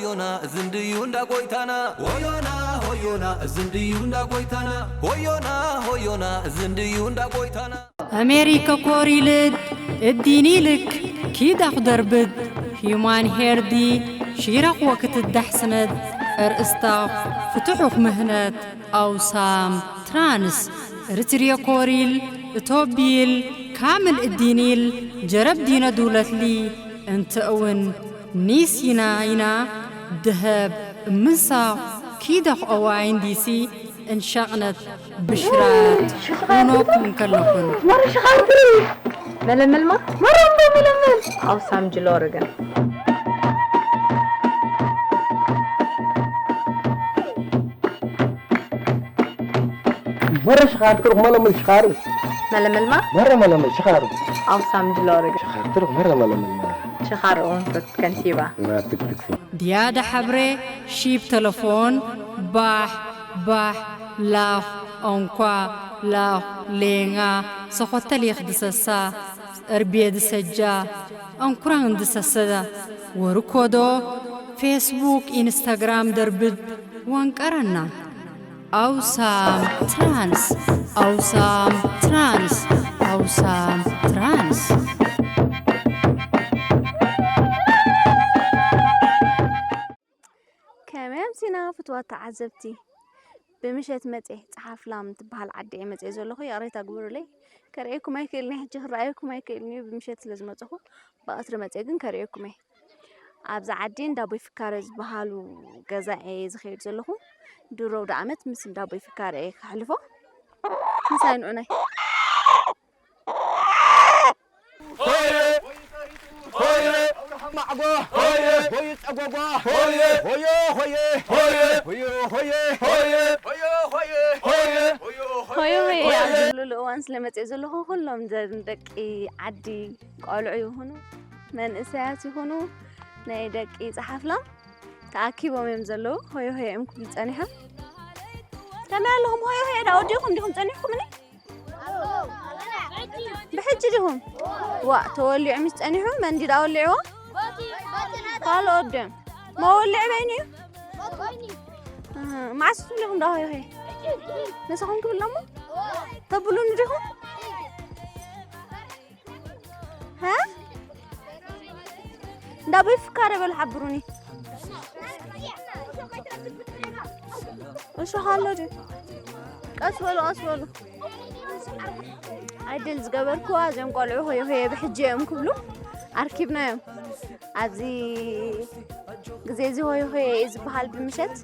ሆዮና ዝንድዩ እንዳ ጎይታና። ሆዮና ሆዮና ዝንድዩ እንዳ ጎይታና። ሆዮና ሆዮና ዝንድዩ እንዳ ጎይታና። ኣሜሪካ ኮሪልድ እዲኒልክ ኪዳኽ ደርብድ ሂማን ሄርዲ ሺራኽ ወክትዳሕስነት እርእስታኽ ፍትሑኽ ምህነት ኣውሳም ትራንስ ርትርየ ኮሪል እቶቢል ካምል እዲኒል ጀረብ ዲነ ዱለትሊ እንተ እውን ኒስ ይና ይና ደሀብ እምንሳኽ ኪደኽ ኦዋይን ዲሲ እንሻቕነት ብሽራት ሆኖኩም ከለኹን። መረ ሽኻርትሪ መለመልማ መረ እምዶ መለመል ኣውሳም ጅሎ ርገን። መረ ሽኻር ትርኽ መለመል ሽኻር። መለመልማ መረ መለመል ሽኻር። ኣውሳም ጅሎ ርገን። ሽኻር ትርኽ መረ መለመል ሽኻር። ኦንፈት ከንቲባ። ትክትክ። ድያደ ሐብሬ ሺብ ተለፎን ባሕ ባሕ ላኽ ኦንኳ ላኽ ሌንጋ ሰኾተል የኽድሰሳ እርቤ ድሰጃ ኣንኩራን ድሰሰዳ ወርኮዶ ፌስቡክ ኢንስታግራም ደርብድ ወንቀረና። ኣውሳም ትራንስ ኣውሳም ትራንስ ኣውሳም ትራንስ። ከመይ ኣምሲና ፍትዋት ተዓዘብቲ? ብምሸት መጼ ጸሓፍላም ትበሃል ዓዲ እየ መጼ ዘለኹ፣ ይቕሬታ ግበሩለይ። ከርእየኩም ኣይክእልን እየ፣ ሕጂ ክረኣየኩም ኣይክእልን እዩ፣ ብምሸት ስለ ዝመጸኹ። ብቐትሪ መጼ ግን ከርእየኩም እየ። ኣብዚ ዓዲ እንዳ ኣቦይ ፍካረ ዝበሃሉ ገዛ እየ ዝኸይድ ዘለኹ። ድሮ ኣውደ ዓመት ምስ እንዳ ኣቦይ ፍካረ እየ ከሕልፎ። ምሳይ ንዑናይ። ሆየ! ሆየ! ማዕጎ! ሆየ! ሆየ ጸጎጓ! ሆየ! ሆየ! ሆየ! ሆየ! ሆየ! ሆየ! ሆየ! ሆየ! ሆየ! ሆየ! ሆየ! ሆየ! ሆየ! ሆየ! ሆየ! ሆየ! ኣብዚ ዝብሉሉ እዋን ስለ መጽእ ዘለኹ ኩሎም ዘ-፣ ደቂ ዓዲ ቆልዑ ይኹኑ መንእሰያት ይኹኑ ናይ ደቂ ጸሓፍላም ተኣኪቦም እዮም ዘለዉ። ሆየ ሆየ እዮም ክብሉ ጸኒሖም። ከመይ ኣለኹም? ሆየ ሆየ ዳ ወዲኹም ዲኹም ጸኒሕኩምኒ? ብሕጂ ዲኹም? ዋእ፣ ተወሊዑ ምስ ጸኒሑ መንዲ ዳ ወሊዕዎ? ካልኦት ድዮም? መወልዒ በይኑ እዩ? ኣህ፣ መዓስ ትብሉ ኢኹም ዳ ሆየ ሆየ? ንስኹም ትብሉ እሞ? ተብሉኒ ዲኹም? ሃ? እንዳ ኣቦይ ፍካረ በሉ ሓብሩኒ። እሾኽ ኣሎ ድዩ? ቀስ በሉ፣ ቀስ በሉ። ዕድል ዝገበርኩዋ እዞም ቆልዑ ሆየ ሆየ ብሕጂ እዮም ክብሉ ኣርኪብናዮም። ኣብዚ ግዜ እዚ ሆየ ሆየ እዩ ዝበሃል ብምሸት።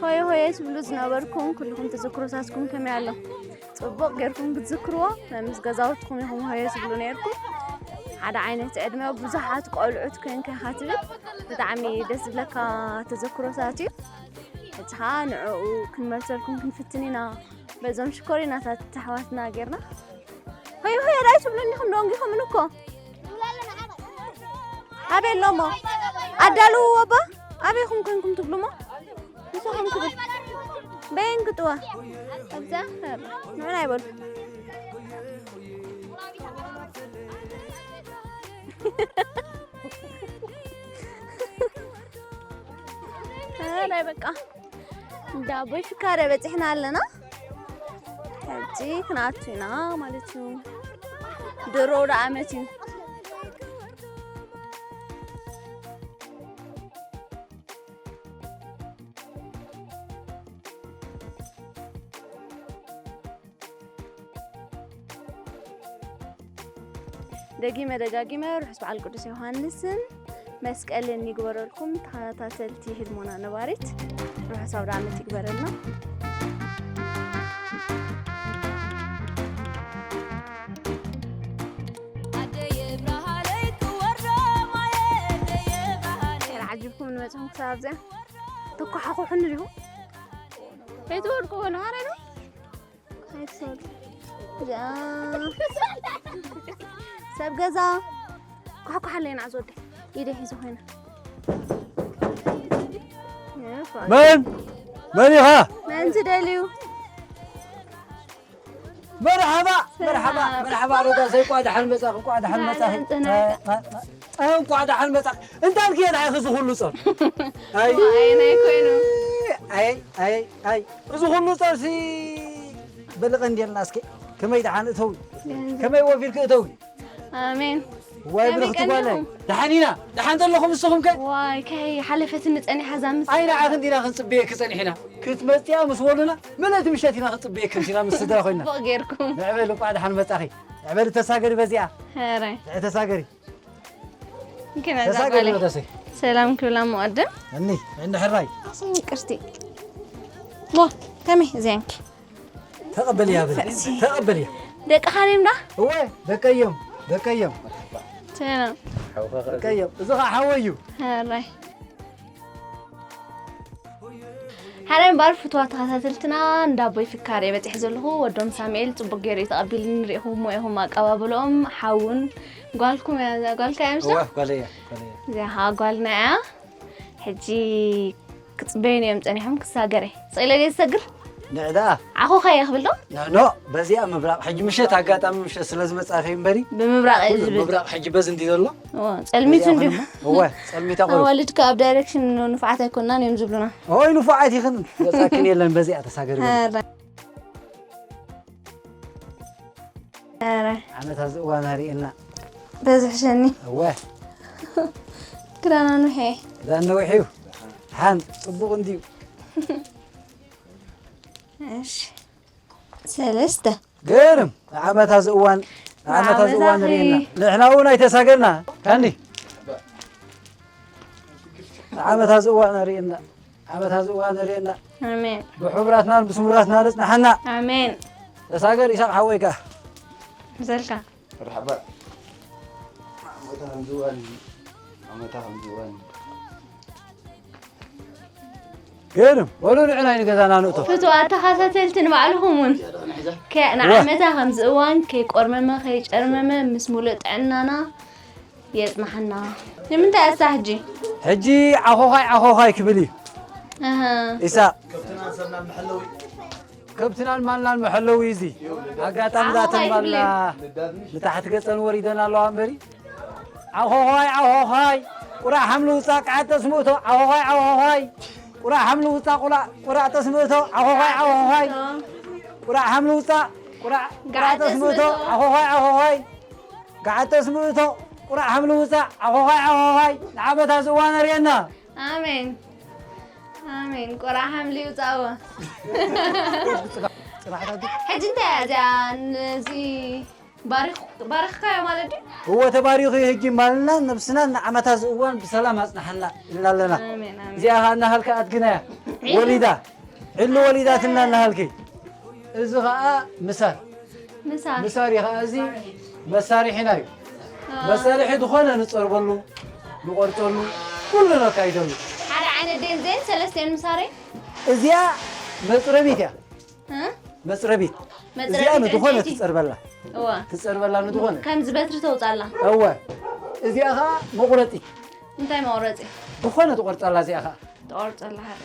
ሆየ ሆየ ትብሉ ዝነበርኩም ኩልኹም ተዘክሮታትኩም ከመይ ኣሎ? ጽቡቕ ጌርኩም ክትዝክርዎ፣ መምስ ገዛውትኹም ኢኹም ሆየ ትብሉ ኔርኩም። ሓደ ዓይነት ዕድመ ብዙሓት ቆልዑት ኮንካ ኢኻ ትብል። ብጣዕሚ ደስ ዝብለካ ተዘክሮታት እዩ። ሕጂ ኸኣ ንዕኡ ክንመልሰልኩም ክንፍትን ኢና። በዞም ሽኮሪናታት ኣሕዋትና ጌርና። ሆየ ሆየ ዳይ ትብሉ እንዲኹም ደንጊኹምን እኮ። ኣበይ ኣሎ እሞ? ኣዳልውዎ እባ። ኣበይኹም ኮንኩም ትብሉ እሞ? ንስኹም ትብል። በየን ክጥዋ? ኣብዛ ንዑና ኣይበሉ። ኣረ በቃ። እንዳ ኣቦይ ፍካረ በጺሕና ኣለና። ሕጂ ክንኣቱ ኢና ማለት እዩ። ድሮ ወደ ዓመት እዩ። ደጊመ ደጋጊመ ርሑስ በዓል ቅዱስ ዮሃንስን መስቀልን ይግበረልኩም ተኸታተልቲ ህድሞና ነባሪት። ርሑስ ኣውደ ዓመት ይግበረልና። ኣደየ ብርሃነይ ክወርዶ ማየ ኣደየ ብርሃነይ። ተዓጂብኩም ንመጽኹም ክሳብ ኣብዚኣ። ተኳሓኹሑኒ ዲኹም? ከይትወድቁ በሉ፣ ሃረሩ። ኣይትሰዱ። እዚኣ ሰብ ገዛ ኳሕኳሕ ኣለና፣ ዓዞ ወደይ። ኢደ ሒዘ ኮይና። መን? መን ኢኻ? መን ትደልዩ? መርሓባ፣ መርሓባ፣ ሰላም። መርሓባ፣ ሮዳሰይ፣ እንቋዕ ደሓን መጻኹም፣ እንቋዕ ደሓን ደሓን መጻኹም። ጽናሕ። ማ-፣ ማ-፣ ማ-፣ እንኳዕ ደሓን መጻእኪ። እንታይ ኢልኪ እየ ደሓን እዚ ኩሉ ጾር? ኣይ፣ ኣይ፣ ናይ ኮይኑ። ኣይ፣ ኣይ፣ ኣይ፣ እዚ ኩሉ ጾርሲ በልቐ እንዲልና እስኪ። ከመይ ደሓን እተዊ? ከመይ ወፊርኪ እተዊ? ኣሜን። ዋይ ከመይ ብርኽቲ ጓለይ። ቀኒኹም? ደሓን ኢና። ደሓን ዘለኹም ንስኹም ከ? ዋይ፣ ከይ ሓለፈትኒ ጸኒሓ እዛ ምስ ኣይ ንዓኺ እንዲና ክንጽበየኪ ጸኒሕና። ክትመጽያ ምስ በሉና፣ ምልእቲ ምሸት ኢና ክንጽበየኪ እንዲና ምስ ስድራ ኮይና። ጽቡቕ ጌርኩም። ንዕበል እንኳዕ ደሓን መጻኺ። ንዕበል ተሳገሪ በዚኣ። ኧረ። ንዕ ተሳገሪ። እንከና እዛ ተሳገሪ ጓለይ። በተሰይ። ሰላም ክብላ መቐደም። እኒ፣ እንዲ ሕራይ። ኣሰይ ይቅርቲ። ሞ፣ ከመይ እዚኣንኪ? ተቐበልያ በል። ፈእሲ። ተቐበልያ። ደቂ ካሌም ዳ? እወ፣ ደቀዮም፣ ደቀዮም። ሰላም። ደቀዮም። እዚ ኸዓ ሓወይ እዩ። ሕራይ። ሓራይ እምበኣር ፍትዋ ተኸታተልትና፣ እንዳ ኣቦይ ፍካሬ በጺሐ ዘለኹ፣ ወዶም ሳሙኤል ጽቡቕ ገይሩ እዩ ተቐቢሉኒ፣ ርኢኹሞ ኢኹም ኣቀባብልኦም፣ ሓውን ጓልኩም እያ፣ እዛ ጓልካ እያ ምሽ ዶ? እወ፣ ጓለይ እያ፣ ጓለይ እያ። እዚኣ ኸዓ ጓልና እያ። ሕጂ ክጽበዩኒ እዮም ጸኒሖም፣ ክሳገር እየ። ስቕ ኢለ ድየ ዝሰግር? ንዕ ደኣ። ዓኾኻ እየ ክብል ዶ? ኖ፣ ኖ፣ በዚኣ ምብራቕ። ሕጂ ምሸት ኣጋጣሚ ምሸት ስለ ዝመጻእኺ እምበሪ። ብምብራቕ እዩ ኩሉ ዝብል። ምብራቕ ሕጂ በዚ እንዲ ዘሎ። እወ፣ ጸልሚቱ በዚኣ እንድዩ። ኾነ እሞ፣ እወ፣ ጸልሚታ ቁሩብ። ኣዋልድ ከኣ ኣብ ዳይሬክሽን ንፉዓት ኣይኮናን እዮም ዝብሉና። ኦይ፣ ንፉዓት ኢኽን፣ ገጻክን የለን፣ በዚኣ ተሳገሪ በሊ። ኧረ። ኧረ። ዓመት ኣብዚ እዋን ኣርእየና። በዝሕ ሸኒ። እወ። ክዳና ንውሐ። ክዳን ነዊሕ እዩ። ሓን ጽቡቕ እንድዩ። እሺ። ሰለስተ። ግርም። ዓመት ኣብዚ እዋን፣ ዓመት ኣብዚ እዋን ዓመት ኣኺ። ርእየና። ንሕና እውን ኣይተሳገርና። ካንዲ። ዓመት ኣብዚ እዋን ኣርእየና። ዓመት ኣብዚ እዋን ኣርእየና። ኣሜን። ብሕቡራትናን ብስሙራትናን ኣጽንሓና። ኣሜን። ተሳገር ኢሳቕ ሓወይ ከኣ። ዘልካ። መርሓባ። ዓመት ኣብዚ እዋን፣ ዓመት ኣብዚ እዋን። ግርም። በሉ ንዕናይ ንገዛና ንእቶ። ፍትዋት ተኸታተልቲ ንባዕልኹም እውን ከ-፣ ዋ። ንዓመታ ከምዚ እዋን ከይቆርመመ ከይጨርመመ ምስ ሙሉእ ጥዕናና የጽንሓና። ንምንታይ እሳ ሕጂ? ሕጂ ዓኾዃይ ዓኾዃይ ክብል እዩ። ኣሃ። ኢሳቕ። ከብትናን ማልናን መሐለዊ እዚ። ኣጋጣሚ ዓኾዃይ ዛተን ማልና ክብል እዩ። ንታሕቲ ገጸን ወሪደን ኣለዋ እምበሪ። ዓኾዃይ ዓኾዃይ፣ ቁራዕ ሓምሊ ውጻእ፣ ቃዕ ጠስሚ እቶ። ዓኾዃይ ዓኾዃይ፣ ቁራዕ ሓምሊ ውጻእ፣ ቁላዕ፣ ቁራዕ ጠስሚ እቶ። ዓኾዃይ ዓኾዃይ፣ ቁራዕ ሓምሊ ውጻእ፣ ቁራዕ፣ ቁራዕ ጋዕ ጠስሚ እቶ። ጠስሚ እቶ። ዓኾዃይ ዓኾዃይ፣ ጋዕ ጠስሚ እቶ። ቁራዕ ሓምሊ ውጻእ፣ ዓኾዃይ ዓኾዃይ፣ ንዓመታ ዝእዋን ኣርእየና። ኣሜን። ኣሜን። ቆርዓ ሓምሊ ይውጻእዎ። ጽናሕታት ሕጂ እንታይ እያ እዚኣ? ነዚ ባሪኽ-፣ ባሪኽካዮ ማለት ድዩ? እወ፣ ተባሪኹ እዩ። ሕጂ ማልናን ነብስናን ንዓመታ ዝእዋን ብሰላም ኣጽናሓና ኢልና ኣለና። ኣሜን፣ ኣሜን። እዚኣ ኸኣ እናሃልካ ኣድግናያ። ዒሉ። ወሊዳ። ዒሉ ወሊዳትና እናሃልኪ። እዚ ኸኣ ምሳር። ምሳር። ምሳር እዩ ኸዓ እዚ መሳርሒና እዩ። ኣዎ። መሳርሒ ዝኾነ ንጸርበሉ፣ ንቆርጸሉ፣ ኩሉ ነካይደሉ። ሓደ ዓይነት ደን ዜን ሰለስቲኤን ምሳሬ? እዚኣ መጽረቢት እያ። እ? መጽረቢት። መጽረቢት እዚኣ ንዝኾነ ዕንጨይቲ። ትጸርበላ። እዋ። ትጸርበላ ንዝኾነ። ከምዚ በትሪ ተውጻላ። እወ። እዚኣ ኸዓ መቑረጺት። እንታይ መቑረጺ? ዝኾነ ትቆርጸላ እዚኣ ኸዓ። ትቆርጸላ ሓደ።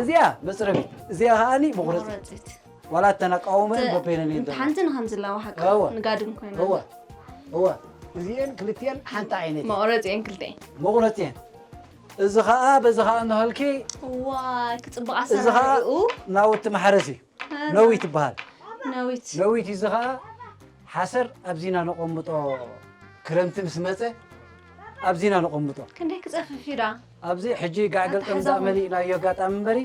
እዚኣ መጽረቢት። እዚኣ ኸዓኒ መቑረጺት። መቑረጺት። ዋላ እተን ኣቃውመን ተ-፣ በበይነን እየን እንተ ዘለዋ። ሓንቲ ንኸምዚ ኣለዋ ሓቂ። እወ። ንጋድም ኮይና። እወ። እወ። እዚኤን ክልቲኤን ሓንቲ ዓይነት እየን። መቑረጺኤን ክልቲኤን። መቑረጺኤን። እዚ ኸኣ በዚ ኸኣ እናሃልኪ እዋይ፣ ክጽብቕ እዚ ኸኣ ኣሰራርሕኡ። ናውቲ ማሕረስ እዩ። ኣረ። ነዊት ይበሃል። ነዊት። ነዊት እዩ። እዚ ኸኣ ሓሰር ኣብዚና ነቐምጦ፣ ክረምቲ ምስ መጸ ኣብዚና ነቐምጦ። ክንደይ ክጸፍፍ እዩ ደኣ? ኣብዚ ሕጂ ጋዕ ገልጠም ኣትሓሕዛኹም። ዝኣመነ ኢላዮ ኣጋጣሚ እምበሪ፣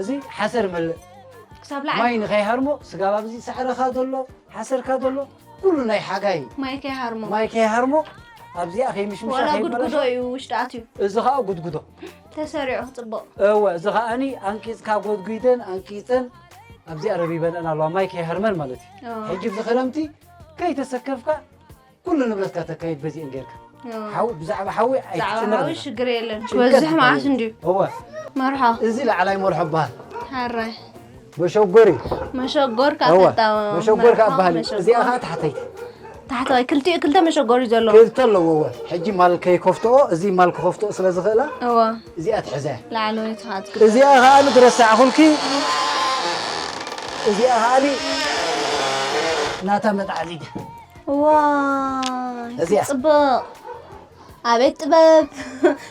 እዚ ሓሰር መልእ። ክሳብ ላዕሊ። ማይ ንኸይሃርሞ፣ ስጋብ ኣብዚ ሳዕርኻ ዘሎ፣ ሓሰርካ ዘሎ፣ ኩሉ ናይ ሓጋይ። ማይ ከይሃርሞ። ማይ ከይሃርሞ፣ ኣብዚኣ ከይምሽምሻ ዋላ ከይበላሾ። ጉድጉዶ እዩ ውሽጢ ኣትዩ። እዚ ኸኣ ጉድጉዶ። ተሰሪዑ ክጽብቕ። እወ፣ እዚ ኸኣኒ ኣንቂጽካ ጎድጒደን፣ ኣንቂጸን፣ ኣብዚኣ ረቢበንአን ኣለዋ፣ ማይ ከይሃርመን ማለት እዩ። እወ። ሕጂ ኣብዚ ክረምቲ ከይተሰከፍካ፣ ኩሉ ንብረትካ ተካይድ በዚኤን ጌርካ። እዎ። ሓዊ፣ ብዛዕባ ሓዊ ብዛዕባ ኣይትጭነቕ ሓዊ ኢኻ። ሽግር የለን። ጭንቀት ክበዝሕ ይበሃል። መዓስ እንድዩ? እወ። መርሖ። እዚ ላዕላይ መርሖ ይበሃል። ሓራይ። መሸጎሪ። መሸጎር ከኣ እወ። ተጣወ-፣ መሸጎር ከኣ መርሖ በሃል። መሸጎር። እዚኣ ከኣ ታሕተይ። ታሕተዋይ ክልቲኡ ክልተ መሸጎሪ እዩ ዘለዎ። ክልተ ኣለዎ፣ እወ። ሕጂ ማል ከይከፍትኦ፣ እዚ ማል ክኸፍትኦ ስለ ዝኽእላ፣ እወ። እዚኣ ትሕዘ። ላዕለወይቲ ከኣ ትግበር። እዚኣ ከኣ ንትረሳዕኹልኪ፣ እዚኣ ከኣ ናታ መጥዓሊደ። ዋይ፣ እዚኣ። ጽቡቕ። ኣቤት ጥበብ!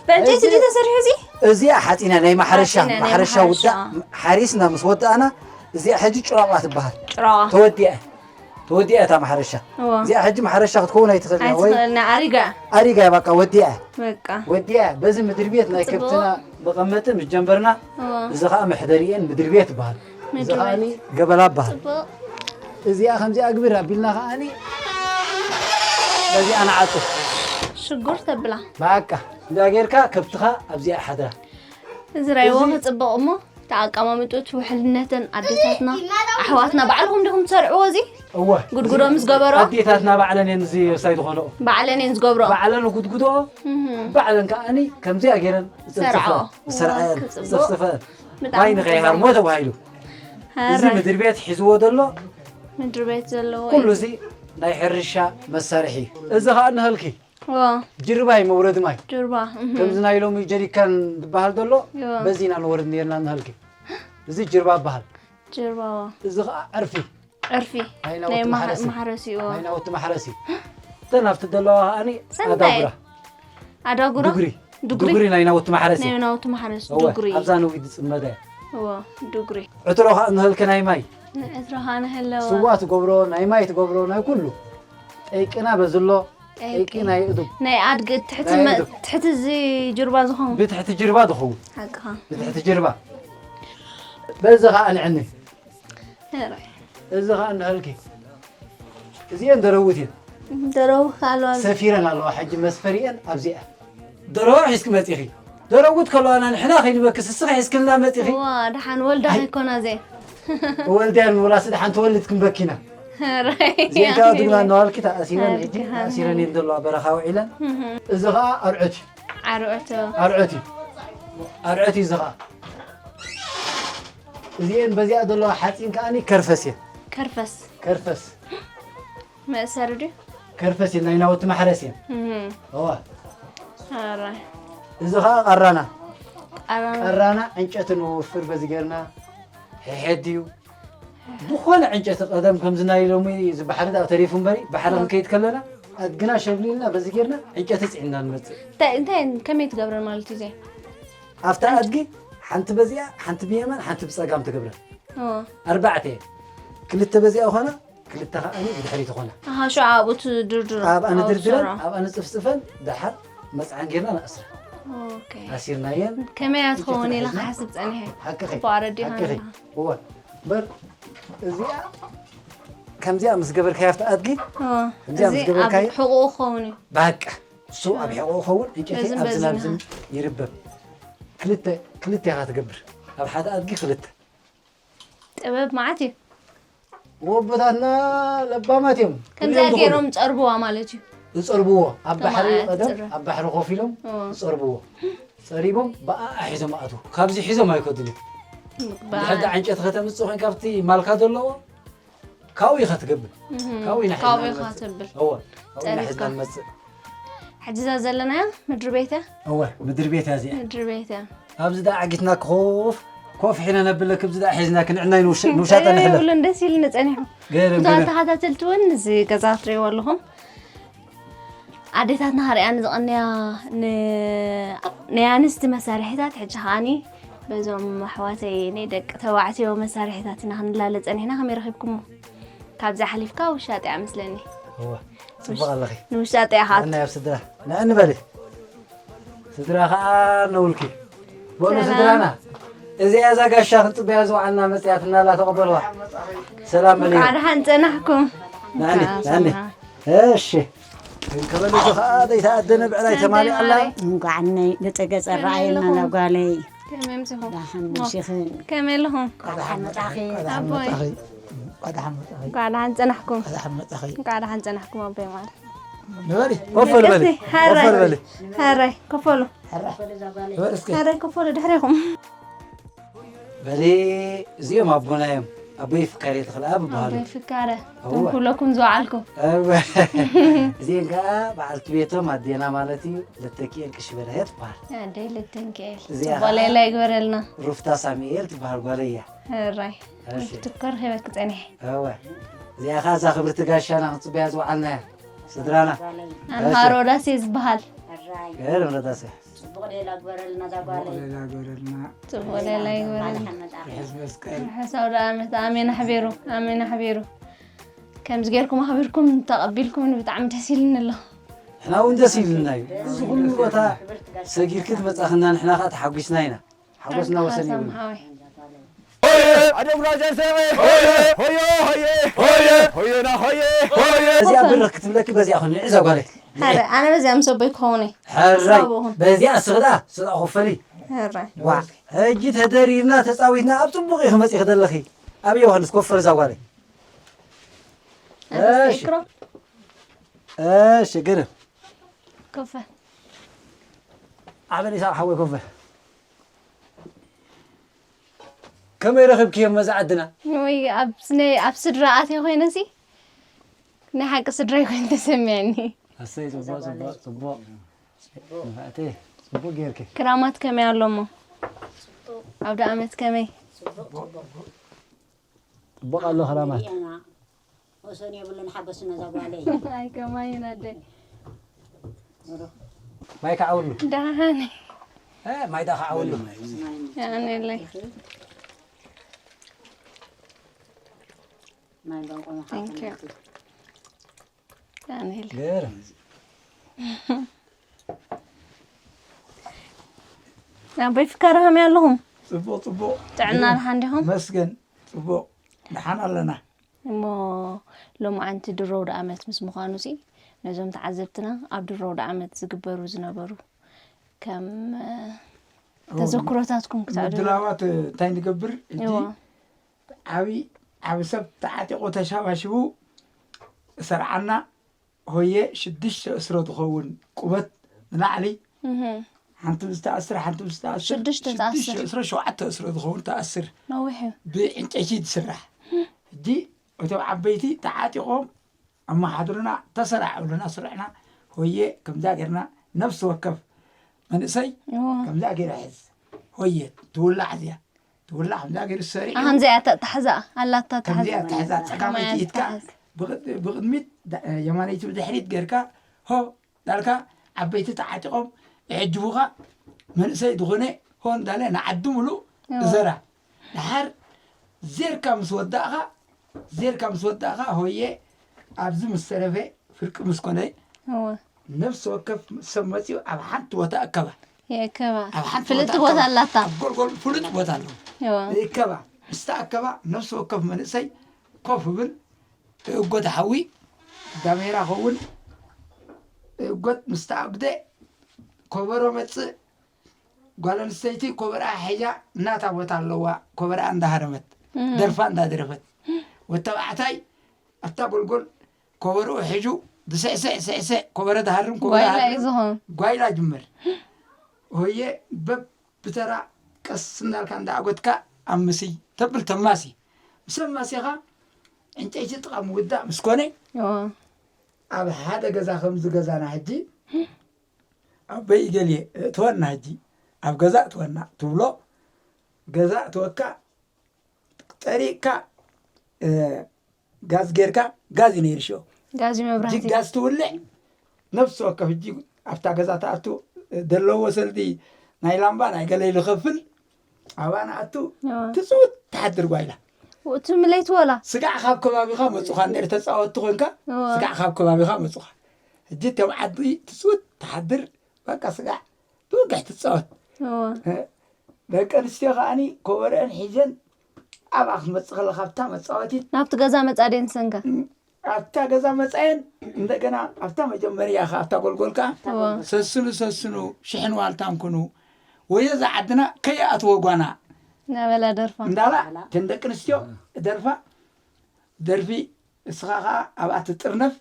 ብዕንጨይቲ ድዩ ተሰሪሑ እዚ? እዚኣ ሓፂና ናይ ማሕረሻ፣ ሓፂና ናይ ማሕረሻ ማሕረሻ። ውዳእ ሓሪስና ምስ ወዳእና እዚኣ ሕጂ ጭራዋ ትበሃል። ጭራዋ። ተወዲኣ። ተወዲኣ እታ ማሕረሻ። እዋ። እዚኣ ሕጂ ማሕረሻ ክትከውን ኣይትኽእልን እያ፣ ወይ ኣይትኽእልን እያ፣ ኣሪጋ። ኣሪጋ እያ፣ በቃ ወዲኣ። በቃ። ወዲኣ። በዚ ምድሪ ቤት ናይ ጽቡቕ። ከብትና መቐመጢ ምስ ጀመርና፣ እዋ። እዚ ኸኣ መሕደሪኤን ምድሪ ቤት ይበሃል። እዚ ምድሪ ኸኣኒ ቤት። ገበላ ይበሃል። ጽቡቕ። እዚኣ ከምዚኣ ግብር ኣቢልና ኸኣኒ በዚኣ ንዓጹ። ሽጉር ተብላ። በቃ። እንዳ ጌርካ ከብትኻ ኣብዚኣ ሓድራ። እዚ ራይዎ እዚ ክጽብቕ እሞ፣ እቲ ኣቀማምጥኡ፣ እቲ ውሕልነተን ኣዴታትና፣ ኣሕዋትና፣ ባዕልኹም ዲኹም ትሰርዕዎ እዚ? እወ። ጉድጉዶ ምስ ገበሮ? ኣዴታትና ባዕለን እየን እዚ ወሳይ ዝኾነኦ። ባዕለን እየን ዝገብሮ? ባዕለን ጉድጉዶ፣ እህ። ባዕለን ከኣኒ ከምዚኣ ገይረን ዝጸፍጸፋ። ሰርዓኦ። ዝሰርዓየን፣ እወ፣ ክጽብቕ። ዝጸፍጸፈን። ብጣዕሚ ማይ ንኸይሃርሞ ክጽብቕ። ተባሂሉ። እዚ ሃራይ። ምድሪ ቤት ሒዝዎ ዘሎ ምድሪ ቤት ዘለዎ ኩሉ እዩ። እዚ ናይ ሕርሻ መሳርሒ እዩ። እዚ ኸኣ ንህልኪ። እዎ። ጅርባ እዩ መውረዲ ማይ። ጅርባ፣ እህ። ከምዚ ናይ ሎሚ ጀሪካን ዝበሃል ዘሎ፣ እዎ። በዚ ኢና ንወርድ ነርና ንህልኪ። እዚ ጅርባ ይበሃል። ጅርባ፣ እዎ። እዚ ኸኣ ዕርፊ። ዕርፊ። ናይ ናይ ናውቲ ማሕ-፣ ማሕረሲ። ማሕረሲ፣ እዎ። ናይ ናውቲ ማሕረሲ። እተን ኣብቲ ዘለዋ ኸኣኒ ሰንታይ? ኣዳጉራ። ኣዳጉራ? ዱግሪ። ዱግሪ? ዱግሪ ናይ ናውቲ ማሕረሲ። ናይ ናውቲ ማሕረሲ፣ እወ፣ ዱግሪ። ኣብዛ ነዊት ዝጽመደ። እዎ፣ ዱግሪ። ዕትሮ ኸኣ ንህልኪ ናይ ማይ። ዕትሮ ኸኣ ንህለወ። ስዋ ትገብሮ፣ ናይ ማይ ትገብሮ፣ ናይ ኩሉ። ጠይቅና በዝሎ፣ ጠይቂ። ጠይቂ ናይ እዱ። ናይ ኣድጊ ትሕቲ ናይ መ-፣ እዱ። ትሕቲ እዚ ጅርባ ዝኸውን። ብትሕቲ ጅርባ ዝኸውን። ሓቅኻ። ብትሕቲ ጅርባ። በዚ ኸኣ ንዕኒ። ሕራይ። እዚ ኸኣ እንሀልኪ። እዚኤን ደረውት እየን። ደረውት ኣለዋ። ሰፊረን ኣለዋ። ሕጂ መስፈሪኤን ኣብዚኣ። ደረው ሒዝኪ መጺኺ። ደረውት ከለዋና ንሕና ከይንበክስ እስኺ ሒዝክልና መጺኺ። ዋ፣ ደሓን ወልዳ ኣይ። ኣይኮና ዘይ። ወልድያን ወላስ ደሓን ተወልድ ክንበኪና። ሕራይ። እዚኤን ከኣ ድግና እናዋልኪ ተኣሲረን ሕጂ ኣድግሃ። ተኣሲረን እየን ዘለዋ በረኻ ውዒለን። እህ። እዚ ኸኣ ኣርዑት እዩ። ኣርዑት። ኣርዑት እዩ። ኣርዑት እዩ እዚ ኸኣ። እዚኤን በዚኣ ዘለዋ ሓፂን ከኣኒ ከርፈስ እየን። ከርፈስ። ከርፈስ። መእሰሪ ድዩ? ከርፈስ እየን፣ ናይ ናውቲ ማሕረስ እየን። እህ። እዋ። ኣራይ። እዚ ኸኣ ቃራና። ቃራና። ቃራና ዕንጨቲ ንወፍር በዚ ጌርና። ሕድሕድ ድዩ? ዝኾነ ዕንጨቲ ቀደም ከምዚ ናይ ሎሚ እዚ ባሕሪ ደኣ ተሪፉ እምበሪ፣ ባሕሪ እዋ። ክንከይድ ከለና፣ ኣድግና ሸብሊልና በዚ ጌርና ዕንጨቲ ጽዒንና ንመጽእ። እንታይ፣ እንታይ፣ ከመይ ትገብረን ማለት እዩ ዘይ? ኣብታ ኣድጊ ሓንቲ በዚኣ፣ ሓንቲ ብየማን፣ ሓንቲ ብጸጋም ትገብረን። እዎ። ኣርባዕተ እየን። ክልተ በዚኣ ኾና፣ ክልተ ኸኣ ብድሕሪት ኾና። ኣሃ፣ ሽዑ ኣብኡ ትድርድሮ። ኣብኣ ኣብኡ ንድርድረን፣ ትሰርዖ። ኣብኣ ንጽፍጽፈን፣ ደሓር መጽዓን ጌርና ንኣስረን። ኦኬ። ኣሲርናየን፣ ከመይ እያ ትኸውን ኢለ እጀት ክሓስብ ጸኒሐ። ሓቅኺ፣ ጽቡቕ ኣረዲእኻ ሓቅኺ። ኣለኻ። እወ። እምበር፣ እዚኣ፣ ከምዚኣ ምስ ገበርካያ ኣብቲ ኣድጊ፣ እወ። ከምዚኣ እዚ ምስ ገበርካያ ኣብ ሕቑኡ ክኸውን እዩ። በቃ፣ እሱ ኣብ ሕቑኡ ክኸውን፣ ዕንጨይቲ በዝን ኣብዚ በዝን ናብዝን ኢኻ። ይርበብ። ክልተ፣ ክልተ ኢኻ ትገብር። ኣብ ሓደ ኣድጊ ክልተ። ጥበብ መዓት እዩ። ወቦታትና ለባማት እዮም። ከምዚኣ ኩሎም ዝኾኑ። ገይሮም ጸርብዋ ማለት እዩ። ዝጸርብዎ። ኣብ ባሕሪ ከማኣ ቀደም፣ ትጽረ-። ኣብ ባሕሪ ኮፍ ኢሎም እዎ። ዝጸርብዎ። ጸሪቦም ብኣኣ ሒዞም ኣትዉ። ካብዚ ሒዞም ኣይከዱን እዮም። ብኣኣ። ድሕር ደኣ ዕንጨቲ ከተምጽእ ኮይንካ ኣብቲ ማልካ ዘለዎ፣ ካብኡ ኢኻ ትገብር። እህ፣ ካብኡ ኢና ካብኡ ሒዝና ኢኻ ንመጽእ። ተብል። እዎ፣ ካብኡ ኢና ጸሪፍካ። ሒዝና ንመጽእ። ሕጂ እዛ ዘለናያ ምድሪ ቤት እያ? እወ፣ ምድሪ ቤት እያ እዚኣ። ምድሪ ቤት እያ። ኣብዚ ደኣ ዓጊትና ኮፍ፣ ኮፍ ሒና ነብለክ፣ ኣብዚ ደኣ ሒዝና ክንዕናይ ንውሽ-፣ ንውሻጠ እይ፣ ንሕለፍ። ይብሉን ደስ ኢሉኒ ጸኒሑ። ገርም፣ እቶም ገርም። ተኸታተልቲ እውን እዚ ገዛ ትርእይዎ ኣለኹም። ኣዴታትና ክርእያን ዝቐንያ ን-፣ ናይ ኣንስቲ መሳርሒታት ሕጂ ከዓኒ በዞም ኣሕዋተይ ናይ ደቂ ተባዕትዮ መሳርሒታት ኢና ክንላለ ጸኒሕና። ከመይ ረኺብኩሞ? ካብዛ ሓሊፍካ ውሻጠ እያ መስለኒ። እወ፣ ጽቡቕ ኣለኺ። ንውሻጠ እያ ኻት። ንዕናይ ኣብ ስድራ። ንዕኒ በሊ። ስድራ ኸኣ ነውልኪ። በሉ ሰላም። ስድራና። እዚኣ እዛ ጋሻ ክንጽበያ ዝወዓልና መጽያትና ኣላ ተቐበልዋ። ሰላም በልዋ። እንኳዕ ደሓን ጸናሕኩም። ንዕኒ፣ እንኳዕ ንዕኒ። ሰላም። እሺ። ከበሉ እዚ ኸኣ ዘይተኣደነ ብዕራይ ሰላም ተማሊኣላ። ማሪ። እንኳዕ ነይ ገጸ ገጸ ከመይ ረኣየና ኣለኹም? ጓለይ። ከመይ ምሲኹም? ደሓን ሞ-፣ ምሲኽን። ከመይ ኣለኹም? እንኳዕ ደሓን መጻኺ። እንኳዕ ደሓን ኣቦይ። መጻኺ። እንኳዕ ደሓን መጻኺ። እንኳዕ ደሓን ጸናሕኩም። እንኳዕ ደሓን መጻኺ። እንኳዕ ደሓን ጸናሕኩም ኣቦይ ማሪ። ንበሪ። ኮፍ በል በሊ። ደቀስቲ፣ ኮፍ በል ሃራይ። በሊ። ሃራይ፣ ኮፍ በሉ። ንበሪ እስኪ። ሃራይ፣ ኮፍ በሉ፣ ድሕሬኹም። በሊ፣ እዚኦም ኣቦና እዮም። ኣቦይ ፍካሬ ተኽለኣብ ይበሃሉ። ኣቦይ ፍካረ። እወ። ኩለኩም ዝወዓልኩም። እወ። እዚአን ከዓ በዓልቲ ቤቶም ኣዴና ማለት እዩ። ለተኪኤል ቅሺ በርሀ ትበሃል። ኣደይ ለተንኪኤል። እዚኣ ጽቡቕ ከዓ ሌላ ይግበረልና። ሩፍታ ሳሙኤል ትበሃል ጓለይ እያ። ሕራይ። እሺ። ክትኮር ሂበክ ጸኒሐ። እወ። እዚኣ ኸዓ እዛ ክብርቲ ጋሻና ክንጽበያ ዝወዓልናያ። ስድራና። ኣነ እሺ። ኻሮዳስ እየ ዝበሃል። ገይር ብረታሰ። ጽቡቕ ሌላ ግበረልና እዛ ጓለይ። ሌላ ገረልና ጽቡቕ ሌላ ይግበረልና። ሓመጣ ርሕስ መስቀል ርሕስ ኣውደ ኣመት ኣሜን ኣሕቢሩ ኣሜን ኣሕቢሩ። ከምዚ ጌርኩም ኣኽቢርኩም ተቐቢልኩም ብጣዕሚ ደስ ኢልኒ ኣሎ። ንሕና እውን ደስ ኢልና እዩ። እዚ ኩሉ ቦታ ሰጊርኪ ትመጻኽና ንሕና ከዓ ተሓጒስና ኢና። ሓጎስና ወሰን ሓጎስና ይብሉ። ሓወይ ሆየ ኣደጉራጀር ሰበ ሆየ ሆየ ሆየ ሆየ ሆየና ሆየ ሆየ እዚኣ ብርኽ ክትብለኪ በዚኣ ኹን ንዕዛ ጓለይ። ሓደ ኣነ በዚኣ ምስ ኣቦይ ክኸውን እየ። ሕራይ ሳቦ ኹን። በዚኣ ስኽዳ ስዳ ኮፈሊ ሕራይ ዋ ሕጂ ተደሪርና ተፃዊትና ኣብ ፅቡቕ እዩ ክመፅእ ከለኺ ኣብ ዮሃንስ ኮፈል እዛ ጓለይ። ኣነስተይክሮ እሺ ገለ ኮፈ ዓበል ኢሳቅ ሓወይ ኮፈ ከመይ ረኺብክዮም መዛ ዓድና? ወይ ኣብ ስነ ኣብ ስድራ ኣትየ ኮይነ ሲ ናይ ሓቂ ስድራይ ኮይኑ ተሰሚዐኒ። ኣሰይ ፅቡቕ ፅቡቕ ፅቡቕ ንፋዕተይ ፅቡቕ ጌርኪ ክራማት ከመይ ኣሎ እሞ ኣውደ ኣመት ከመይ? ፅቡቕ ኣሎ ክራማት። ወሰን የብሉን ሓጎስና እዛ ጓለይ። ኣይከማይን ኣደይ ማይ ከዓውሉ ደሓን እ፣ ማይ ዳ ከዓውሉ ማይ ባንቆ Thank you. ዳንኤል ገር ኣቦይ ፍካረ ከመይ ኣለኹም? ፅቡቕ ፅቡቕ ጥዕና ደሓን ዲኹም? መስገን ፅቡቕ ደሓን ኣለና። እሞ ሎማዓንቲ ድሮ ኣውደ ኣመት ምስ ምዃኑ ሲ ነዞም ተዓዘብትና ኣብ ድሮ ኣውደ ኣመት ዝግበሩ ዝነበሩ ከም እ፣ ተዘክሮታትኩም ክትዕድሉ ምድላዋት እንታይ ንገብር ሕጂ እዎ ዓብዪ ዓብ ሰብ ተዓጢቑ ተሻባሽቡ ሰርዓና ሆየ ሽዱሽተ እስሮ ዝኸውን ቁመት ንላዕሊ እህ ሓንቲ ምስ ተኣስር ሓንቲ ምስ ተኣስር ሽዱሽተ ተኣስር። እስሮ ሸውዓተ እስሮ ዝኸውን ተኣስር ነዊሕ እዩ ብዕንጨይቲ ዝስራሕ ሕጂ እቶም ዓበይቲ ተዓጢቖም ኣመሓድሩና ተሰራዕ ብሉና ስርዕና ሆየ ከምዛ ጌርና ነፍሲ ወከፍ መንእሰይ እዎ ከምዛ ጌረ ሕዝ ሆየ ትውላዕ እዚኣ ትውላዕ ከምዛ ጌሩ ሰሪዑ ኣሃን ዘያ ተታሕዛ ኣላታ ከምዚኣ ተሓዛ ተሕዛ ጸጋመይቲ ኢድካ ብቕ- ብቕድሚት ዳ- የማነይቲ ብድሕሪት ጌርካ ሆ ዳልካ ዓበይቲ ተዓጢቖም ይዕጅቡኻ መንእሰይ ዝኾነ ሆ እንዳለ ንዓዲ ሙሉእ እዘራ ድሓር ዜርካ ምስ ወዳእኻ ዜርካ ምስ ወዳእኻ ሆየ ኣብዚ ምስ ተረፈ ፍርቂ ምስ ኮነ እዎ ነፍሲ ወከፍ ሰብ መፂኡ ኣብ ሓንቲ ቦታ እከባ የከባ ኣብ ሓንቲ ፍልጥቲ ቦታ ቦታ እከባ። ኣላታ ኣብ ጎልጎል ፍሉጥ ቦታ ኣሎ እዎ ይከባ ምስ ተኣከባ ነፍሲ ወከፍ መንእሰይ ኮፍ ብል እጎት ሓዊ ዳሜራ ኸውን እጎት ምስ ተኣጉደ ኮበሮ መፅእ ጓል ኣንስተይቲ ኮበርኣ ሒዛ እናታ ቦታ ኣለዋ ኮበርኣ እንዳሃረመት እህ ደርፋ እንዳደረፈት ወተባዕታይ ኣብታ ጎልጎል ኮበርኡ ሒዙ ብስዕስዕ ስዕስዕ ኮበረ ዝሃርም ኮበረ ጓይላ እዩ ሃርም ዝኾን ጓይላ ጅምር ሆየ በብ ብተራ ቀስ እናልካ እንዳኣጎትካ ኣምስይ ተብል ተማሲ ምስ ኣማሲኻ ዕንጨይቲ ጥቓ ምውዳእ ምስ ኮነ እዎ ኣብ ሓደ ገዛ ከምዚ ገዛና ሕጂ ኣበይ ገሊየ እእትወና ሕጂ ኣብ ገዛ እእትወና ትብሎ ገዛ እእትወካ ጠሪቕካ እ፣ ጋዝ ጌርካ ጋዝ እዩ ነይሩ ሽዮ ጋዝ እዩ መብራህቲ እጅግ ጋዝ ትውልዕ ነፍሲ ወከፍ እጅግ ኣብታ ገዛ ተኣቱ ዘለዎ ሰልዲ ናይ ላምባ ናይ ገለ ኢሉ ከፍል ኣብኣ ንኣቱ እዎ ትፅውት ትሓድር ጓይላ እቲ ምለይቲ ወላ ስጋዕ ካብ ከባቢኻ መፁኻ እንድሕር ተፃወትቲ ኮንካ እዎ ስጋዕ ካብ ከባቢኻ መፁኻ ሕጂ ከም ዓዲ ትፅውት ትሓድር በቃ ስጋዕ ብውግሕ ትፃወት እዎ ደቂ ኣንስትዮ ከዓኒ ኮበረአን ሒዘን ኣብኣ ክትመፅእ ከለካ ኣብታ መፃወቲት ናብቲ ገዛ መፃ ደንሰንካ ኣብታ ገዛ መፃየን እንደገና ኣብታ መጀመርያ ከ ኣብታ ጎልጎል ከ እዎ ሰስኑ ሰስኑ ሽሕን ዋልታን ኩኑ ወዮ እዛ ዓድና ከይኣትዎ ጓና እናበላ ደርፋ እንዳላ እተን ደቂ ኣንስትዮ ደርፋ ደርፊ እስኻ ከዓ ኣብኣ ትጥርነፍ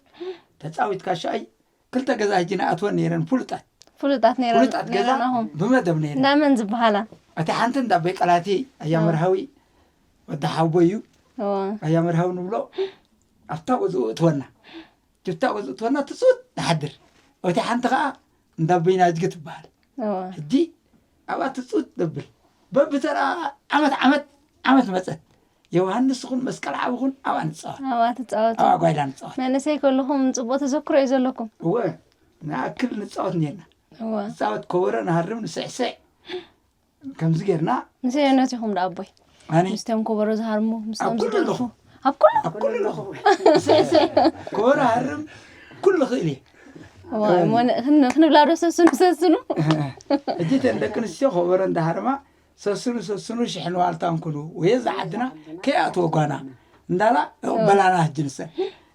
ተፃዊትካ ሻይ ክልተ ገዛ ሕጂ ንኣትወን ነይረን ፍሉጣት ፍሉጣት ነይረን ፍሉጣት ገዛ ነይረን ኣኹም ብመደብ ነይረን እንዳመን ዝበሃላ እቲ ሓንቲ እንዳ ኣቦይ ቀላቲ ኣያ እዎ። መርሃዊ ወዲ ሓቦይ እዩ እዎ ኣያ መርሃዊ ንብሎ ኣብታ ገዝኡ እትወና ጅብታ ገዝኡ እትወና ትፅውት ትሓድር እቲ ሓንቲ ከዓ እንዳ ኣቦይና እጅጊ ትበሃል እዎ ሕጂ ኣብኣ ትፅውት ደብል በብተራ ዓመት ዓመት ዓመት መፀት ዮሃንስ ኹን መስቀል ዓቢ ኹን ኣብኣ ንፃወት ኣብኣ ትፃወቱ ኣብኣ ጓይላ ንፃወት መንእሰይ ከለኹም ፅቡቅ ተዘክሮ እዩ ዘለኩም እወ ንኣክል ንፃወት ነርና እዋ። ንጻወት፣ ከበሮ ንሃርም፣ ንስዕስዕ። ከምዚ ጌርና። ምስ ኣየኖት ኢኹም ደኣ ኣቦይ? ኣነ? ምስቶም ከበሮ ዝሃርሙ፣ ምስቶም ኣብ ኩሉ ዝደርፉ? ኣለኹ። ኣብ ኩሉ? ኣብ ኩሉ ኣለኹ። ስዕስዕ፣ ከበሮ ሃርም፣ ኩሉ ክእል እየ። እዋ፣ እሞ ን-፣ ክን-፣ ክንብላ ዶ ሰስኑ፣ ሰስኑ? ሕጂ እተን ደቂ ኣንስትዮ ከበሮ እንዳሃርማ፣ ሰስኑ፣ ሰስኑ፣ ሽሕን ዋልታን ኩኑ፣ ወይ እዛ ዓድና ከይኣትዎ ጓና እንዳላ፣ እዋ። በላና ሕጂ ንሰን።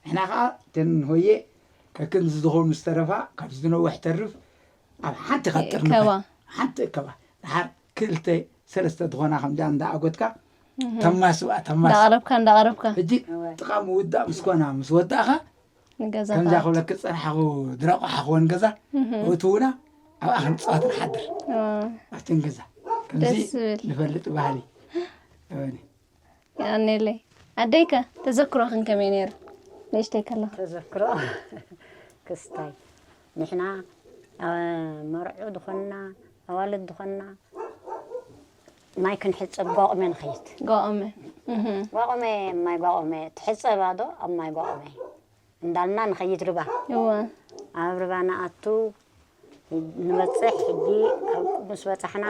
ንሕና ኸዓ እተን ሆየ ከክንዲ ዝኸውን ዝተረፋ፣ ካብዚ ዝነውሕ ተርፍ፣ ኣብ ሓንቲ ኻጥር እከባ። ንበል። ሓንቲ እከባ። ደሓር ክልተ፣ ሰለስተ ዝኾና ከምዚኣ እንዳኣጎድካ፣ እህ። ተማስባ፣ ተማስ። እንዳቐረብካ፣ እንዳቐረብካ። ሕጂ እወ። ጥቓ ምውዳእ ምስ ኮና፣ ምስ ወዳእኻ፣ ንገዛ ከምዛ ትኣቱ። ክብለኪ ዝጸንሓኹ ድረቑ ሓኽወን ገዛ፣ እህ። እትውና፣ ኣብኣ ክንጻወት ንሓድር። እወ። ኣብተን ገዛ። ከምዚ ደስ ዝብል። ንፈልጥ ባህሊ። እወኒ። የቐንየለይ። ኣደይከ ተዘክሮኽን ከመይ ነይሩ? ንእሽተይ ከለኻ። ተዘክሮ ክስታይ። ንሕና፣ ኣ፣ መርዑ ዝኾንና፣ ኣዋልድ ዝኾንና፣ ማይ ክንሕጸብ ጓቑመ ንኸይድ። ጓቑመ። እህ። ጓቑመ፣ ማይ ጓቑመ። ትሕጸባ ዶ ኣብ ማይ ጓቑመ? እንዳልና ንኸይድ ርባ። እወ። ኣብ ርባ ንኣቱ፣ ንበጽሕ። ሕጂ ኣብ፣ ምስ በጻሕና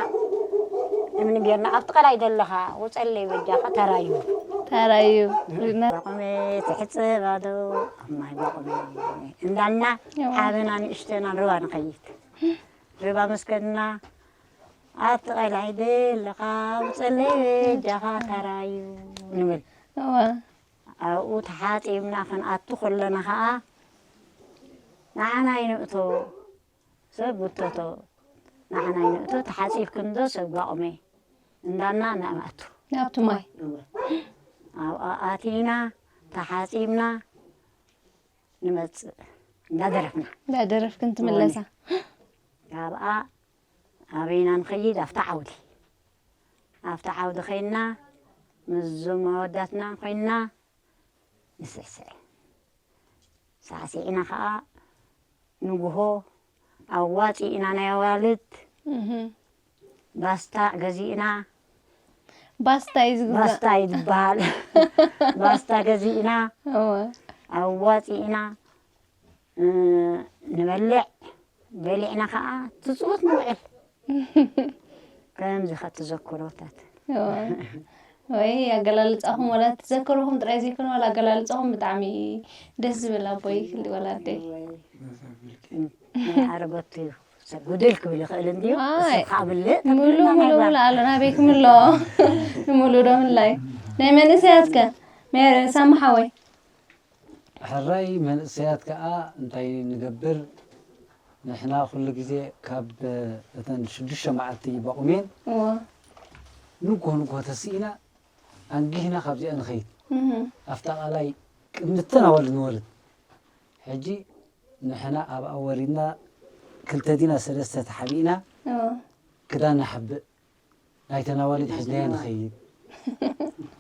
እምኒ ጌርና፣ ኣብቲ ቀላይ ዘለኻ ውጸለይ በጃኻ ተራዩ። ተራዩ። ጓቑመ ትሕጽብ ኣዶ ኣብ ማይ ጓቑመ እንዳልና እወ። ዓበና ንእሽተና ርባ ንኸይድ። ርባ ምስ ከድና፣ ኣብቲ ቀላይ ዘለኻ ውጸለይ በጃኻ ተራዩ ንብል። እወ። ኣብኡ ተሓጺብና ክንኣቱ ከለና ኸኣ፣ ንዓና ይንእቶ፣ ሰብ ጉተቶ፣ ንዓና ይንእቶ፣ ተሓጺብክን ዶ ሰብ ጓቑመ እንዳልና ንኣቱ። ናብቲ ማይ። እወ። ኣብኣ ኣቲና፣ ተሓጺብና ንመጽእ፣ እንዳደረፍና። እንዳደረፍክን ትምለሳ። ካብኣ ኣበይና ንኸይድ? ኣብታ ዓውዲ። ኣብታ ዓውዲ ኸይድና፣ ምስዞም ኣወዳትና ኮይንና ንስዕስዕ። ሳዕሲዕና ኸኣ ንግሆ ኣዋጺእና ናይ ኣዋልድ እህ። ባስታ ገዚእና። ባስታ እዩ ዝግዛእ። ባስታ እዩ ዝበሃል። ባስታ ገዚእና፣ እወ። ኣዋጺእና፣ እ፣ ንበልዕ። በሊዕና ኸዓ ትጽወት ንውዕል። ከምዚ ኸዓ ተዘክሮታት። እወ። ወይ ኣገላልጻኹም፣ ዋላ ተዘክሮኹም ጥራይ ዘይኮነ፣ ዋላ ኣገላልጻኹም ብጣዕሚ ደስ ዝብል ኣቦይ ክሊ ዋላ ኣደይ። ወይ። ናይ ኣረገቱ እዩ። ሰብ ጉድል ክብል ይኽእል እንድዩ። ኣይ። ሰብ ከዓ ብልእ ምሉ፣ ተብልና ምሉ፣ ናይባ። ምሉ ኣሎ፣ ናበይ ክምሎ? ንምሉ ዶ ምላይ? ናይ መንእሰያትከ? ሜር-፣ ሳሚ ሓወይ። ሕራይ መንእሰያት ከዓ እንታይ ንገብር? ንሕና ኩሉ ግዜ ካብ እተን ሽዱሽተ መዓልቲ ባቑሜን እዎ። ንግሆ ንግሆ ተስኢና ኣንጊህና ካብዚኣ ንኸይድ። እህ። ኣብታ ቃላይ ቅድሚ እተን ኣዋልድ ንወርድ። ሕጂ ንሕና ኣብኣ ወሪድና ክልተ ዲና ሰለስተ ተሓቢእና እዎ። ክዳን ንሓብእ። ናይተን ኣዋልድ ሒዝናዮ ንኸይድ።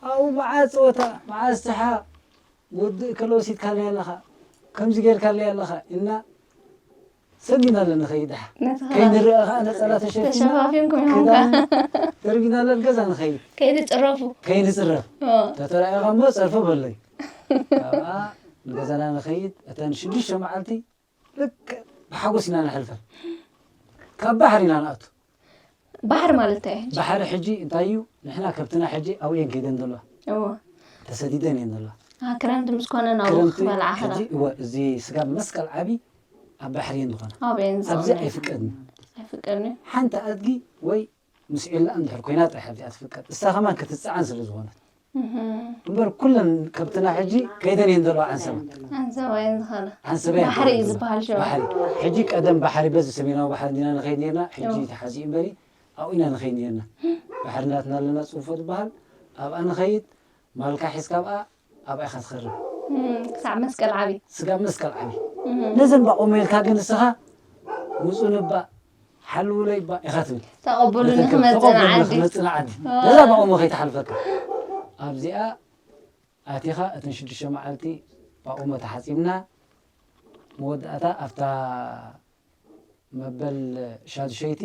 ኣብኡ መዓት ጸወታ፣ መዓት ሰሓቕ፣ ወዲ እከለ ወሲድካለይ ኣለኻ፣ ከምዚ ጌርካለይ ኣለኻ ኢልና ሰጊና ኣሎ ንኸይድ። ደሓ ነቲ ኸኣ ከይንረአ ኸኣ ነጸላ ተሸፊና፣ ተሸፋፊንኩም ኢኹም ክዳን ከኣ። ደርቢና ኣሎ ገዛ ንኸይድ። ከይትጽረፉ። ከይንጽረፍ። ኦ። ተተራእኻ እሞ ጸርፎ በለይ። ካብኣ ንገዛና ንኸይድ። እተን ሽዱሽተ መዓልቲ ልክዕ ብሓጎስ ኢና ነሕልፈን። ካብ ባሕሪ ኢና ንኣቱ። ባሕሪ ማለት እንታይ እዩ? ባሕሪ ሕጂ እንታይ እዩ? ንሕና ከብትና ሕጂ ኣብኡ እየን ከይደን ዘለዋ። እዎ። ተሰዲደን እየን ዘለዋ። አ፣ ክረምቲ ምስ ኮነ ናብኡ ክረምቲ ክበልዓ ሕጂ፣ ከላ። እወ፣ እዚ ስጋብ መስቀል ዓቢ ኣብ ባሕሪ እየን ዝኾና። ኣብኡ እየን ኣብዚ ዝኾና። ኣይፍቀድን። ኣይፍቀድን እዩ። ሓንቲ ኣድጊ ወይ ምስ ዒላ እንድሕር ኮይና ጥራሕ ኣብዚኣ ትፍቀድ። እሳ ከማን ክትጸዓን ስለ ዝኾነት። እህ። እምበር ኩለን ከብትና ሕጂ ከይደን እየን ዘለዋ ዓንሰባ። ዓንሰባ እየን ዝኾና። ዓንሰባ እየን ባሕሪ እዩ ዝኾና። ዝበሃል ሽዑ። ባሕሪ። ሕጂ ቀደም ባሕሪ በዚ ሰሜናዊ ባሕሪ እንዲና ንኸይድ ነርና፣ ሕጂ እዎ። ተሓዚኡ እምበሪ ኣብኡ ኢና ንኸይድ ነርና። ባሕሪ እናትና ኣለና ጽንፎ ትበሃል፣ ኣብኣ ንኸይድ፣ ማልካ ሒዝካ ኣብኣ፣ ኣብኣ ኢኻ ትኸርብ። እም፣ ክሳዕ መስቀል ዓቢ። ስጋብ መስቀል ዓቢ። እም። ነዘን ባቑመ ኢልካ ግን ንስኻ ውጹ ንባእ፣ ሓልውለይ ባእ ኢኻ ትብል። ተቐበሉኒ ነተን ክመጽእ ተቐበሉኒ ንዓዲ። ክመጽእ ንዓዲ። ዋ። ነዛ ባቑመ ከይትሓልፈካ። ኣብዚኣ ኣቲኻ እተን ሽዱሽተ መዓልቲ ባቑመ ተሓጺብና፣ መወዳእታ ኣብታ መበል ሻዱሸይቲ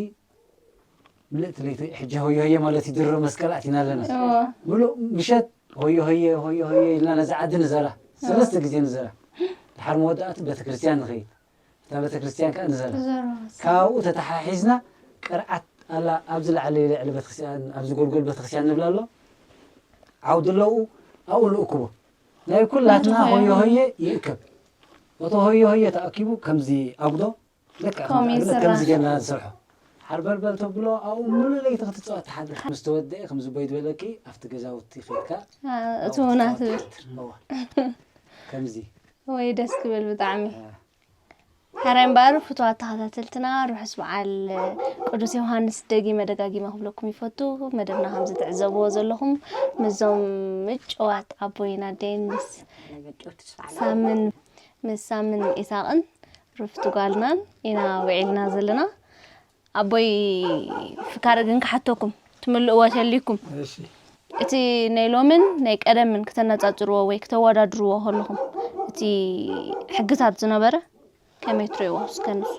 ምልእቲ ለይቲ ሕጂ ሆየ ሆየ ማለት እዩ፣ ድሮ መስቀል ኣቲና ኣለና። እዎ። ምሉእ ምሸት ሆየ ሆየ፣ ሆየ ሆየ ኢልና ነዛ ዓዲ ንዘራ። እዎ። ሰለስተ ግዜ ንዘራ። ድሓር መወዳእቱ ቤተክርስትያን ንኸይድ። እታ እታ ቤተክርስትያን ከኣ ንዘርባ። ካብኡ ተተሓሒዝና ቅርዓት ኣላ፣ ኣብዚ ላዕሊ ልዕሊ ቤተክርስትያን፣ ኣብዚ ጎልጎል ቤተክርስትያን ንብላ ኣሎ። ዓውዲ ኣለዉ፣ ኣብኡ ንእክቦ። ናይ ኩላትና ሆየ ሆየ ይእከብ። እቲ ሆየ ሆየ ተኣኪቡ ከምዚ ኣጉዶ፣ ልክዕ ከምኡ ከምዚ ይስራሕ። ከምዚ ጌርና ንሰርሖ። ሓርበልበል ተብሎ፣ ኣብኡ ሙሉእ ለይቲ ክትጻወት ትሓድር። ምስ ተወደአ፣ ከምዚ ቦይ ዝበለኪ፣ ኣብቲ ገዛውቲ ኬድካ፣ አ፣ ኣብኡ እትውና ክትጻወት ትብል። ትሓድር። እዋ። ከምዚ። ወይ ደስ ክብል ብጣዕሚ። አ። ሕራይ እምበኣር ፍቱዋት ተኸታተልትና፣ ርሑስ በዓል ቅዱስ ዮሃንስ ደጊመ ደጋጊመ ክብለኩም ይፈቱ። መደብና ከም ዝትዕዘብዎ ዘለኹም፣ ምስዞም ምጭዋት ኣቦይን ኣደይን፣ ምስ ሳምን፣ ምስ ሳምን ኢሳቕን ርፍቲ ጓልናን ኢና ውዒልና ዘለና። ኣቦይ ፍካረ ግን ክሓተኩም፣ ትምልእዎ ተልይኩም። እሺ። እቲ ናይ ሎምን ናይ ቀደምን ክተነጻጽርዎ ወይ ክተወዳድርዎ ከለኹም፣ እቲ ሕግታት ዝነበረ ከመይ ትርእይዎ? እስከ ንሱ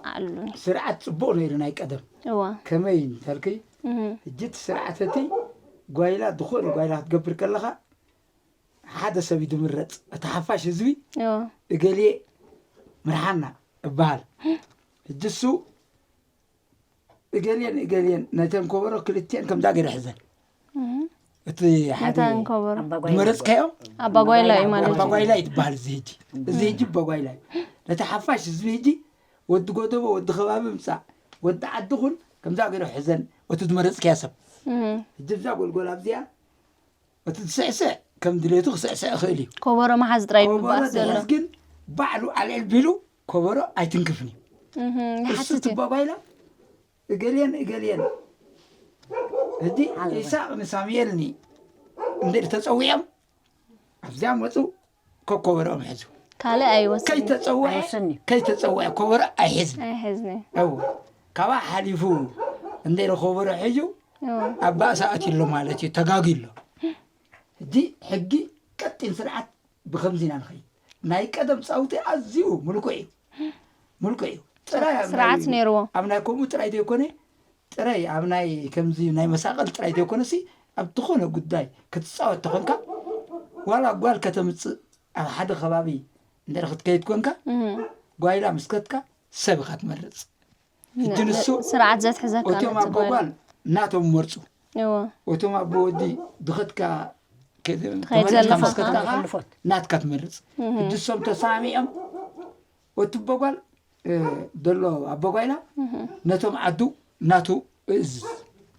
ኣዕልሉኒ። ስርዓት ጽቡቕ ነይሩ ናይ ቀደም። እዋ። ከመይ እንተልኪ፣ እህ። ሕጂ እቲ ስርዓት እቲ ጓይላ፣ ዝኾነ ጓይላ ክትገብር ከለኻ፣ ሓደ ሰብ እዩ ዝምረጽ። እቲ ሓፋሽ ህዝቢ እዎ። እገሌ ምርሓና እበሃል። ሕጂ እሱ እገሌን እገሌን ነተን ከበሮ ክልቲአን ከምዛ ገይረ ሕዘን። እህ። እቲ ሓደ ነተን ከበሮ። ኣባጓይላ። ዝመረጽካዮም ኣባጓይላ እዩ ማለት እዩ። ኣባጓይላ እዩ ትበሃል እዚ ሕጂ። እዚ ሕጂ ኣባጓይላ እዩ። ነቲ ሓፋሽ ህዝቢ ሕጂ ወዲ ጎደቦ፣ ወዲ ከባቢ ምጻእ፣ ወዲ ዓዲ ኩን ከምዛ ገይረ ሕዘን፣ እቲ ዝመረጽካዮ ሰብ። እህ። ሕጂ እዛ ጎልጎል ኣብዚኣ እቲ ዝስዕስዕ ከም ድሌቱ ክስዕስዕ ይኽእል እዩ። ከበሮ መሓዝ ጥራይ እዩ ከበሮ ምባል ዘሎ። ዝሕዝ ግን ባዕሉ ኣልዕል ቢሉ ከበሮ ኣይትንክፍን እዩ። እህ፣ እሱ ይሓትት እዩ። ትባጓይላ እገሌን እገሌን ሕጂ ሓዘ ኢሳቕ ንሳሙኤል ኒ እንድዒ ተጸዊዖም ኣብዚኣ መጹ፣ ኮብ ከበሮኦም ሕዙ። ካልእ ኣይወስድን። ከይተጸውዐ፣ ኣይወስድን እዩ። ከይተጸውዐ ከበሮ ኣይሕዝን። ኣይሕዝን እዩ። እወ። ካብኣ ሓሊፉ እንድዒ ከበሮ ሒዙ እወ። ኣብ ባእሲ ኣትዩ ኣሎ ማለት እዩ፣ ተጋግዩ ኣሎ። ሕጂ ሕጊ ቀጢን ስርዓት ብኸምዚ ኢና ንኸይድ። ናይ ቀደም ጻውቲ ኣዝዩ ምልኩዕ እዩ። ምልኩዕ እዩ። ጥራይ ኣብ ናይ ስርዓት ነይርዎ። ኣብ ናይ ከምኡ ጥራይ ዘይኮነ፣ ጥራይ ኣብ ናይ ከምዚ ናይ መሳቕል ጥራይ ዘይኮነሲ፣ ኣብ ዝኾነ ጉዳይ ክትጻወት ተኾንካ፣ ዋላ ጓል ከተምጽእ ኣብ ሓደ ከባቢ እንድሕር ክትከይድ ኮንካ፣ እህ። ጓይላ ምስ ከድካ ሰብ ኢኻ ትመርጽ። ሕጂ ን-፣ ንሱ ን-፣ ስርዓት ዘትሕዘካ እቶም ነቲ ኣቦ ጓል። ጓል ናቶም መርጹ። እዎ። እቶም ኣቦ ወዲ ድኸድካ ከ-፣ ትኸይድ ተመሪጽካ ዘለኻ። ምስ ከድካ ኸዓ ሕልፎት። ናትካ ትመርጽ። እህ። ሕጂ እሶም ተሰማሚዖም፣ እቲ ኣቦ ጓል፣ እ፣ ደሎ ኣቦ ጓይላ እህ። ነቶም ዓዱ ናቱ እዝ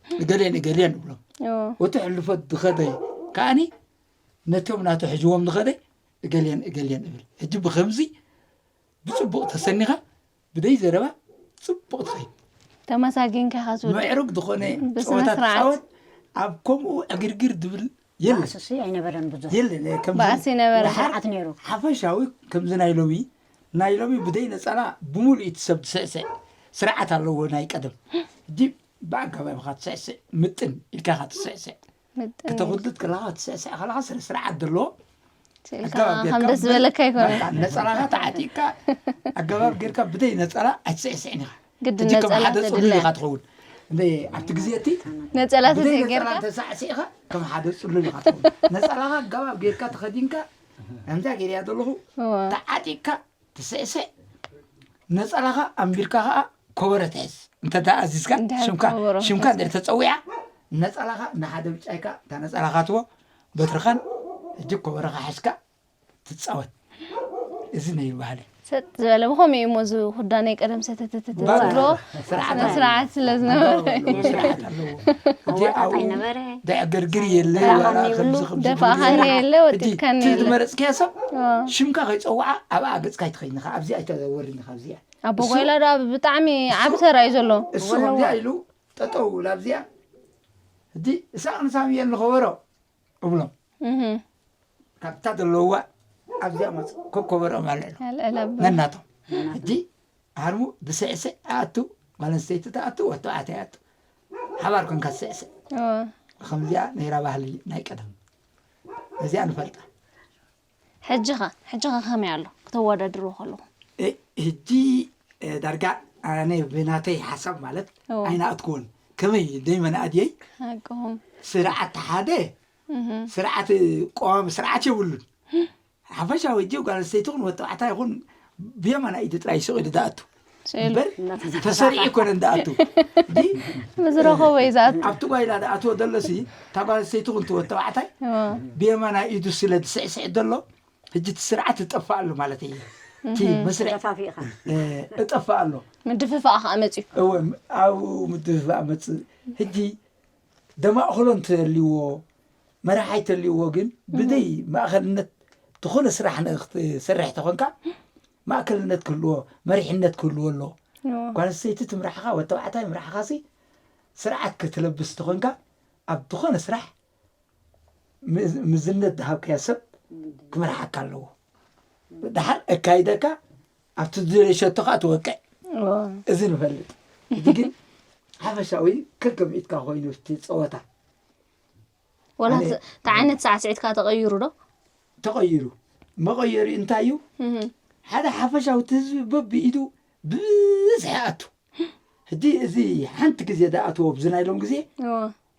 እገሌን እገሌን እብሎም። እዎ። እቲ ሕልፎት ድኸደ ከዓኒ ነቶም ናቱ ሕጅዎም ድኸደ እገሌን እገሌን እብል። ሕጂ ብኸምዚ ብጽቡቕ ተሰኒኻ ብደይ ዘረባ ጽቡቕ ትኸይድ። ተመሳጊንካ ኢኻ ትውድእ። ምዕሩግ ዝኾነ ብስነ ጸወታ ስርዓት። ትጻወት፣ ኣብ ከምኡ ዕግርግር ድብል የለን። ባእስሲ ኣይነበረን ብዙሕ። የለን፣ እ፣ ከምዚ ባእሲ ነበረ። ድሓር ስርዓት ነይሩ። ሓፈሻዊ ከምዚ ናይ ሎሚ፣ ናይ ሎሚ ብደይ ነጸላ ብምሉእ እቲ ሰብ ዝስዕስዕ ስርዓት ኣለዎ ናይ ቀደም። ሕጂ ብኣገባብ ኢኻ ትስዕስዕ፣ ምጥን ኢልካ ኢኻ ትስዕስዕ። ምጥን ክተኹልት ከለኻ ትስዕስዕ ከለኻ ስነ ስርዓት ዘለዎ ስኢልካ ኣገባብ ከም ጌርካ ደስ ዝበለካ ኣይኮነን። በቃ ነጸላኻ ተዓጢቕካ ኣገባብ ጌርካ ብደይ ነጸላ ኣይትስዕስዕን ኢኻ። ግድን ሕጂ ከም ነጸላ ሓደ ጽሉል ተድለ። ኢኻ ትኸውን። እንደ ኣብቲ ግዜ እቲ ነጸላ ብደይ ነጸላ ተዘይጌርካ? ተሳዕሲዕኻ ከም ሓደ ጽሉል ኢኻ ትኸውን። ነጸላኻ ኣገባብ ጌርካ ተኸዲንካ፣ ከምዛ ጌርያ ዘለኹ፣ እወ። ተዓጢቕካ ትስዕስዕ። ነጸላኻ ኣንቢርካ ኸኣ ኮበሮ ትሕዝ። እንተ ደኣ ኣዚዝካ፣ እንድሕር ሽምካ፣ ኮበሮ ሽምካ ሒዝካ። እንድሕር ተጸዊዓ፣ ነጸላኻ ንሓደ ብጫይካ፣ እታ ነጸላኻ ትቦ፣ በትርኻን፣ ሕጂ ኮበሮኻ ሒዝካ ትጻወት። እዚ ነይሩ ባህሊ። ሰጥ ዝበለ፣ ብኸምኡ እዩ እሞ፣ እዚ ኩዳ ናይ ቀደም ሰተተተተ ባር-፣ ትብሎ፣ ስርዓት ስነ ኣለዎ። ስርዓት ስለ ዝነበረ። ኣለዎ፣ ስርዓት ኣለዎ። ሕጂ ኣዋጣጥ ኣብኡ ኣይነበረ። ደዕገርግር የለ፣ ደፋ ዋላ ኸም ይብሉ። ከምዚ፣ ከምዚ ደፋ ክብል ኸኒ የለ። የለ፣ ሕጂ ወጢጥካኒ እቲ የለ። ዝመረጽክያ ሰብ፣ ኣዎ። ሽምካ ከይጸውዓ፣ ኣብኣ ገጽካ ኣይትኸይድን ኢኻ፣ ኣብዚ ኣይተዘወርን ኢኻ፣ ኣብዚኣ። ኣቦ እሱ ጓይላ ደኣ ብጣዕሚ እሱ ዓቢ ተራ እዩ ዘሎ። እሱ ከምዚኣ ኢሉ ጠጠው ኢሉ ኣብዚኣ፣ ሕጂ እሳቕ ንሳሙኤል ንኸበሮ እብሎም። እህ። ካብታ ዘለውዋ ኣብዚኣ መጽ-፣ ኮኮበሮም ኣልዕሎ። ኣልዕል ኣቦ። ነናቶም። ሕጂ ሃርሙ ዝስዕስዕ ኣቱ፣ ጓል ኣንስተይቲ ትኣቱ፣ ወዲ ተባዕታይ ኣቱ። ሓባር ኮንካ ትስዕስዕ። እዎ። ከምዚኣ ነይራ ባህሊ ናይ ቀደም። እዚኣ ንፈልጣ። ሕጂ ኸ፣ ሕጂ ኸ ከመይ ኣሎ? ክተወዳድርዎ ከለኹም? እ፣ ሕጂ፣ እ፣ ዳርጋ ኣነ ብናተይ ሓሳብ ማለት እዎ። ኣይንኣትክዎን። ከመይ ደይ መናእድየይ? ሓቅኹም። ስርዓት ሓደ፣ እህ። ስርዓት ቀዋሚ ስርዓት የብሉን። ሓፈሻዊ ሕጂ ጓል ኣንስተይቲ ይኹን ወዲ ተባዕታይ ይኹን ብየማና ኢዱ ጥራይ ስቕ ኢሉ ዝኣቱ ስእሉ እምበር ተሰሪዑ ኣይኮነን ዝኣቱ። እንዲ ብዝረኸቦ እዩ ዝኣቱ። ኣብቲ ጓይላ ዝኣትዎ ዘሎሲ እታ ጓል ኣንስተይቲ ኩን ትወድ ተባዕታይ እዎ። ብየማና ኢዱ ስለ ዝስዕስዕ ዘሎ ሕጂ እቲ ስርዓት እጠፋ ኣሎ ማለት እዩ። እቲ መስርዕ ተፋፊእኻ እ፣ እጠፋ ኣሎ። ምድፍፋእ ከዓ መፅዩ። እወ ኣብኡ ምድፍፋእ መፅእ። ሕጂ ደማእኸሎ እንተልይዎ መራሓይ ተልይዎ ግን ብደይ ማእኸልነት ዝኾነ ስራሕ ንክትሰርሕ ተኾንካ ማእከልነት ክህልዎ መሪሕነት ክህልዎ ኣለዎ። እዎ። ጓል ኣንስተይቲ ትምራሕኻ ወተባዕታይ ምራሕኻሲ ስርዓት ክትለብስ ተኾንካ ኣብ ዝኾነ ስራሕ ምዝ- ምዝነት ዝሃብካዮ ሰብ ክመርሓካ ኣለዎ። ድሓር ኣካይደካ ኣብቲ ዝደለሸቶ ከዓ ትወቅዕ። እዎ። እዚ ንፈልጥ። እዚ ግን ሓፈሻዊ ከከም ኢድካ ኮይኑ እቲ ፀወታ ወላ ኣነ- እቲ ዓይነት ሳዕስዒትካ ተቐይሩ ዶ? ተቐይሩ። መቐየሪ እንታይ እዩ? እህ። ሓደ ሓፈሻዊ እቲ ህዝቢ በብኢዱ ብዝሒ ኣቱ። ሕጂ እዚ ሓንቲ ግዜ ዝኣትዎ ኣብዚ ናይ ሎም ግዜ እዎ።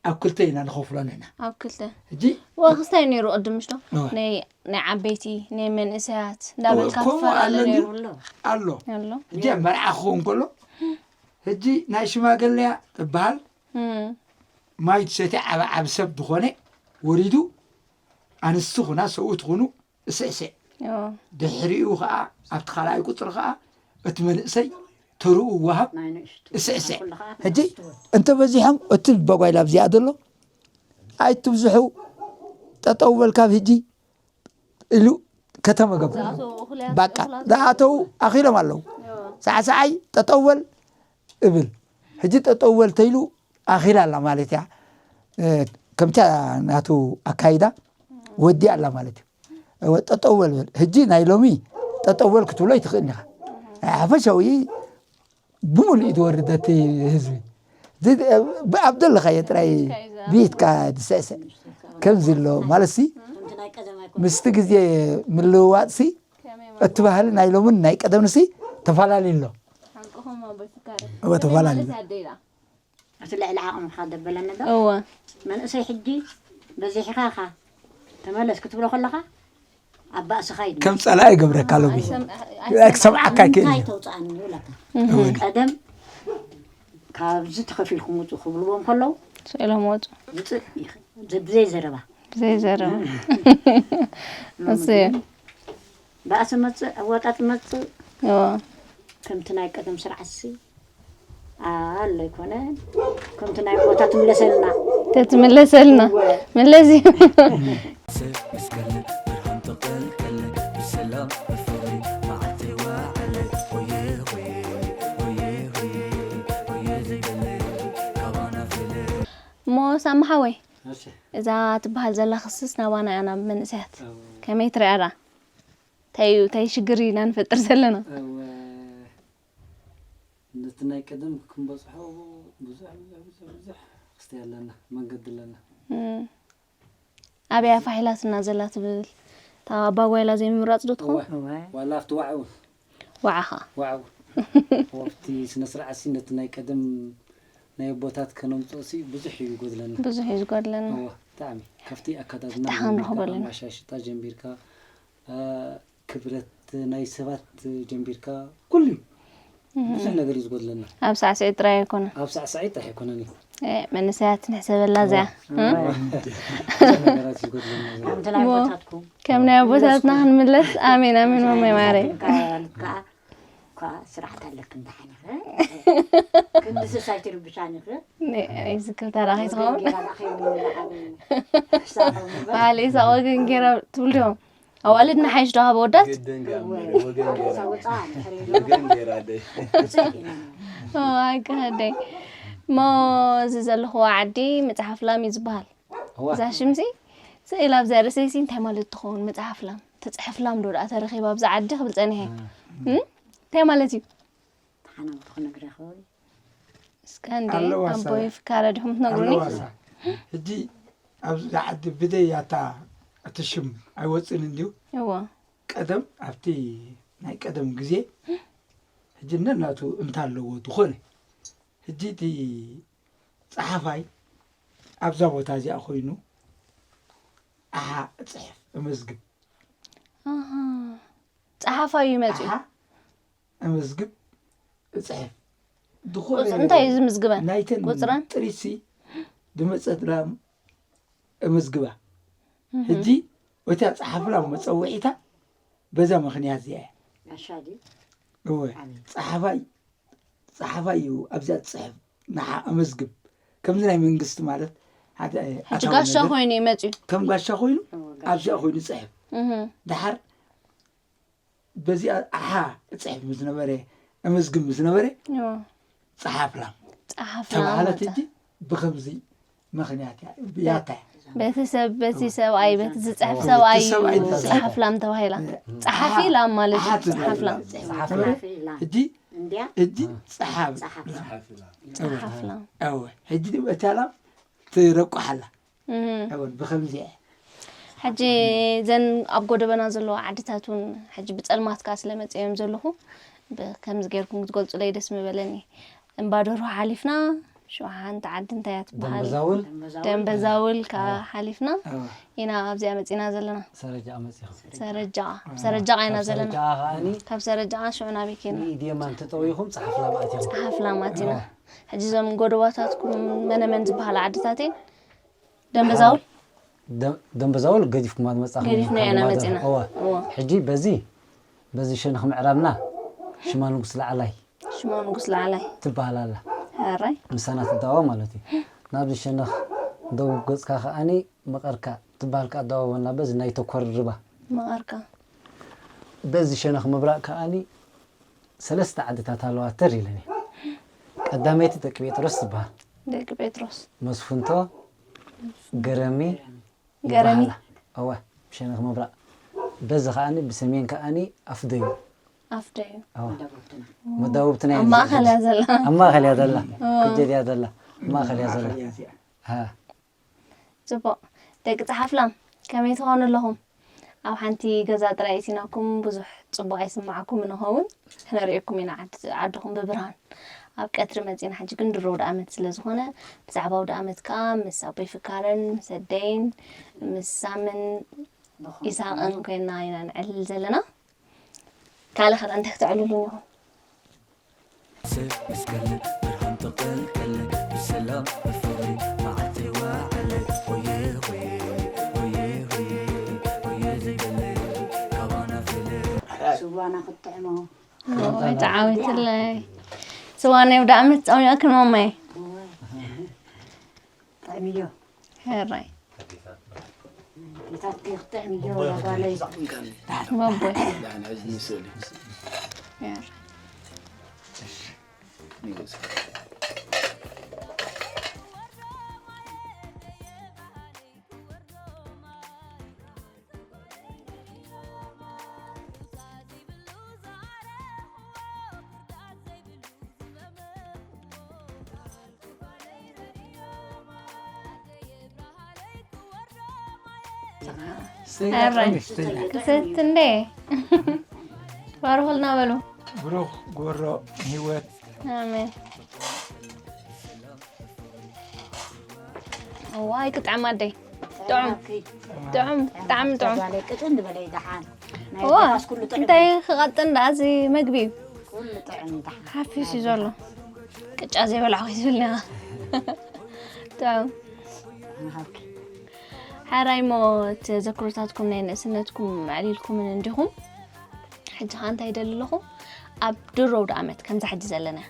ኣብ ክልተ ኢና ንኸፍሎ ንሕና። ኣብ ክልተ ሕጂ ወ ክስታይ ነይሩ ቅድም ምሽ ዶ? እዎ። ናይ ናይ ዓበይቲ ናይ መንእሰያት እንዳበልካ ከምኡ ትፈላለ ኣሎ እንዲ- ነይሩ። ኣሎ ኣሎ። ሕጂ ኣብ መርዓ ክኸውን ከሎ ሕጂ ናይ ሽማግለያ እበሃል እም። ማይ ትሰትያ ዓብ ዓብ ሰብ ዝኾነ ወሪዱ ኣንስቲ ኹና ሰብኡት ኹኑ እስዕስዕ እዎ። ድሕሪኡ ከዓ ኣብቲ ካልኣይ ቁፅሪ ከዓ እቲ መንእሰይ ተርኡ ወሃብ ናይ ንእሽቱ እስዕስዕ ኩሉ ከዓ ሕጂ እንተበዚሖም እቲ በጓይላ ኣብዚኣ ዘሎ ኣይትብዝሑ ጠጠው በል ካብ ሕጂ ኢሉ ከተመ ገብር ባቃ ዝኣተው ኣኺሎም ኣለዉ። ሳዕሳዓይ ጠጠው በል እብል ሕጂ ጠጠው በል ተይሉ ኣኺላ ኣላ ማለት እያ። እ፣ ከምታ ናቱ ኣካይዳ ወዲ ኣላ ማለት እዩ። እወ፣ ጠጠው በል በል። ሕጂ ናይ ሎሚ ጠጠው በል ክትብሎ ኣይትኽእልን ኢኻ። ናይ ሓፈሻዊ ብምሉእ እዩ ትወርድ እቲ ህዝቢ። እዚ፣ እ፣ ብ- ኣብ ዘለኻዮ ጥራይ ብኢትካ ትስዕስዕ። ከምዚ ኣሎ ማለት ሲ ከምቲ ናይ ቀደም ኣይኮነ ምስቲ ግዜ ምልውዋጥ ሲ እቲ ባህሊ ናይ ሎምን ናይ ቀደም ሲ ተፈላለዩ ኣሎ። ሓንቅኹም ኣቦይ ፍካረ። እወ፣ ተፈላለዩ። ማለት ኣደይ ደኣ። እቲ ልዕሊ ዓቕምኻ ደበለኒ ዶ እወ። መንእሰይ ሕጂ በዚሕኻ ኢኻ ተመለስ ክትብሎ ከለኻ ኣብ ባእስኻ እዩ ከም ጸላኢ ይገብረካ ሎሚ። ኣይሰም- ክሰምዓካ ይክእል እንታይ እዩ። ተውፅኣኒ ይብለካ እውን ቀደም ካብዚ ተኸፊልኩም ውፁ ክብልዎም ከለዉ ስእሎም ወፁ። ውፅእ ይኽ- ብዘይ ዘረባ ብዘይ ዘረባ። እሱ እዩ። ባእሲ መፅእ ኣዋጣጥ መፅእ እዎ። ከምቲ ናይ ቀደም ስርዓትሲ ኣሎ ኣይኮነን ከምቲ ናይ ቦታ ትምለሰልና ተትምለሰልና መለስ እዩ። ሰብ መስቀል ብርሃን ተቐልቀል ብሰላም ብፍቕሪ መዓልቲ ዋዕለ ሆየ ሆየ ሆየ ሆየ ሆየ ዘይበለ ካባና ፍለ እሞ ሳሚ ሓወይ እሺ እዛ ትበሃል ዘላ ክስስ ናባና እያ ናብ መንእሰያት እወ፣ ከመይ ትሪኣ ዳ? እንታይ እዩ እንታይ ሽግር ኢና ንፈጥር ዘለና? እወ፣ ነቲ ናይ ቀደም ክንበፅሖ ብዙሕ ብዙሕ ብዙሕ ብዙሕ ክስታይ ኣለና መንገዲ ኣለና። እም። ኣበይ ኣፋሒላትና ዘላ ትብል እታ ኣባጓይላ ዘይምምራፅ ዶ ትኸውን? እወ፣ ዋላ ኣብቲ ዋዕ እውን ዋዕኻ ዋዕ እውን ኣብቲ ስነ ስርዓት ሲ ነቲ ናይ ቀደም ናይ ኣቦታት ከነምፅኦ ሲ ብዙሕ እዩ ይጎድለና። ብዙሕ እዩ ዝጎድለና። እወ፣ ብጣዕሚ ካብቲ ኣካዳድና ፍታሕ ጀምቢርካ ንረኽበሉ ኢና። ኣማሻሽጣ ጀምቢርካ እ፣ ክብረት ናይ ሰባት ጀምቢርካ ኩሉ እዩ ብዙሕ ነገር እዩ ዝጎድለና። ኣብ ሳዕስዒት ጥራይ ኣይኮነን። ኣብ ሳዕሳዒት ጥራሕ ኣይኮነን እዩ እ፣ መንእሰያት ንሕሰበላ እዚኣ እ? ብዙሕ ነገራት እዩ ዝጎድለና ዘሎ። ከምቲ ናይ ኣቦታትኩም ከም ናይ ኣቦታትና ክንምለስ። ኣሜን ኣሜን። ማማይ ማረይ። ከ እኳ ስራሕቲ ኣለክን ደሓን ኢኸ ክንድስስ ኣይትርብሻን ኢኸ ይዝክር ተራኺ ትኸውን። ጌራ ዳኸ ይብሉ ዓብዪ ክሳብ ባህሊ ይሳቆ ግን ጌራ ትብሉ ዲኹም? ኣዋልድ ንሓይሽ ዶ ካብ ኣወዳት? ግድን ገ ወገን ገይራ ሳውፃ ድሕሪ ወገን ገይራ ኣደይ ውፅእ ኢና ኣጋደይ እሞ እዚ ዘለኽዎ ዓዲ መፅሓፍ ላም እዩ ዝበሃል። እዋ እዛ ሽምሲ ስእላ ኣብዛ ርእሰይሲ እንታይ ማለት ትኸውን? መፅሓፍ ላም ትፅሕፍ ላም ዶ ደኣ ተረኺባ ኣብዛ ዓዲ ክብል ፀኒሐ። እም? እንታይ ማለት እዩ? ተሓናውቲ ክነግረኸ ወይ እስከ እንዴ ኣለዋ እሳ። ኣቦይ ፍካረ ዲኹም ትነግሩኒ? ኣለዋ እሳ። ሕጂ ኣብዚ ዓዲ ብደይ ኣታ እቲ ሽም ኣይወፅን እንድዩ። እዎ። ቀደም ኣብቲ ናይ ቀደም ግዜ ሕጂ ነናቱ እንታ ኣለዎ ዝኾነ ሕጂ እቲ ጸሓፋይ ኣብዛ ቦታ እዚኣ ኮይኑ ኣሓ እጽሕፍ እመዝግብ ኣሃ። ጸሓፋይ እዩ መጽኡ። ኣሓ እምዝግብ፣ እጽሕፍ። ዝኾነ ቁጽ- እንታይ እዩ ዝምዝግበን? ናይተን ቁጽረን? ጥሪሲ ድመጸት ላም እምዝግባ። ሕጂ ወታ ጸሓፍላ መጸውዒታ በዛ ምኽንያት እዚኣ እያ። ኣሻዲ እወ ጸሓፋይ ጸሓፋይ እዩ ኣብዚኣ ትጽሕፍ ንዓ እመዝግብ። ከምዚ ናይ መንግስቲ ማለት ሓደ ሕጂ ጋሻ ኮይኑ እዩ መፅዩ። ከም ጋሻ ኮይኑ ኣብዚኣ ኮይኑ ይፅሕፍ። ድሓር በዚኣ ኣሓ እፅሕፍ ምስ ነበረ እመዝግብ ምስ ነበረ ጸሓፍላም ጸሓፍላ ተባህለት። ሕጂ ብከምዚ ምኽንያት እያ ያታ በቲ ሰብ በቲ ሰብኣይ በቲ ዝፅሕፍ ሰብኣይ እዩ ጸሓፍላም ተባሂላ። ጸሓፊ ላም ማለት እዩ። ጸሓፍላም ሕጂ ሕጂ ጸሓፍ ጸሓፍላም እወ ሕጂ ድማ እታ ላም ትረቁሓላ እውን ብከምዚ እያ። ሕጂ ዘን ኣብ ጎደበና ዘለዋ ዓድታት እውን ሕጂ ብፀልማትካ ስለመፅኦም ዘለኹ ከምዚ ገይርኩም ክትገልፁለይ ደስ ምበለኒ። እምባደርሆ ሓሊፍና ሽውሓንቲ ዓዲ እንታይ እያ ትበሃል? ደንበዛውል ደንበዛውል ከዓ ሓሊፍና እወ ኢና ኣብዚኣ መፂና ዘለና። ሰረጃ መፂኹም ሰረጃ ሰረጃ ኢና ዘለና። ሰረጃ ከዓኒ ካብ ሰረጃ ሽዑ ናበይ ኬና? ንኢድየማን ተጠዊኹም ጸሓፍላም ኣቲኹም ጸሓፍላም ኣቲና። ሕጂ እዞም ጎደባታትኩም መነመን ዝበሃላ ዓድታት እየን? ደንበዛውል ደንበዛውል ገዲፍኩም መጻኹም ገዲፍና ኢና መጺና። እወ እወ ሕጂ በዚ በዚ ሸነኽ ምዕራብና ሽማ ንጉስ ላዕላይ ሽማ ንጉስ ላዕላይ ትበሃል ኣላ። ሕራይ ምሳና ትዳወብ ማለት እዩ። ናብዚ ሸነኽ ደቡብ ገጽካ ከዓኒ መቐርካ ትበሃል ከኣ ዳወበና በዚ ናይ ተኮርርባ መቐርካ በዚ ሸነኽ ምብራቕ ከዓኒ ሰለስተ ዓድታት ኣለዋ ተር ኢለን እየ። ቀዳመይቲ ደቂ ጴጥሮስ ትበሃል። ደቂ ጴጥሮስ መስፉንቶ ገረሚ ገረሚ ይበሃላ። እወ ብሸነኽ ምብራቕ በዚ ከዓኒ ብሰሜን ከዓኒ ኣፍደዩ ኣፍደዩ እወ መዳውብትና ኣብ ማእኸል እያ ዘላ። ኣብ ማእኸል እያ ዘላ። ክጀል እያ ዘላ። ኣብ ማእኸል እያ ዘላ። ሃ ፅቡቕ ደቂ ጸሓፍላም ከመይ ትኾኑ ኣለኹም? ኣብ ሓንቲ ገዛ ጥራይ እቲናኩም ብዙሕ ጽቡቕ ኣይስማዓኩም ንኸውን። ክነርእየኩም ኢና ዓድ- ዓድኹም ብብርሃን። ኣብ ቀትሪ መጺና ሕጂ ግን ድሮ ወደ ኣመት ስለ ዝኾነ ብዛዕባ ወደ ኣመት ከኣ ምስ ኣቦይ ፍካረን ምስ ኣደይን ምስ ሳምን ኢሳቕን ኮይና ኢና ንዕልል ዘለና። ካልእ ኸ እንታይ ክተዕልሉን ኢኹም? ሰብ ምስ ገለ ብርሃን ተቐልቀለ ብሰላም ብፍቕሪ መዓልቲ ወዓለ ሆየ ሆየ ሆየ ሆየ ሆየ ዘይገለ ካባና ፈለ ስዋና ክትጥዕሞ ወይ ተዓዊትለይ ስዋ ናይ ወደ ኣመት ጸሚቐክን ማማይ ጥዕምዮ ሕራይ ጌታት ክትጥዕምዮ ያጓለይ ማቦይ ሕራይ ክሰት እንዴ ባርኹልና በሉ። ብሩኽ ጎሮ ህይወት ኣሜን። እዋይ ክጥዕም ኣደይ ጥዑም ጥዑም ብጣዕሚ ጥዑም ጓለይ ቅጥን ዝበለ ይደሓን ናይ እዋ ደሓስ ኩሉ ጥዑም እንታይ ክቐጥን ደኣ እዚ መግቢ እዩ ኩሉ ጥዑም ይደሓን ሓፊስ እዩ ዘሎ ቅጫ ዘይበላዕኹ ይዝብልና ጥዑም ሃብኪ ሓራይ ሞ ተዘክሮታትኩም ናይ ንእስነትኩም ኣዕሊልኩምን እንዲኹም ሕጂ ኸ እንታይ ይደሊ ኣለኹ ኣብ ድሮ ኣውደ ኣመት ከምዚ ሕጂ ዘለና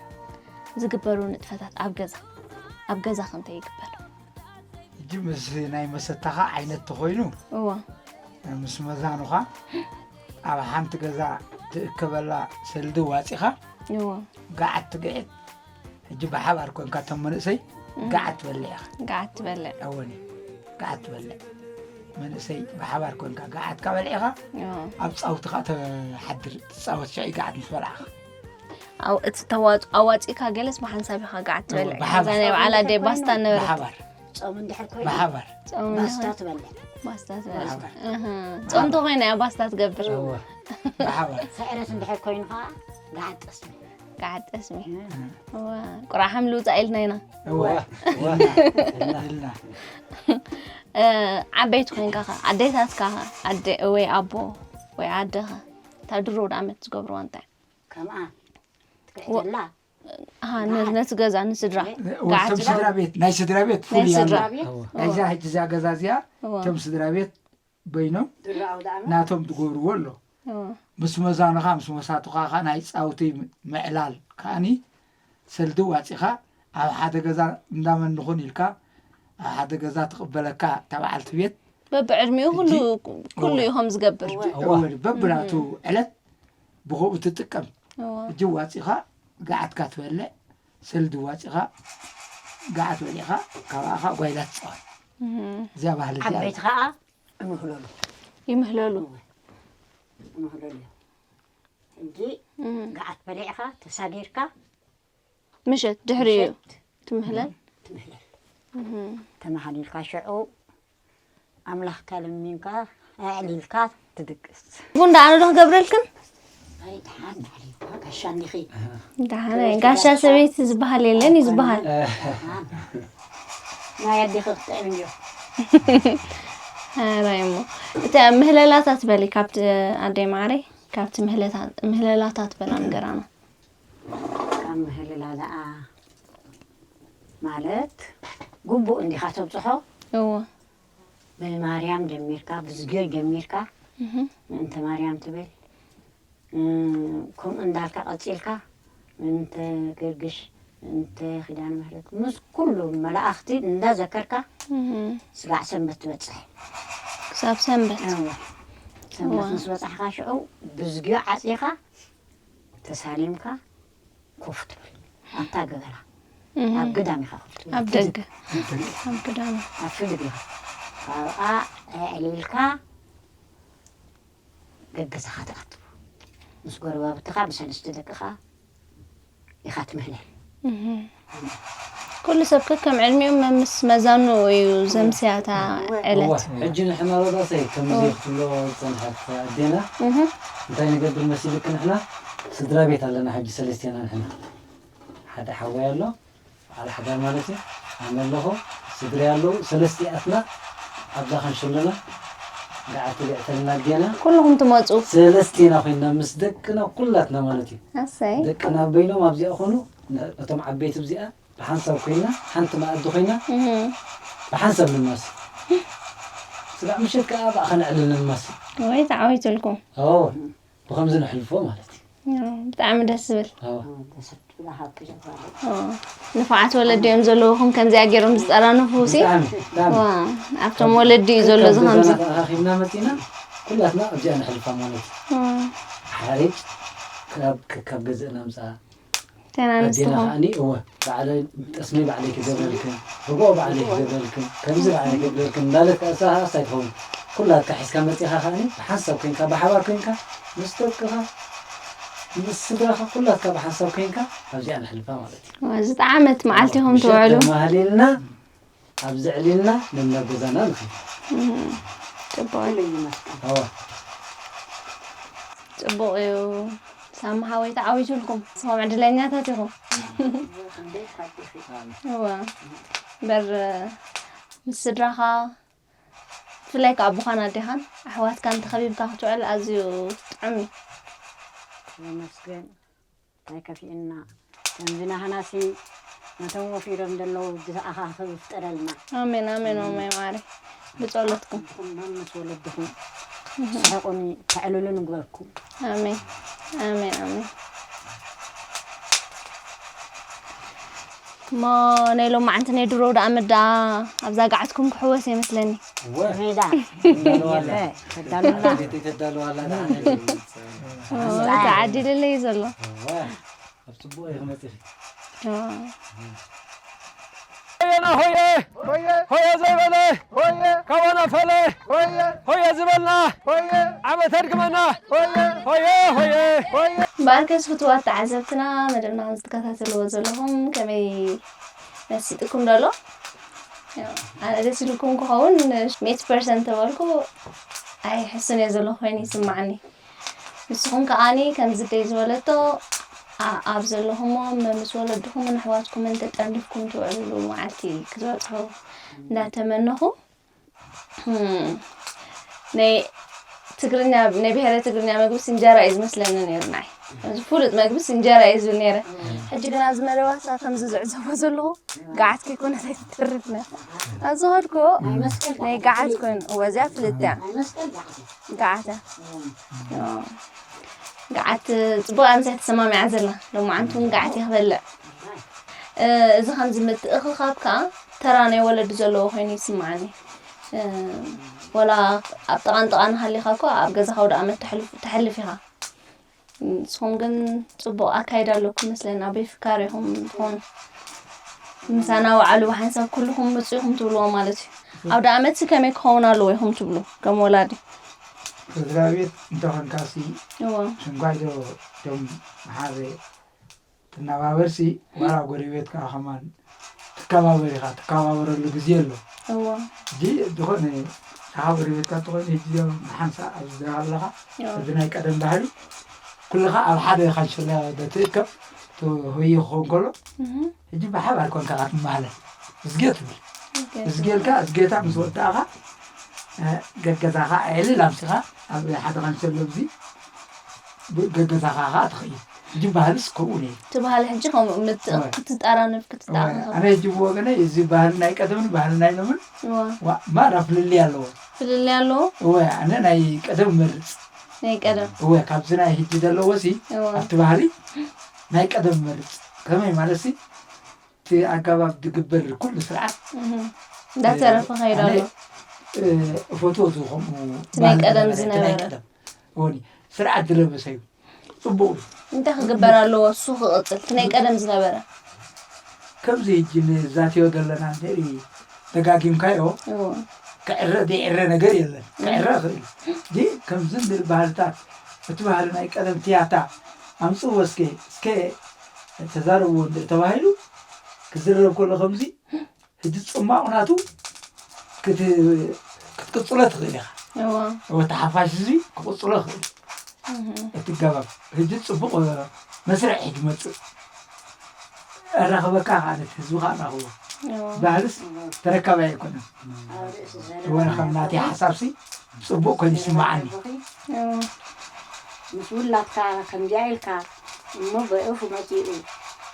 ዝግበሩ ንጥፈታት ኣብ ገዛ ኣብ ገዛ ከ እንታይ ይግበር ሕጂ ምስ ናይ መሰታኻ ዓይነት ተኾይኑ እዎ ምስ መዛኑኻ ኣብ ሓንቲ ገዛ ትእከበላ ሰልዲ ዋፂኻ እዎ ጋዓት ትግዕት ሕጂ ብሓባር ኮንካ እቶም መንእሰይ ጋዓት ትበልዕ ኢኻ ጋዓት ትበልዕ ኣወኒ ጋዓት ትበልዕ መንእሰይ ብሓባር ኮንካ ጋዓት ካበልዒኻ እዎ ኣብ ፃውቲ ከዓ ተሓድር ትፃወት ሻይ ጋዓት ምስ በላዕኻ ኣብ እቲ ተዋፅ ኣዋፂእካ ገለስ ብሓንሳብ ኢኻ ጋዓት ትበልዕ ብሓባር። እዛ ናይ በዓል ኣደይ ባስታ ነበረት ብሓባር ጾም እንድሕር ኮይኑ ብሓባር ጾም ባስታ እንድሕር ትበልዕ ባስታ ትበልዕ ብሓባር። እህ፣ ጾም ተኾይና እያ ባስታ ትገብር እወ ብሓባር ስዕረት እንድሕር ኮይኑ ከዓ ጋዓት ጠስሚ ጋዓት ጠስሚ እዋ ቁራሓም ልውፃእ ኢልና ኢና እወ እወ ኢልና እ፣ ዓበይቲ ኮይንካ ኸ ኣዴታትካ ኸ ኣደ ወይ ኣቦ ወይ ኣደ ኸ እታ ድሮ ወደ ኣመት ዝገብርዋ እንታይ ከምኣ ትሕተላ። ኣሃ፣ ነ- ነቲ ገዛ ንስድራ ወቶም ስድራ ቤት ናይ ስድራ ቤት ናይ ፍሉይ ስድራ ኣሎ። እዎ፣ ናይዛ ሕጂ እዛ ገዛ እዚኣ እዎ። እቶም ስድራ ቤት በይኖም ድሮ ኣውዳእማ ናቶም ትገብርዎ ኣሎ። እዎ። ምስ መዛኑኻ ምስ መሳቱኻ ኸዓ ናይ ፃውቲ ምዕላል ከዓኒ ሰልዲ ዋፂኻ ኣብ ሓደ ገዛ እንዳመን ንኹን ኢልካ ኣብ ሓደ ገዛ ትቕበለካ እታ በዓልቲ ቤት በብዕድሚኡ ኩሉ ኩሉ እዩ ከም ዝገብር። እወ በብናቱ ዕለት ብኸኡ ትጥቀም። እዎ። ሕጂ ዋፂኻ ገዓትካ ትበልዕ፣ ሰልዲ ዋፂኻ ገዓት በሊዕኻ ካብኣኻ ጓይላ ትፃወት። እህ፣ እዚኣ ባህሊ እዚኣ ዓበይቲ ከዓ እምህለሉ ይምህለሉ። እምህለሉ። ሕጂ እህ፣ ገዓት በሊዕኻ ተሳጊርካ ምሸት ድሕሪኡ ምሸት ትምህለል። ትምህለል። እህ፣ ተመሃሊልካ ሽዑ ኣምላኽካ ለሚንካ ኣዕሊልካ ትድቅስ። ቡን ደኣ ኣነ ዶ ክገብረልክን? ኣይ ደሓን ኣዕሊልካ ጋሻ እንዲኺ። ደሓን ጋሻ ሰበይቲ ዝበሃል የለን እዩ ዝበሃል። ደሓን። ናይ ኣዴኺ ክትጥዕም እንዲዮ። ኣራይ እሞ እተ ምህለላታት በሊ ካብቲ ኣደይ ማዕረይ ካብቲ ምህለታ- ምህለላታት በላ ንገራና። ካብ ምህልላ ደኣ ማለት ግቡእ እንዲኻ ተብፅሖ እዎ ብማርያም ጀሚርካ ብዝግዮ ጀሚርካ እህ፣ ምእንተ ማርያም ትብል እ፣ ከምኡ እንዳልካ ቀፂልካ ምእንተ ገርግሽ ምእንተ ኪዳነ ምሕረት ምስ ኩሉ መላእኽቲ እንዳዘከርካ እህ፣ ስጋዕ ሰንበት ትበፅሕ። ክሳብ ሰንበት እወ። ሰንበት እወ። ምስ በፃሕካ ሽዑ ብዝግዮ ዓፂኻ ተሳሊምካ ኮፍ ትብል ኣብታ ገበላ እህ፣ ኣብ ግዳም ኢኻ ኮፍ ትብል ኣብ ደገ ኣብ ግዳም ኣብ ፍልግ ኢኻ ካብኣ ኣዕሊልካ ገገዛኻ ትኣትው ምስ ጎረባብትኻ ብሰለስተ ደቅኻ ኢኻ ትምህለል። እህ፣ ኩሉ ሰብ ከከም ዕድሚኡ መምስ መዛኑ እዩ ዘምስያታ ዕለት። ሕጂ ንሕና ረዳሰይ ከምዚ ክትብሎ ዝፀንሐት ኣዴና እህ፣ እንታይ ንገብር መሲልክ ንሕና ስድራ ቤት ኣለና ሕጂ ሰለስቴና ንሕና ሓደ ሓወይ ኣሎ በዓል ሓዳር ማለት እዩ ኣነ ኣለኹ ስድሪ ኣለዉ ሰለስቲኣትና ኣብዛ ክንሽለና ገዓቲ ልዕተልና ኣዴና ኩልኹም ትመፁ። ሰለስቲና ኮይና ምስ ደቅና ኩላትና ማለት እዩ ኣሰይ ደቅና በይኖም ኣብዚኣ ኮኑ እቶም ዓበይቲ ኣብዚኣ ብሓንሳብ ኮይና ሓንቲ መኣዲ ኮይና እህ፣ ብሓንሳብ ንማሲ ስጋዕ ምሸት ከዓ ብኣ ከነዕልል ንማሲ ወይ ተዓዊትልኩም። ኦ ብከምዚ ነሕልፎ ማለት እዩ ያው ብጣዕሚ ደስ ዝብል። ኦ ደስ ትብል ሃብቲ ጀባሉ ኦ፣ ንፉዓት ወለዲ እዮም ዘለውኹም ከምዚኣ ገይሮም ዝጠራንፉ ሲ። ብጣዕሚ ብጣዕሚ ዋ፣ ኣብቶም ወለዲ እዩ ዘሎ እዚ ከምዚ። ተኣኻኺብና መፂና ኩላትና ኣብዚኣ ነሕልፋ ማለት እዩ ሓሪጭ ካብ ካብ ገዝእና ምፃ ተናንስትኹም ከዓኒ እወ ባዕለ ጠስሚ ባዕለይ ክገብረልክን ርጎ ባዕለይ ክገብረልክን ከምዚ ባዕለይ ክገብረልክን እንዳለት ከኣሳ ሃስ ኣይትኸውን ኩላትካ ሒዝካ መፂኻ ከዓኒ ብሓንሳብ ኮይንካ ብሓባር ኮይንካ ምስ ደቅኻ ምስ ስድራኻ ኩላትካ ብሓንሳብ ኮይንካ ኣብዚኣ ነሕልፋ ማለት እዩ ዝጠዓመት መዓልቲ ኢኹም ትውዕሉ ማህሊልና ኣብ ዘዕሊልና ነናብ ገዛና ንኸይድ ጽቡቅ ኩሉ ይመስገን ኣዋ ጽቡቅ እዩ ሳሚ ሓወይ ተዓዊቱልኩም ንስኹም ዕድለኛታት ኢኹም እንዴት ሓቂኺ እዋ በር ምስ ስድራኻ ብፍላይ ከዓ ኣቦኻን ኣዴኻን ኣሕዋትካን ተኸቢብካ ክትውዕል ኣዝዩ ጥዑም እዩ ይመስገን ኣይከፊእና ከምዚ ናህናሲ ነቶም ወፊሮም ዘለዉ ብዝኣኻ ክፍጠረልና ኣሜን ኣሜን ኦማይ ማሪ ብጸሎትኩም ኩሎም ምስ ወለድኹም ስሕቁኒ ተዕልሉ ንግበርኩም ኣሜን ኣሜን ኣሜን እሞ ናይ ሎማዓንቲ ናይ ድሮ ደኣ መዳ ኣብዛ ጋዓትኩም ክሕወስ የመስለኒ ሜዳ ተዳሉላ ተዳለዋላ ተዓዲልለይ ዘሎ ኣብ ፅቡቅ እዩ ክመፅእ ኦ። ሆየና ሆየ ሆየ ዘይበለ ካባና ፈለ ሆየ ዝበልና ዓመት ኣድግመና ሆየ ሆየ እምበኣርከስ ፍትዋት ተዓዘብትና መደብና ከም ዝትከታተልዎ ዘለኹም ከመይ መሲጥኩም ደሎ ኣነ ደስ ኢልኩም ክኸውን ሚእቲ ፐርሰንት ተበልኩ ኣይሕስን እየ ዘለኹ ኮይኑ ይስማዓኒ ንስኹም ከዓኒ ከምዚ ደይ ዝበለቶ ኣብ ዘለኹሞ ምስ ወለድኹምን ኣሕዋትኩምን ተጠርኒፍኩም ትውዕልሉ መዓልቲ ክትበፅሑ እንዳተመነኹ ናይ ትግርኛ ናይ ብሄረ ትግርኛ መግብስ እንጀራ እዩ ዝመስለኒ ነይሩ ንዓይ እዚ ፍሉጥ መግብስ እንጀራ እዩ ዝብል ነይረ። ሕጂ ግን ኣብዚ መደባትና ከምዚ ዝዕዘቦ ዘለኹ፣ ገዓት ከይኮነት ኣይትተርፍን እያ። ኣብዚ ከድኩ ናይ ገዓት ኮይኑ፣ እወ፣ እዚኣ ፍልጥቲ እያ። ገዓት እያ። ገዓት ጽቡቕ እያ ምሳይ ተሰማሚዓ ዘላ። ሎማዓንቲ እውን ገዓት እየ ክበልዕ። እ፣ እዚ ከምዚ ምትእኽኻብ ከኣ ተራ ናይ ወለዲ ዘለዎ ኮይኑ ይስምዓኒ። እ፣ ወላ ኣብ ጥቓን ጥቓን ሃሊኻ እኳ ኣብ ገዛኻ ኣውደ ኣመት ተሕልፍ፣ ተሕልፍ ኢኻ። ንስኹም ግን ጽቡቕ ኣካይዳ ኣለኩም መስለኒ። ኣቦይ ፍካር ኢኹም ትኾኑ። ምሳና ወዓሉ ብሓንሳብ ኩልኹም ምጹ ኢኹም ትብልዎ ማለት እዩ። ኣውደ ኣመትሲ ከመይ ክኸውን ኣለዎ ኢኹም ትብሉ ከም ወላዲ? ስድራ ቤት እንተኾንካሲ እዎ። ሽንኳይ ዶ ዶም መሓዘ ትናባበርሲ ዋላ ጎረቤት ከኣ ከማን ትከባበር ኢኻ፣ ትከባበረሉ ግዜ ኣሎ። እዎ። ሕጂ ዝኾነ ካኻ ጎረቤትካ እንተኾይኑ፣ ሕጂ ዲኦም ንሓንሳእ ኣብዚ ዚኣ ኣለኻ፣ እዎ። እዚ ናይ ቀደም ባህሊ ኩልኻ ኣብ ሓደ ካንሸላ ዶ ትእከብ፣ እቲ ሆየ ክኸውን ከሎ፣ እህ። ሕጂ ብሓባር ኮንካ ኢኻ ትመሃለል። እዝጌ ትብል። እዝጌ እዝጌ ኢልካ፣ እዝጌታ ምስ ወዳእኻ፣ እ፣ ገገዛኻ ዕልል ኣምሲኻ፣ ኣብ ሓደ ካንሸሎ ኣብዚ ብ-፣ ገገዛኻ ኸኣ ትኸይድ። ሕጂ ባህልስ ከምኡ ነይሩ። እቲ ባህሊ ሕጂ ከምኡ ምት-፣ እወ። ክትጠራነፍ፣ እወ፣ ክትጠራነፍ። ኣነ ሕጂ ብወገነይ እዚ ባህሊ ናይ ቀደምን ባህሊ ናይ ሎምን እወ። ዋ-፣ ማራ ፍልልይ ኣለዎ። ፍልልይ ኣለዎ? እወ፣ ኣነ ናይ ቀደም እመርጽ። ናይ ቀደም። እወ፣ ካብዚ ናይ ሕጂ ዘለዎሲ እወ። ኣብቲ ባህሊ ናይ ቀደም እመርጽ። ከመይ ማለትሲ፣ እቲ ኣገባብ ዝግበር ኩሉ ስርዓት፣ እህ። እንዳተረፈ ኸይዱ ኣነ፣ ኣሎ። እ፣ እፈትዎ እዚ ከምኡ እቲ ናይ ባህሊ ቀደም ዝነበረ፣ እቲ ናይ ዝነበረ። ቀደም። እወኒ፣ ስርዓት ዝለበሰ እዩ። ጽቡቕ እዩ። እንታይ ክግበር ኣለዎ? እሱ ክቕጽል፣ እቲ ናይ ቀደም ዝነበረ። ከምዚ ሕጂ ንዛትዮ ዘለና እንድሕሪ ደጋጊምካዮ፣ እዎ። ክዕረ ዘይዕረ ነገር የለን። ክዕረ ይኽእል እዩ። ግን ከምዚ እንድል ባህልታት፣ እቲ ባህሊ ናይ ቀደም ትያታ ኣምጽእዎ እስከ፣ እስከ ተዛረብዎ እንድሕሪ ተባሂሉ፣ ክዝረብ ከሎ ከምዚ፣ ሕጂ ጽማቕ ናቱ ክት-፣ ክትቅጽሎ ትኽእል ኢኻ። እዎ። እወ፣ እቲ ሓፋሽ ህዝቢ ክቕጽሎ ይኽእል። እህ። እቲ ገባብ። ሕጂ ጽቡቕ መስርሕ እዩ ዝመጽእ። ኣራኽበካ ከኣ ነቲ ህዝቢ ከኣ ኣራኽቦ። እዎ። ባህልስ ተረካባይ ኣይኮነን። እወ፣ ከም ናተይ ሓሳብሲ ጽቡቕ ኮይኑ ይስምዓኒ። እዎ። ምስ ውላድካ ከምዚኣ ኢልካ እሞ ብእፉ መጺኡ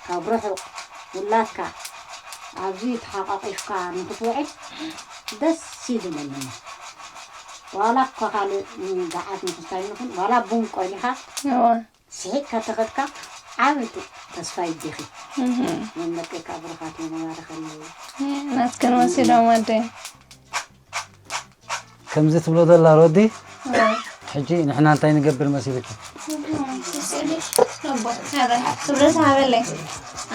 ካብ ርሑቕ ውላድካ ኣብዚ ተሓቋቒፍካ ንኽትውዕል ደስ እዩ ዝብለኒ። ዋላ እኳ ካልእ ንገዓት ንኽንታይ ንኹን፣ ዋላ ቡን ቆሊኻ እወ። ስሒቕካ ተኸድካ ዓቢ ት-፣ ተስፋ ይዲኺ። እህ። መመርቀካ ብሩኻት እዮም፣ ይባርኸለይ። ናትክን ወሲዶም ኣደይ። ከምዚ ትብሎ ዘላ ሮዲ፣ እወ። ሕጂ ንሕና እንታይ ንገብር መሲልኪ? ክብረት ሃበለይ።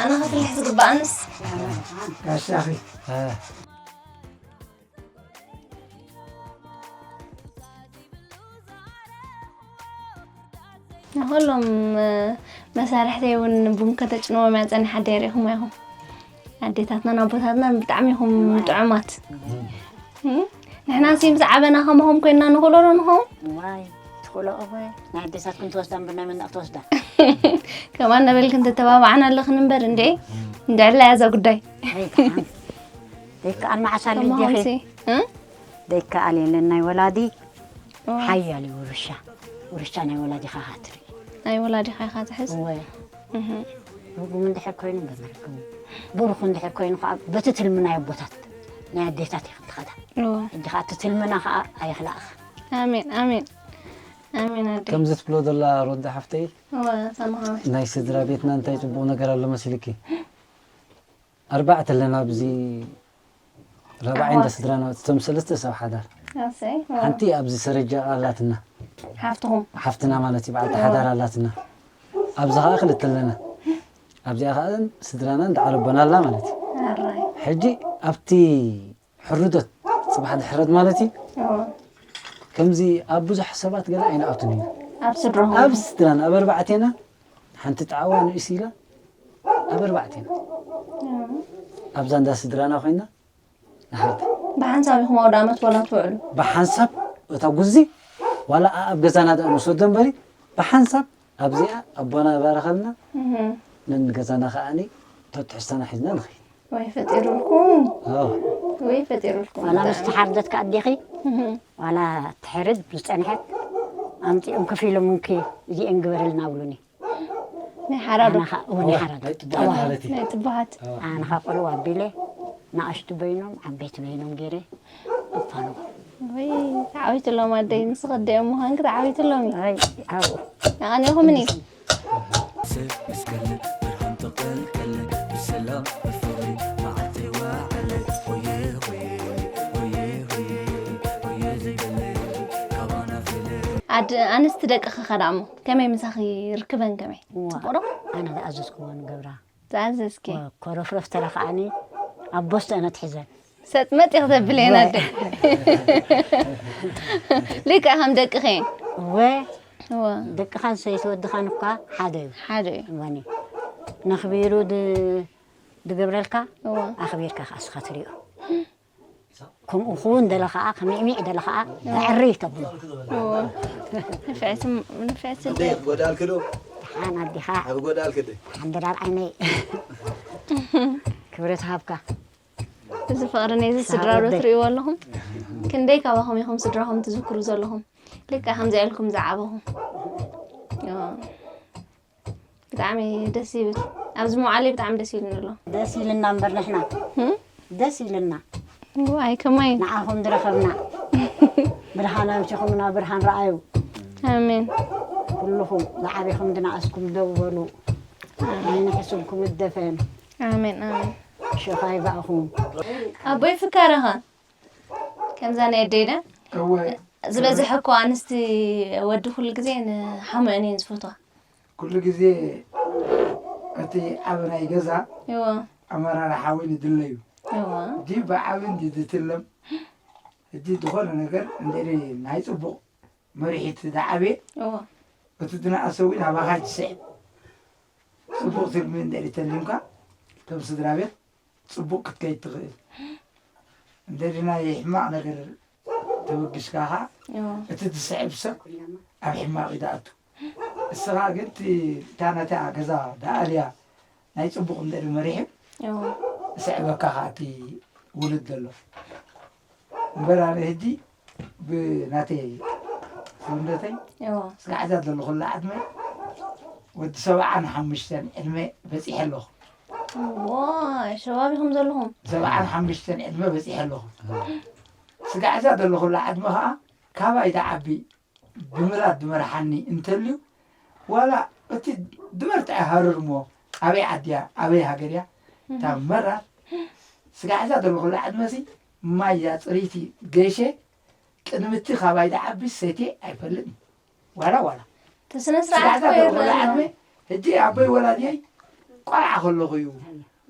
ኣነ ክፍልሕ ዝግባኣንስ። ጋሻኺ። እ። ንኹሎም፣ እ፣ መሳርሕተይ እውን ቡን ከተጭንዎም እያ ጸኒሓ፣ ደይረ ኢኹም ኢኹም። ኣዴታትናን ኣቦታትናን ብጣዕሚ ኢኹም ጥዑማት። እም? ንሕና ሲ ምስ ዓበና ከማኹም ኮይንና ንኽእሎ ዶ ንኸውን? ዋይ፣ ትኽእሎ እኮ። ናይ ኣዴታትኩም ትወስዳ እምበር ናይ መን ክትወስዳ? ከማን ነበልክን ተተባባዕና ኣለኽን እምበር እንዴ። እንድዕላ እያ እዛ ጉዳይ። ኣይከኣን። ዘይከኣል መዓስ ኣሎ ከማኹም ዲኺ? ሲ፣ እ? ዘይከኣል የለን ናይ ወላዲ። እወ። ሓያል እዩ ውርሻ። ውርሻ ናይ ወላዲኻ ኢኻ ትርኢ። ናይ ወላዲኻ ኢኻ ትሕዝ? እወ። እህ። ርጉም እንድሕር ኮይኑ ብመርግሙ፣ ብሩኽ እንድሕር ኮይኑ ከዓ በቲ ትልሚ ናይ ኣቦታት ናይ ኣዴታት ኢኻ ትኸዳ። እወ። ሕጂ ከዓ እቲ ትልምና ከዓ ኣየኽላእኻ። ኣሜን፣ ኣሜን። ኣሜን ኣደይ። ከምዚ ትብሎ ዘላ ሮዳ ሓፍተይ፣ እወ፣ ሰማሃዊት። ናይ ስድራ ቤትና እንታይ ጽቡቕ ነገር ኣሎ መሲልኪ? ኣርባዕተ ኣለና ኣብዚ ራብዓይ እንዳ ኣሕዋት። ስድራና፣ እቶም ሰለስተ ሰብ ሓዳር። ኣሰይ፣ ዋው። ሓንቲ ኣብዚ ሰረጃ ኣላትና። ሓፍትኹም? ሓፍትና ማለት እዩ፣ በዓልቲ እወ። ሓዳር ኣላትና። ኣብዚ ኸዓ ክልተ ኣለና። ኣብዚኣ ኸዓ ስድራና እንዳ ዓለቦና ኣላ ማለት እዩ። ኣራይ። ሕጂ ኣብቲ ሕርዶት፣ ጽባሕ ድሕረት ማለት እዩ። እወ። ከምዚ ኣብ ብዙሕ ሰባት ገለ ኣይንኣቱን ኢና። ኣብ ስድራኹም? ኣብ ስድራና፣ ኣብ ኣርባዕቴና ሓንቲ ጣዕዋ ንእስ ኢላ ኣብ ኣርባዕቴና። እወ። ኣብዛ እንዳ ስድራና ኮይና ንሓልታ። ብሓንሳብ ኢኹም ኣውደ ኣመት ዋላ ትውዕሉ? ብሓንሳብ እታ ጉዚ ዋላ ኣብ ገዛና ደኣ ንወስዶ እምበሪ ብሓንሳብ ኣብዚኣ ኣቦና ይባርኸልና፣ እህ። ነንገዛና ከኣኒ ተትሕዝተና ሒዝና ንኸይድ። ወይ ፈጢሩልኩም። ኣዎ። ወይ ፈጢሩልኩም። ዋላ ምስ ተሓርደት ከኣ ኣዴኺ፣ እህ። ዋላ ትሕርድ ዝጸንሐት ኣምጺኦም ከፊሎምንኪ እዚኤን ግበረልና ብሉኒ። ናይ ሓራዶ። ኣነ ኸ እውን ኣዋ፣ ሓራዶ። ናይ ጥቡሃት ማለት እዩ። ናይ ጥቡሃት። ኣዋ። ኣነ ኸ ቆልዋ ኣቢለ ንኣሽቱ በይኖም ዓበይቲ በይኖም ገይረ እፋኑ። ወይ ተዓዊትሎም ኣደይ፣ ንስኺ ኣደኦም ምዃንኪ ተዓዊትሎም እዩ። ኣይ ኣብኡ ኣቐኒኹምኒ። ሰብ ምስ ገለ ብርሃን ተቐልቀለ፣ ብሰላም ብፍቕሪ መዓልቲ ወዓለ። ሆየ ሆየ ሆየ ሆየ ሆየ ዘይበለ ካባና ፍለ ኣድ ኣንስቲ ደቅኺ ኸዳሞ ከመይ ምሳኺ ርክበን ከመይ? እዋ፣ ጽቡቕ ዶ? ኣነ ዝኣዘዝክወን ገብራ። ዝኣዘዝኪ ኮረፍረፍ ተረኽኣኒ ኣብ ቦስተ እነ ትሕዘን። ሰጥ መጥ ኢኺ ተብለየን ኣደ። ልክዕ ከም ደቅኺ እየን። እወ እወ ደቅኻን ሰይቲ ወድኻን እኳ ሓደ እዩ። ሓደ እዩ። እዋኒ ነኽቢሩ ድ- ድገብረልካ እወ ኣኽቢርካ ከዓ እስኻ ትሪኦ። ከምኡ ክውን ደለ ከዓ ከሚዕሚዕ ደለ ከዓ ተዕሪ ተብሎ። እወ ንፍዕቲ ንፍዕቲ እንዴ ክትጎዳልክ ዶ ሓን ኣዲኻ ኣብ ጎዳልክ ድ ሓንደራር ዓይነይ ክብረት ሃብካ። እዚ ፍቕሪ ነዚ ስድራ ዶ ትርእይዎ ኣለኹም? ክንደይ ካባኹም ኢኹም ስድራኹም ትዝክሩ ዘለኹም? ልክዕ ከምዚ ኢልኩም ዝዓበኹም። ዮ። ብጣዕሚ ደስ ይብል። ኣብዚ ምውዓለይ ብጣዕሚ ደስ ይብልኒ ኣሎ። ደስ ኢልና እምበር ንሕና ህም? ደስ ኢልና ዋይ ከማይ ንዓኹም ዝረኸብና ብርሃን ኣምሲኹምና ብርሃን ረኣዩ። ኣሜን። ኩልኹም ዝዓበኹም ዝነኣስኩም ደው በሉ። ዓይኒ ሕሱምኩም እደፈን። ኣሜን ኣሜን። ሸኻ ይባእኹም። ኣቦይ ፍካረኻ ከምዛ ናይ ኣደይዳ እወ ዝበዝሐ እኮ ኣንስቲ ወዲ ኩሉ ግዜ ንሓሙአን እየን ዝፈትዋ። ኩሉ ግዜ እቲ ኣብ ናይ ገዛ እዎ ኣመራርሓ እውን ይድለዩ። እዎ ሕጂ ብዓቢ እንዲ ዝትለም ሕጂ ዝኾነ ነገር እንድዒ ናይ ጽቡቕ መሪሒት ዝዓበየ እዎ እቲ ዝነኣሰ እውን ኣባኻ ይትስዕብ። ጽቡቕ ትልሚ እንድዒ ተሊምካ ከም ስድራ ቤት ጽቡቕ ክትከይድ ትኽእል። እንድዒ ናይ ሕማቕ ነገር ተበጊስካ ኸዓ እዎ እቲ ትስዕብ ሰብ ኣብ ሕማቕ እዩ ዝኣቱ። እስኻ ግን እቲ እታ ነታ ገዛ ደኣልያ ናይ ጽቡቕ እንድዒ መሪሑ እዎ ስዕበካ ኸዓ እቲ ውሉድ ዘሎ። እምበር ኣነ ሕጂ ብናተይ ሰውነተይ እዎ ስጋዕዛ ዘለኹላ ዕድመ ወዲ ሰብዓን ሓሙሽተን ዕድመ በጺሐ ኣለኹ። እዎ ሸባብ ኢኹም ዘለኹም። ሰብዓን ሓሙሽተን ዕድመ በጺሐ ኣለኹ። ስጋዕዛ ዘለኹላ ዕድመ ኸዓ ካባይ ዝዓቢ ብምላድ ዝመርሓኒ እንተልዩ ዋላ እቲ ዝበርትዐ ሃረር እሞ ኣበይ ዓድያ ኣበይ ሃገርያ እታ መራር ስጋዕዛ ዘለኹላ ዕድመሲ ማያ ጽርይቲ ገይሸ ቅድሚ እቲ ካባይ ዝዓቢ ሰትየ ኣይፈልጥን። ዋላ ዋላ እቲ ስነ ስርዓት ስጋዕዛ እኮ ዘለኹላ ይረአ ዕድመ ኣሎ። ሕጂ ኣቦይ ወላድየይ ቆልዓ ከለኹ እዩ።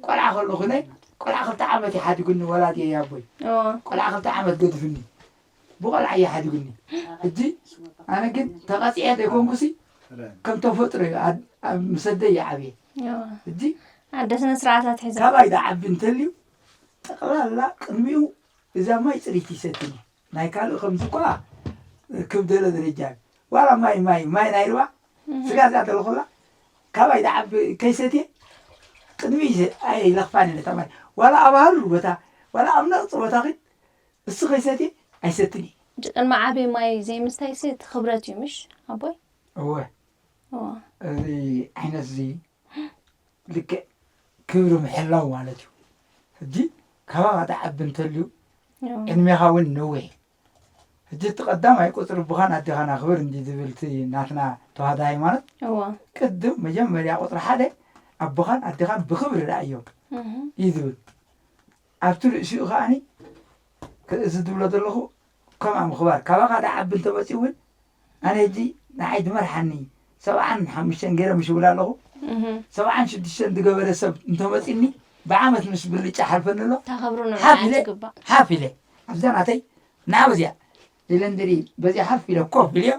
ቆልዓ ከለኹ ናይ ቆልዓ ክልተ ዓመት ይሓድጉኒ ወላድየይ ኣቦይ እዎ ቆልዓ ክልተ ዓመት ገድፍኒ ብቆልዓ እየ ሓዲጉኒ። ሕጂ ኣነ ግን ተቐፂዐ ዘይኮንኩሲ ከም ተፈጥሮ እዩ ኣብ- ኣብ ምሰደይ ይዓብየ። እዎ ሕጂ ኣደ ስነ ስርዓታት ሒዛ ካባይ ዝዓቢ እንተልዩ ጠቕላላ ቅድሚኡ እዛ ማይ ፅሪት ይሰትኒ ናይ ካልእ ከምዚ እኳ ክብደለ ደረጃ እዩ። ዋላ ማይ ማይ ማይ ናይ ርባ ስጋ እዚኣ ተለኹላ ካባይ ዝዓቢ ከይሰትየ ቅድሚ ኣይለኽፋን ነታ ማይ ዋላ ኣብ ሃሩር ቦታ ዋላ ኣብ ነቕፂ ቦታ ኺድ እሱ ከይሰትየ ኣይሰትን እዩ። ቅድሚ ዓብዪ ማይ ዘይምስታይሲ እቲ ክብረት እዩ ምሽ ኣቦይ? እወ እዎ እዚ ዓይነት እዚ ልክዕ ክብሪ ምሕላው ማለት እዩ። ሕጂ ካባኻ ዝዓቢ እንተልዩ እዎ ዕድሜኻ እውን ነዊሕ እዩ። ሕጂ እቲ ቀዳማይ ቁፅሪ ኣቦኻን ኣዴኻን ኣኽብር እንዲ ዝብል እቲ ናትና ተዋህዶ ሃይማኖት እዎ ቅድም መጀመርያ ቁፅሪ ሓደ ኣቦኻን ኣዴኻን ብኽብሪ ረኣዮም እህ እዩ ዝብል። ኣብቲ ርእሲኡ ከዓኒ እዚ ዝብሎ ዘለኹ ከምኣ ምኽባር ካባኻ ዝዓቢ እንተመፅኡ እውን ኣነ ሕጂ ንዓይ ዝመርሓኒ ሰብዓን ሓሙሽተን ገይረ ምሽ እብል ኣለኹ። እህ ሰብዓን ሽዱሽተን ዝገበረ ሰብ እንተመፂኒ ብዓመት ምስ ብልጫ ሓልፈኒ ኣሎ። ታኸብሩ ሓፍ ኢለ ንምዓት ይግባእ። ሓፍ ኢለ ኣብዛ ናተይ ንዓ በዚኣ ኢለ እንድሪ በዚኣ ሓፍ ኢለ ኮፍ ኢልዮ።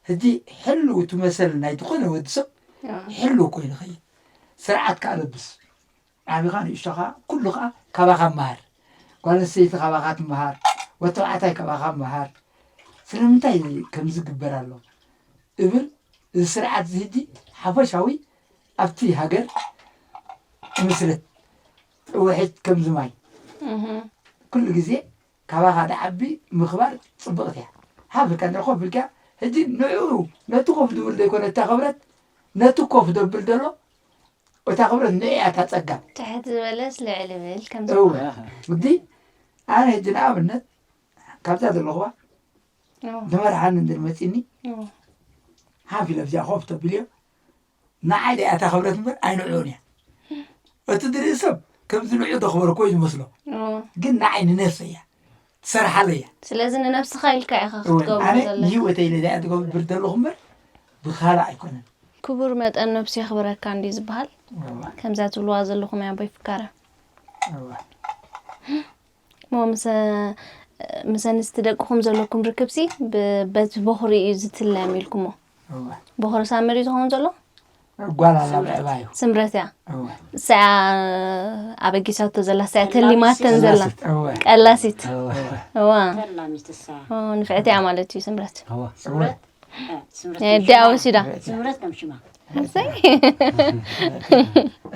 ሕጂ ሕልው እቲ መሰል ናይ ዝኾነ ወዲ ሰብ እዎ ሕልው እኮ ኢሉ ኸይድ ስርዓት ከኣ ለብስ ዓቢኻ ንእሽቶኻ ኩሉ ኸኣ ካባኻ መሃር ጓል ኣንስተይቲ ካባኻ ትመሃር ወተባዕታይ ካባኻ መሃር ስለምንታይ ከምዚ ግበር ኣሎ እብል እዚ ስርዓት እዚ ሕጂ ሓፈሻዊ ኣብቲ ሃገር ትምስርት ውሕጅ ከምዚ ማይ እህ ኩሉ ግዜ ካባኻ ዝዓቢ ምኽባር ጽብቕቲ እያ። ሓፍ ኢልካ እንድሕር ኮፍ ኢልካ ሕጂ ንዕኡ ነቲ ኮፍ ዝብል ዘይኮነ እታ ክብረት ነቲ ኮፍ ደብል ዘሎ እታ ክብረት ንእያ እታ ጸጋ። ትሕት ዝበለስ ልዕል ብል ከም እወ ዝበሃል። ግዲ ኣነ ሕጂ ንኣብነት ካብዛ ዘለኹዋ እዎ፣ ዝመርሓኒ እንድር መፂኒ እዎ። ሓፍ ኢለ ኣብዚኣ ኮፍ ተብልዮ ንዓይ ደኣ እታ ክብረት እምበር ኣይንዕኡን እያ። እቲ ዝርኢ ሰብ ከምዚ ንዑ ዘኽበርኩ እዩ ዝመስሎ፣ እዎ። ግን ንዓይ ንነፍሰይ እያ ትሰርሓለይ እያ። ስለዚ ንነብስኻ ኢልካ ኢኻ እወ፣ ክትገብሮ ኣነ ዘለካ። ህይወተይ ኢለ ደኣ ትገብር ዘለኹ እምበር ብኻልእ ኣይኮነን። ክቡር መጠን ነብሱ የኽብረካ እንዲ ዝበሃል። እወ፣ ከምዛ ትብልዋ ዘለኹም ኣቦይ ፍካረ። እወ። እሞ ምስ ምስ ኣንስቲ ደቅኹም ዘለኩም ርክብሲ ብ- በቲ በኹሪ እዩ ዝትለም ኢልኩሞ። እወ። በኹሪ ሳመር እዩ ዝኸውን ዘሎ? ጓል ኣላ ብዕባ እዩ። ስምረት እያ። እወ። እሳ ኣበጊሳቶ ዘላ፣ እሳ ተሊማተን ዘላ። እወ። ቀላሲት። እወ። እዋ። ተላሚት እሳ ኦ፣ ንፍዕቲ እያ ማለት እዩ ስምረት። እወ። ስምረት እ፣ ስምረት ናይ ከም ኣዲኣ ሽማ። ወሲዳ። ስምረት ከም ሽማ። እሰይ።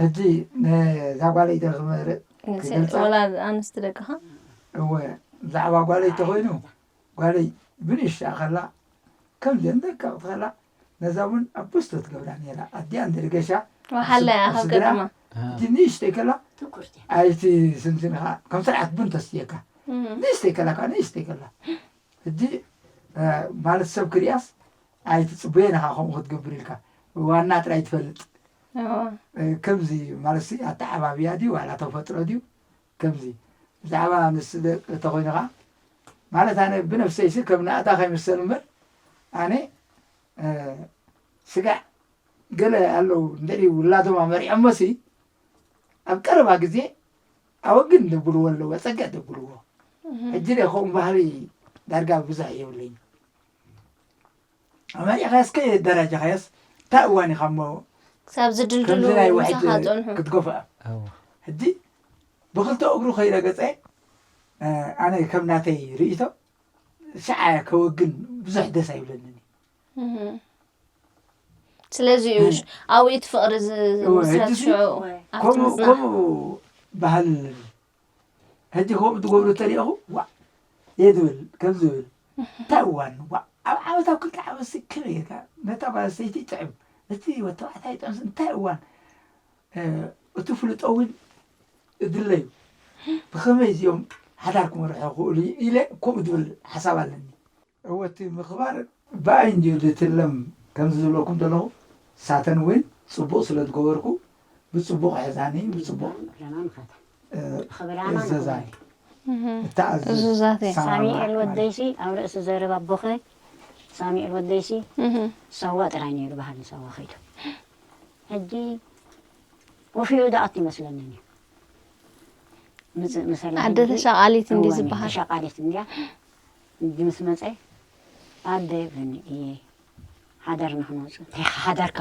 ሕጂ ነዛ ጓለይ ዶ ክመርእ ክገልጻ? ወላ ኣንስቲ ደቅኻ? እወ፣ ብዛዕባ ጓለይ ተኾይኑ ጓለይ ብንእሽታ ከላ ከምዚ እንደቀቕት ከላ ነዛ እውን ኣብ ብስቶ ትገብራ ነራ። ኣዲኣ እንድርገሻ ወሓላ እያ ኣብ ካብ ስድራ ቀድማ። እቲ ንእሽተይ ከላ ትኩርቲ ኣይቲ ስንስንኻ ከም ስርዓት ቡን ተስትየካ። እም። ንእሽተይ ከላ ከዓ ንእሽተይ ከላ ሕጂ እ፣ ማለት ሰብ ክሪኣስ ኣይትፅበየን ኢኻ ከምኡ ክትገብር ኢልካ ዋና ጥራይ ትፈልጥ። እዎ። እ፣ ከምዚ ማለት ሲ ኣተዓባብያ ድዩ ዋላ ተፈጥሮ ድዩ ከምዚ ብዛዕባ ንስ ደቂ ተኮይኑ ከዓ ማለት ኣነ ብነፍሰይ ሲ ከም ናእዳ ከይምሰል እምበር ኣነ እ፣ ስጋዕ ገለ ኣለዉ እንድዒ ውላዶም ኣመሪዖሞ ሲ ኣብ ቀረባ ግዜ ኣወግን ደብልዎ ኣለዎ ጸገዕ ደብልዎ ሕጂ ደ ከምኡ ባህሊ ዳርጋ ብዙሕ የብለኝ ኣመሪዕኻያስ ከየደራጀኻያስ እንታይ እዋን ኢኻ እሞ ክሳብ ዝድልድሉ ከምዚ ናይ ውሕጅ ምሳኻ ጸንሑ። ክትገፍዖ እወ። ሕጂ ብክልተ እግሩ ከይረገጸ ኣነ ከም ናተይ ርእይቶ ሽዓ ከወግን ብዙሕ ደስ ኣይብለንን እዩ እህ። ስለዚ እዩ ሽ- ኣብኡ እቲ ፍቕሪ ዝ- እወ፣ ዝምስረት ሕጂ ሲ- ሽዑ ወይ። ኣብቲ ከምኡ ምጽናሕ። ከምኡ ባህል ሕጂ ከምኡ ትገብሩ ተሪእኹ ዋ የድብል ከም ዝብል እንታይ እዋን ዋ ኣብ ዓመት ኣብ ክልተ ዓመት ሲ ከመይ ጌርካ ነታ ጓል ኣንስተይቲ ይጥዕም እቲ ወተባዕታይ ይጥዕም እንታይ እዋን እ፣ እቲ ፍልጦ እውን እድለዩ ብኸመይ እዚኦም ሓዳር ክመርሑ ክኽእሉ ኢለ ከምኡ ዝብል ሓሳብ ኣለኒ እወ እቲ ምኽባር ብኣይ እንድዩ ዝትለም ከምዚ ዝብለኩም ዘለኹ ሳተን እውን ፅቡቕ ስለ ዝገበርኩ ብፅቡቕ ሕዛኒ ብፅቡቕ ክብረና ንኸታ እ፣ ክብራና እዘዛኒ ንኸታ እህ። እተኣዝዝ እዙዛት እየ። ሳማ ሳሚኤል ማለት ወደይሲ ኣብ ርእሲ ዘረባ ኣቦኸ ሳሚኤል ወደይሲ እህ። ሰዋ ጥራይ ነይሩ ባህል ሰዋ ከይዱ ሕጂ ወፍዩ ደኣት ይመስለኒ ምፅእ መሰላ ኣደ ተሻቓሊት እንዲ ዝበሃል። ተሻቃሊት እንዲያ እንዲ ምስ መፀ ኣደ ይብለኒ እየ ሓዳርና ክንወፅእ እንታይ ሓዳርካ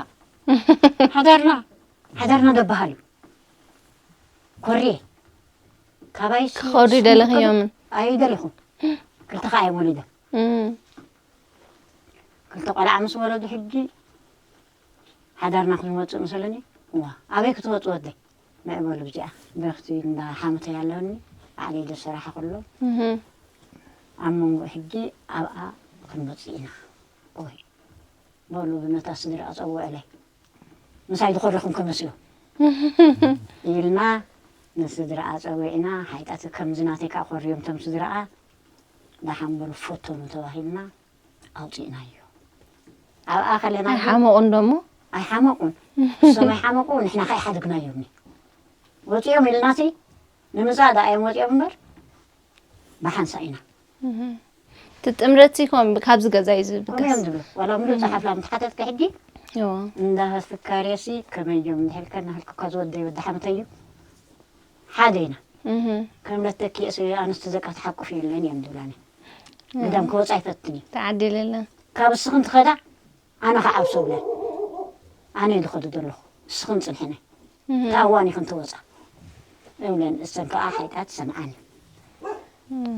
ሓዳርና ሓዳርና ደበሃል እዩ ኮርየ ካባይ ክኸዱ ይደለኽዮምን ኣይደለኹም ክልተ ከዓ እዮም ወሊዶም እም። ክልተ ቆልዓ ምስ ወለዱ ሕጂ ሓዳርና ክንወፅእ መሰለኒ እዋ ኣበይ ክትወፁ ወደይ ምዕበሉ ብዚኣ ብረኽቲ እንዳ ሓመተይ ኣለኒ ባዕለይ ዶ ሰራሓ ከሎ እህ። ኣብ መንጎ ሕጂ ኣብኣ ክንወፅእ ኢና ወይ በሉ ነታ ስድራ ኣፀውዕለይ ምሳይ ዝኮረኹም ከመስሉ ኢልና ንስድራኣ ፀዊዕና ሓይጣት ከምዚ ናተይ ከዓ ኮርዮም ቶም ስድራኣ ዳሓን በሉ ፈተኑ ተባሂልና ኣውፂእናዮ ኣብኣ ከለና ግን ኣይሓመቑን ዶ እሞ? ኣይሓመቑን እሶም ኣይሓመቑ ንሕና ከ ኣይሓደግናዮም ወፂኦም ኢልናሲ ንምፃእ ዳ እዮም ወፂኦም እምበር ብሓንሳ ኢና እህ። እቲ ጥምረት ሲ ከም ካብዚ ገዛ እዩ ዝብል ከምኡ እዮም ደስ ዝብሉ ዋላ ምሉእ ፀሓፍላ ምተሓተትከ ሕጂ እዎ። እንዳ ፍካሬሲ ከመይ እዮም እንድሕልከ እናሃልኩካ ዝወደይ ወዲ ሓመተዩ ሓደ ኢና እህ። ከም ለተኪእስ ኣንስቲ ዘቃ ተሓቁፍ የለን እዮም ዝብላኒ ግዳም ክወፃ ይፈትን እዩ ተዓዲለለን ካብ እስኽን ትኸዳ ኣነ ከዓ ኣብሶ ብለን ኣነ ዝኸዱ ዘለኹ እስኽን ፅንሕነ እህ። ታዋኒ ክንተወፃ እብለን እሰን ከዓ ሓይጣት ሰምዓኒ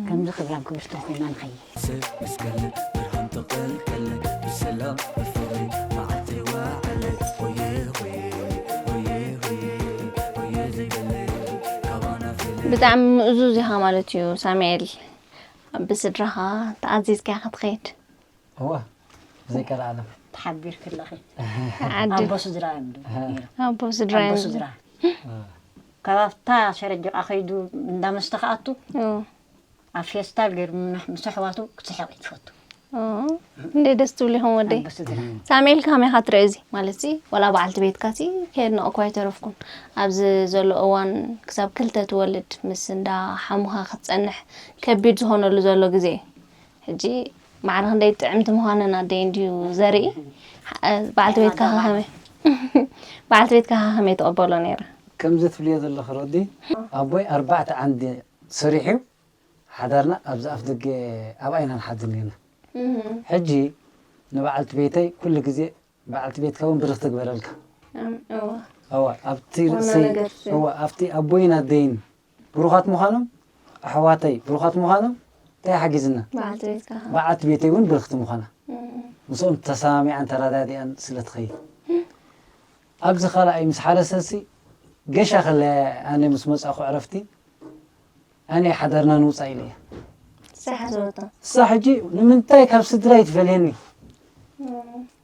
ከምዚ ክብራን ክብርትን ኮይና ንኸይድ ሰብ ምስ ከለ ብርሃን ተቐልቀለ ብሰላም ብፍቕሪ መዓልቲ ወዓለ ሆየ ሆየ ሆየ ሆየ ሆየ ዘይበለ ካባና ፍለ ብጣዕሚ ምእዙዝ ኢኻ ማለት እዩ ሳሙኤል። ብስድራኻ ተኣዚዝካ ኢኻ ትኸይድ። እወ ብዘይ ቀልዓለም ተሓቢርኪ ኣለኺ። ዓዲ ኣቦ ስድራ እዮም ነይሮም። ኣቦ ስድራ ኣቦ እዮም። ስድራ ካብ ኣብታ ሸረጅቓ ከይዱ እንዳ መስተ ክኣቱ ኦ፣ ኣብ ፌስታል ገይሩ ምስ ኣሕዋቱ ክስሕቕ እዩ ትፈቱ። ኦ፣ እንደ ደስ ትብሉ ይኹም ወደይ። ኣቦ ስድራ ሳሙኤል ከመይ ኢኻ ትርኢ እዚ ማለት ሲ ዋላ በዓልቲ ቤትካ ሲ ከየድነቕኳ ኣይተረፍኩን። ኣብዚ ዘሎ እዋን ክሳብ ክልተ ትወልድ ምስ እንዳ ሓሙኻ ክትጸንሕ ከቢድ ዝኾነሉ ዘሎ ግዜ ሕጂ ማዕረ ክንደይ ጥዕምቲ ምዃነን ኣደይ እንድዩ ዘርኢ። በዓልቲ ቤትካ ከ ከመይ በዓልቲ ቤትካ ከ ከመይ ትቕበሎ ነይራ? ከምዚ ትብልዮ ዘለኺ ሮዲ ኣቦይ ኣርባዕተ ዓንዲ ሰሪሑ ሓዳርና ኣብዚ ኣፍ ደገ ኣብኣ ኢና ንሓድር ነርና። ሕጂ ንበዓልቲ ቤተይ ኩሉ ግዜ በዓልቲ ቤትካ እውን ብርኽ ትግበረልካ። እም፣ እወ። እዋ ኣብቲ ዋና ርእሰይ ነገር እሱ እዩ። እዋ ኣብቲ ኣቦይን ኣደይን ብሩኻት ምዃኖም ኣሕዋተይ ብሩኻት ምዃኖም እንታይ ሓጊዝና? በዓልቲ ቤትካ ከ? በዓልቲ ቤተይ እውን ብርኽቲ ምዃና እም፣ ምስኦም ተሰማሚዓን ተረዳዲኣን ስለ ትኸይድ ኣብዚ ካልኣይ ምስ ሓረሰሲ ገሻ ከለ ኣነ ምስ መጻኹ ዕረፍቲ ኣነ ሓዳርና ንውጻእ ኢለ እየ። ንሳ ሓሰበቶ። እሳ ሕጂ ንምንታይ ካብ ስድራይ ትፈልየኒ?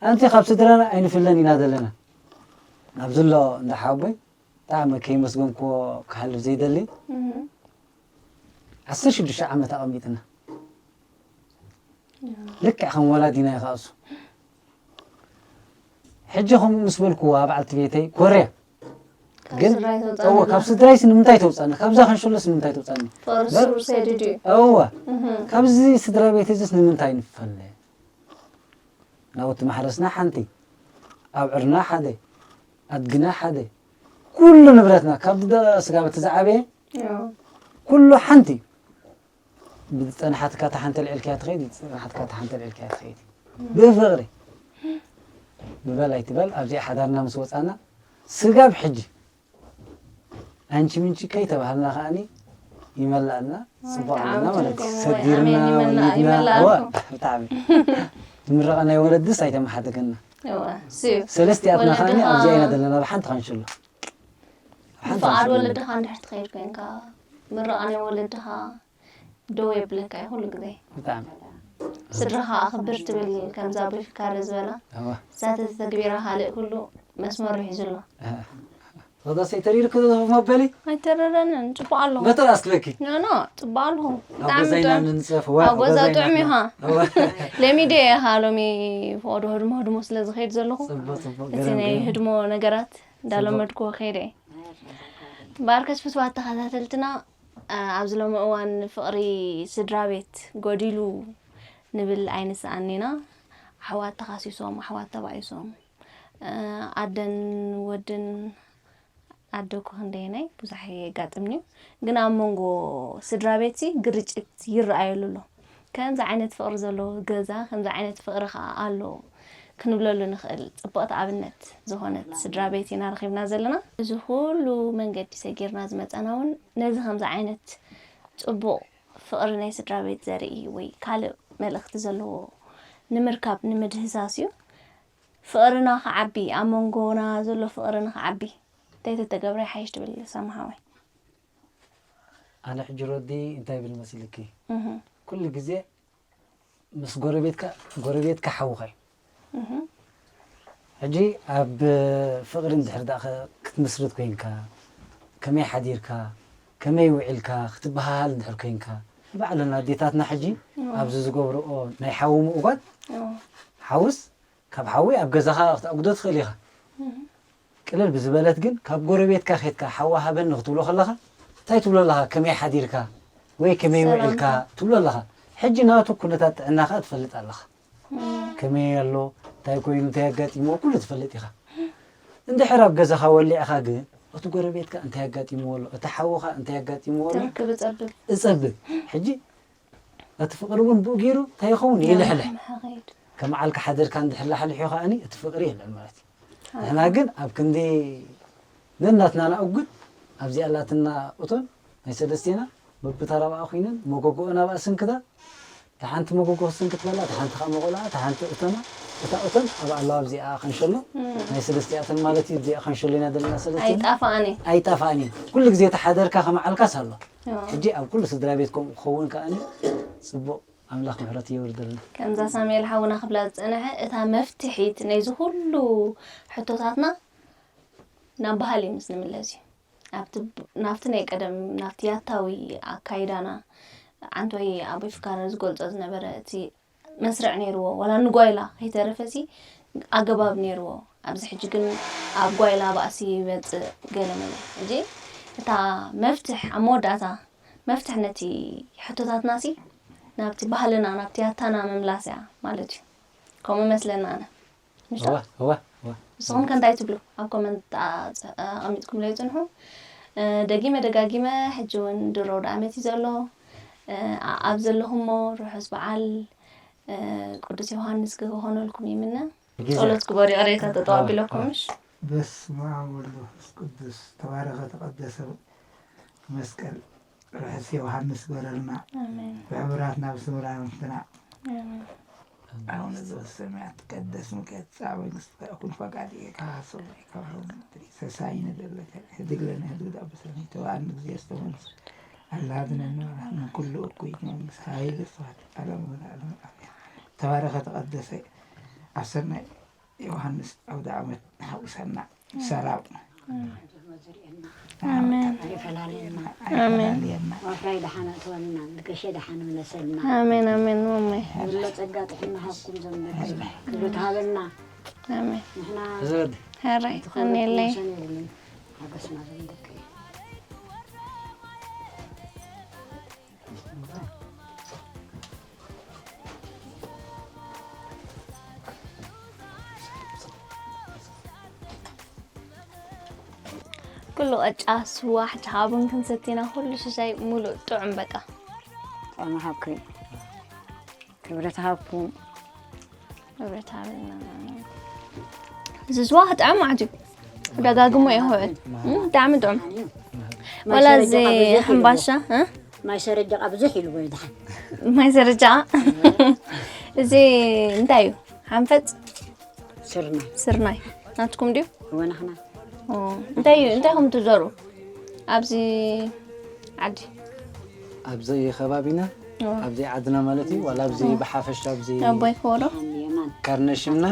ኣንቲ ካብ ስድራና ኣይንፍለን ኢና ዘለና። ኣብዚ ኣሎ እንዳ ሓወቦይ ብጣዕሚ ከይመስገንክዎ ክሓልፍ ዘይደሊ እም፣ ዓሰርተ ሽዱሽተ ዓመት ኣቐሚጥና ልክዕ ከም ወላዲና ይኸኣሱ ሕጂ ከምኡ ምስ በልክዋ በዓልቲ ቤተይ ኮርያ ካብ ግን ስድራይ ተውፅኣኒ እወ ኣለኻ። ካብ ስድራይስ ንምንታይ ተውፃኒ ካብዛ ከንሸሎስ ንምንታይ ተውፃኒ ፍቕሪ በር- ስሩ ሰዲዱ እዩ። እወ እም፣ ካብዚ ስድራ ቤት እዚስ ንምንታይ ንፈለ ናውቲ ማሕረስና ሓንቲ ኣብዕርና ሓደ ኣድግና ሓደ ኩሉ ንብረትና ካብ ደ- ስጋ በቲ ዝዓበየ እዎ። ኩሉ ሓንቲ እዩ ብዝፀናሓትካ እታ ሓንቲ ኣልዒልካያ ትኸይድ ዝፀናሓትካ እታ ሓንቲ ኣልዒልካያ ትኸይድ ብፍቕሪ ብበል ኣይትበል ኣብዚኣ ሓዳርና ምስ ወፃና ስጋብ ሕጂ ኣንቺ ምንቺ ከይተባህልና ከዓኒ ይመላእና ፅቡቅ ኣለና ማለት እዩ ሰዲርና ወሊድና ብጣዕሚ ምረቃ ናይ ወለድስ ኣይተመሓደገና ሰለስቲኣትና ከዓኒ ኣብዚኣ ኢና ዘለና ብሓንቲ ካንሽሎ ብፍቃድ ወለድኻ እንድሕር ትኸይድ ኮይንካ ምረቃ ናይ ወለድኻ ደው የብለካ እዩ ኩሉ ግዜ ብጣዕሚ ስድራኻ ኣኽብር ትብል ከምዛ ኣቦይ ፍካረ ዝበላ እዋ እሳተ ተግቢራ ካልእ ኩሉ መስመሩ ሒዙ ኣሎ ተወዳሰይ ተሪርክ መበሊ ኣይተረረንን ፅቡቅ ኣለኹ መተር ኣስለኪ ኖ ኖ ፅቡቅ ኣለኹ ኣብ ገዛይና ንንፀፍ እዋ ኣብ ገዛ ጥዑም ኢኻ እዋ ለሚደ ኢኻ ሎሚ ፍቆዶ ህድሞ ህድሞ ስለ ዝኸይድ ዘለኹ ፅቡቅ ፅቡቅ እቲ ናይ ህድሞ ነገራት እንዳለመድኩዎ ከይደ እየ ባርከስ ፍትዋት ተኸታተልትና ኣብዚ ሎሚ እዋን ፍቕሪ ስድራ ቤት ጎዲሉ ንብል ኣይንስኣን ኢና ኣሕዋት ተኻሲሶም ኣሕዋት ተባኢሶም ኣደን ወድን ኣደ እኮ ክንደየናይ ብዙሕ የጋጥምኒ እዩ ግን ኣብ መንጎ ስድራ ቤት ግርጭት ይረኣየሉ ኣሎ ከምዚ ዓይነት ፍቕሪ ዘለዎ ገዛ ከምዚ ዓይነት ፍቕሪ ከዓ ኣሎ ክንብለሉ ንኽእል ፅብቕቲ ኣብነት ዝኾነት ስድራ ቤት ኢና ረኺብና ዘለና እዚ ኩሉ መንገዲ ሰጊርና ዝመፃና እውን ነዚ ከምዚ ዓይነት ፅቡቕ ፍቕሪ ናይ ስድራ ቤት ዘርኢ ወይ ካልእ መልእኽቲ ዘለዎ ንምርካብ ንምድህሳስ እዩ ፍቕርና ክዓቢ ኣብ መንጎና ዘሎ ፍቕሪ ንክዓቢ እንታይ ተተገብረ ይሓይሽ ትብል ሳምሃዋይ ኣነ ሕጂ ሮዲ እንታይ ብል መሲልኪ ኩሉ ግዜ ምስ ጎረቤትካ ጎረቤትካ ሓውኻ እዩ ሕጂ ኣብ ፍቕሪ እንድሕር ዳ ክትምስርት ኮይንካ ከመይ ሓዲርካ ከመይ ውዒልካ ክትበሃሃል እንድሕር ኮይንካ ባዕለን ኣዴታትና ሕጂ ኣብዚ ዝገብርኦ ናይ ሓዊ ምእጓድ ሓውስ ካብ ሓዊ ኣብ ገዛኻ ክትኣጉዶ ትኽእል ኢኻ ቅልል ብዝበለት ግን ካብ ጎረቤትካ ኬድካ ሓዊ ሃበኒ ክትብሎ ከለኻ እንታይ ትብሎ ኣለኻ ከመይ ሓዲርካ ወይ ከመይ ውዒልካ ትብሎ ኣለኻ ሕጂ ናቱ ኩነታት ጥዕናኻ ትፈልጥ ኣለኻ ከመይ ኣሎ እንታይ ኮይኑ እንታይ ኣጋጢምዎ ኩሉ ትፈልጥ ኢኻ እንድሕር ኣብ ገዛኻ ወሊዕኻ ግን እቲ ጎረቤትካ እንታይ ኣጋጢምዎ ኣሎ እቲ ሓውኻ እንታይ ኣጋጢምዎ ኣሎ ትርክብ ጸብብ እጸብብ ሕጂ እቲ ፍቕሪ እውን ብኡ ገይሩ እንታይ ይኸውን ይልሕልሕ ሓኸይድ ከም ዓልካ ሓደርካ እንድሕር ላሕልሑ ከዓኒ እቲ ፍቕሪ የለን ማለት እዩ ንሕና ግን ኣብ ክንዲ ነናትና ንኣጉድ ኣብዚኣ ኣላትና እቶን ናይ ሰለስቴና በብተራ ብኣ ኮይነን መጎጎኦ ናብኣ ስንክታ እታ ሓንቲ መጎጎ ክስንክት በላ እታ ሓንቲ ከዓ መቆልኣ እታ ሓንቲ እቶና እታ እቶን ኣብ ኣለዋ ኣብዚኣ ከንሸሎ ናይ ሰለስቲኣተን ማለት እዩ እዚኣ ከንሸሎ ኢና ዘለና ሰለስቴና ኣይጣፋኣኒ ኣይጠፋእን እዩ ኩሉ ግዜ ተሓደርካ ከመዓልካስ ኣሎ ሕጂ ኣብ ኩሉ ስድራ ቤት ከምኡ ክኸውን ከኣኒ ፅቡቕ ኣምላኽ ምሕረት የውርደልና። ከምዛ ሳሙኤል ሓውና ክብላ ዝጸንሐ እታ መፍትሒት ነዚ ኩሉ ሕቶታትና ናብ ባህሊ ምስ ንምለስ እዩ። ኣብቲ ናብቲ ናይ ቀደም ናብቲ ያታዊ ኣካይዳና ዓንቶይ ኣቦይ ፍካረ ዝገልጾ ዝነበረ እቲ መስርዕ ነይርዎ ዋላ ንጓይላ ከይተረፈ ሲ ኣገባብ ነይርዎ ኣብዚ ሕጂ ግን ኣብ ጓይላ ባእሲ ይመፅእ ገለ መለ እዚ እታ መፍትሕ ኣብ መወዳእታ መፍትሕ ነቲ ሕቶታትና ሲ ናብቲ ባህልና ናብቲ ያታና ምምላስ እያ ማለት እዩ ከምኡ መስለና ኣነ እወ እወ እወ ንስኹም ከ እንታይ ትብሉ ኣብ ኮመንት ኣቐሚጥኩም ለይ ፅንሑ ደጊመ ደጋጊመ ሕጂ እውን ድሮ ዳኣመት እዩ ዘሎ ኣብ ዘለኹሞ ርሑስ በዓል ቅዱስ ዮሃንስ ክኾነልኩም ይምነ ጸሎት ግበሩ ይቕሬታ ተጠዋቢለኩምሽ በስመ ኣብ ወወልድ ወመንፈስ ቅዱስ ተባረኸ ተቐደሰ መስቀል ርሑስ ዮሃንስ ግበረልና ብሕቡራት ናብ ስምራምትና ኣቡነ ዘበሰማያት ይትቀደስ ስምከ ትምጻእ መንግስትከ ወትኩን ፈቃድከ ከመ በሰማይ ከማሁ በምድር ሲሳየነ ዘለለዕለትነ ሀብ ለነ ዮም ህድግ ለአበሰነ ኢተወሃነ እግዚኦ ውስተ መንሱት አላ አድነነ ወአድነነ ኩሉ እኩይ መንግስት ኃይል ስብሐት ለዓለመ ዓለም አሜን። ተባረከ ተቀደሰ አብ ሰናይ ዮሃንስ አውደ ዓመት ሓዊሰና ሰላም ኣሜን ኣይፈላልየና ኣሜን ይፈላልየና። ዋፍራይ ደሓን ኣእትወልና ንገሸ ደሓን ምለሰልና ኣሜን ኣሜን ማማይ ዝብሎ ጸጋ ጥዕና ሃብኩም ዘምለኪ ክብሪ ትሃበልና ኣሜን ንሕና ሕራይ ቀንየለይ ሰን የብሉን ሓገስና ዘምለኪ ኩሉ ቅጫ ስዋ ሕጂ ከዓ ቡን ክንሰቲ ኢና ኩሉ ሽሻይ ሙሉእ ጥዑም በቃ ጥዕና ሃብኪ ክብረት ሃብኩም ክብረት ሃበልና እዚ ስዋ ክጥዕም ማለት እዩ ደጋግሞ እየ ክውዕል እም፣ ብጣዕሚ ጥዑም ወላ እዚ ሕምባሻ እ? ማይ ሰረጃ ቃ ብዙሕ ኢልዎ ይድሓን ማይ ሰረጃ እዚ እንታይ እዩ ሓንፈፅ ስርናይ ስርናይ ናትኩም ድዩ እወ ንሕና ኦ፣ እንታይ እዩ እንታይ ከም ትዘሩ ኣብዚ ዓዲ ኣብዚ ከባቢና ኦ፣ ኣብዚ ዓድና ማለት እዩ ዋላ ኣብዚ ብሓፈሻ ኣብዚ ኣቦይ ክወሮ የማን ካርነሽና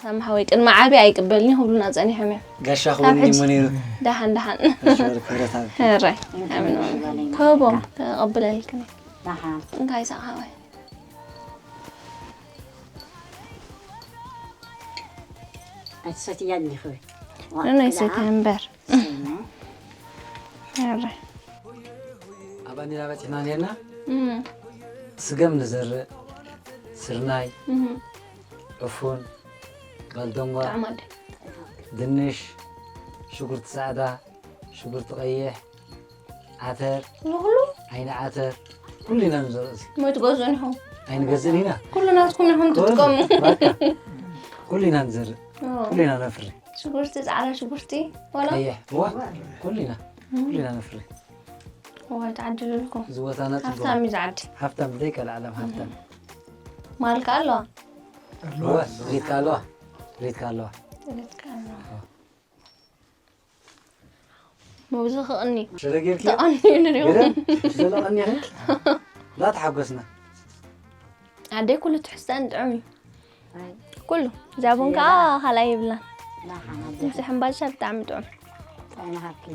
ሳሚ ሓወይ ቅድሚ ዓቢ ኣይቅበልኒ ክብሉና ጸኒሖም እዮም ጋሻ ክውን እሞ ነይሩ ደሓን ደሓን ጋሻ ክብረት ሃብ ሕራይ ኣሜን ክህቦም ከቐብለልክን ደሓን እንታይ ሳቕ ሓወይ ኣይትሰትያ እንዲኺ ንነይ ሰተ እምበር ሕራይ ኣብ ኣንዲና በፂሕና ነርና እም፣ ስገም ንዘርእ ስርናይ እም፣ ዕፉን ባልደንጓ ጥዑም ኣደ ድንሽ ሽጉርቲ ፃዕዳ ሽጉርቲ ቀይሕ ዓተር ንኩሉ ዓይኒ ዓተር ኩሉ ኢና ንዘርእ እዚ ሞ ትገዝኡን ኢኹም ኣይንገዝእን ኢና ኩሉ ናትኩም ኢኹም ትጥቀሙ በቃ ኩሉ ኢና ንዘርእ ኩሉ ኢና ነፍሪ ሽጉርቲ ፃዕዳ ሽጉርቲ ዋላ ቀይሕ ዋ ኩሉ ኢና ኩሉ ኢና ነፍሪ ዋ ተዓድልልኩም እዚ ቦታና ፅቡቅ ሃብታም እዩ ዝዓዲ ሃብታም ብዘይካ ለዓለም ሃብታም ማልካ ኣለዋ ዋ ሪትካ ኣለዋ ሪትካ ኣለዋ መብዚ ክቕኒ ሽረ ጌርኪ ተቐንዩ ንሪኦ ገለ ዘለቐኒ ላ ተሓጎስና ኣደይ ኩሉ ትሕዝተን ጥዑም እዩ ኩሉ እዛ ቡን ከዓ ካልኣይ ይብላን ደሓን እዚ ሕምባሻ ብጣዕሚ ጥዑም ጥዕና ሃብኪ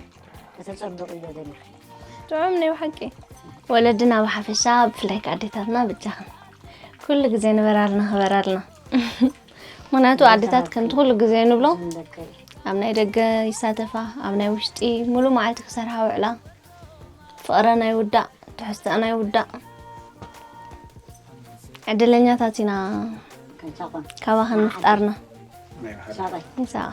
ከተጸብቕ እዮ ደሊኺ ጥዑም ናይ ብሓቂ ወለድና ብሓፈሻ ብፍላይ ከ ኣዴታትና ብጃኽን ኩሉ ግዜ ንበራልና ክበራልና ምክንያቱ ኣዴታት ከምቲ ኩሉ ግዜ ንብሎ ዘምለከ ኣብ ናይ ደገ ይሳተፋ ኣብ ናይ ውሽጢ ሙሉ መዓልቲ ክሰርሓ ውዕላ ፍቕረን ኣይውዳእ ትሕዝተኣን ኣይውዳእ ዕድለኛታት ኢና ከንሳቆን ካባኽን ምፍጣርና ሳቐይ ይሳቐ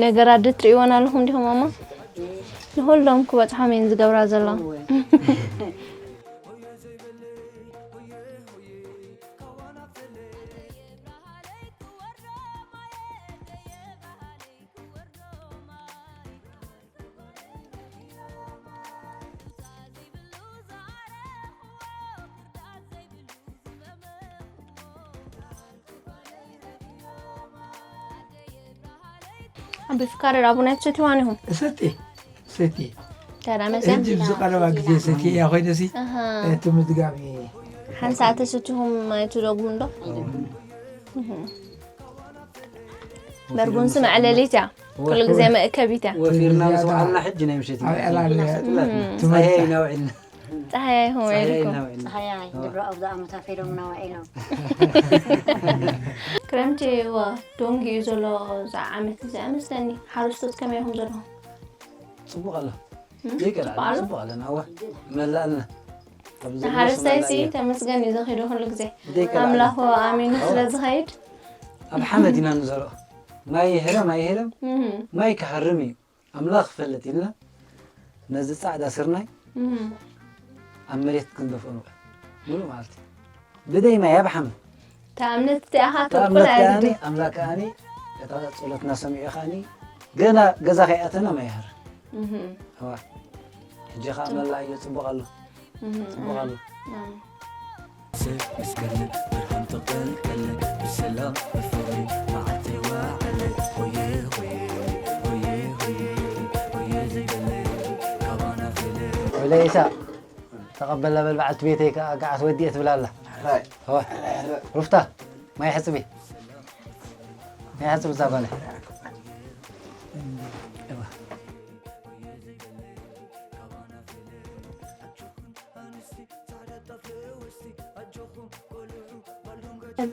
ነገራት ዶ ትርእይወን ኣለኹም ዲኹም ኣማ ንኩሎም ክበፅሖም እየን ዝገብራ ዘለዋ ብፍቃድ ኣቡና ትሰትይዋን ኢኹም? እሰቲ እሰቲ ተራ መሰል ሕጂ ብዝቀረባ ግዜ ሰቲ እያ ኮይነሲ ኣሃ። እቲ ምዝጋብ እየ። ሓንሳእ ተሰቲኹም ኣይትደግሙን ዶ? በርጉንሲ መዕለሊት እያ። ኩሉ ግዜ መእከቢት እያ። ወፊርና ምስ በዓልና ሕጂ ናይ ምሸት ኣብ ዕላል ትላትና ትምህርቲ ፀሃያይ ኢና ውዒልና ፀሃያይ ሆም ፀሃያይ ኢልኩም ኢና ውዒልና ፀሃያ ድሮ ኣብዛ ዓመት ኣፊሮምና ውዒሎም። ክረምቲ ዋ ዶንጊ እዩ ዘሎ እዛ ዓመት እዚኣ መስለኒ። ሓረስቶት ከመይ ኢኹም ዘለኹም? ፅቡቅ ኣሎ ዘይቀላል በዓሉ? ፅቡቅ ኣለና እዋ መላእልና ኣብዚ ንሓረስታይ ሲ መላእና። ተመስገን እዩ ዘኺዶ ኩሉ ግዜ ዘይቀላል ኣምላኹ ኣሚኑ ስለ ዝኸይድ ኣብ ሓመድ ኢና ንዘርኦ ማይ ይህረም ኣይህረም እም፣ ማይ ክሃርም እዩ ኣምላኽ ክፈልጥ ኢልና ነዚ ፃዕዳ ስርናይ እም። ኣብ መሬት ክንደፍኦ ንውዕል ሙሉእ ማለት እዩ ብደይ ማይ ኣብ ሓመድ ተኣምነት እቲኣኻ ተኣምነት ተብኩል ከኣኒ ኣይግዲ ኣምላክ ከኣኒ እታ ጸሎትና ሰሚዑ ከኣኒ ገና ገዛ ከይኣተና ማይ ይሃር እም፣ እዋ ሕጂ ከዓ መላእዮ ፅቡቅ ኣሎ እም፣ ፅቡቅ ኣሎ እም። ሰብ ምስ ገነት ብርሃን ተቐልቀለ ብሰላም ብፍቕሪ መዓልቲ ዋዕለ ሆየ ሆየ ሆየ ሆየ ሆየ ዘይበለ ካባና ፈለ ወለይሳ ተቐበላ በል በዓልቲ ቤተይ ከዓ ገዓት ወዲኤ ትብላ ኣላ ሩፍታ ማይ ሕፅቢ ማይ ሕፅቢ እዛ ጓለ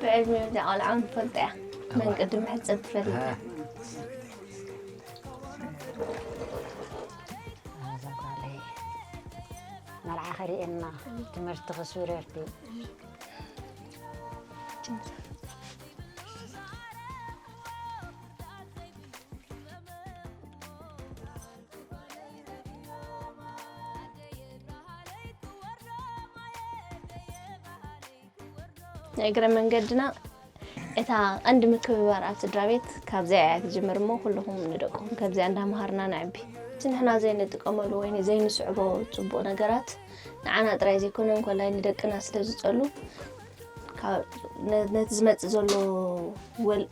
ብዕድሚኡ እዚኣ ቆልዓ ንፈልጦ እያ መን ቅድም ሕፀብ ትፈልጥ እያ ኣዛ ጓለይ መርዓ ከርእየና ትምህርቲ ክስብረርቲ ናይ እግረ መንገድና እታ ቀንዲ ምክብባር ኣብ ስድራ ቤት ካብዚኣ እያ ትጅምር እሞ ኩልኹም ንደቅኹም ከምዚኣ እንዳምሃርና ነዕቢ እቲ ንሕና ዘይንጥቀመሉ ወይ ዘይንስዕቦ ፅቡቅ ነገራት ንዓና ጥራይ ዘይኮነ እንኮላይ ንደቅና ስለ ዝፀሉ ነቲ ዝመፅእ ዘሎ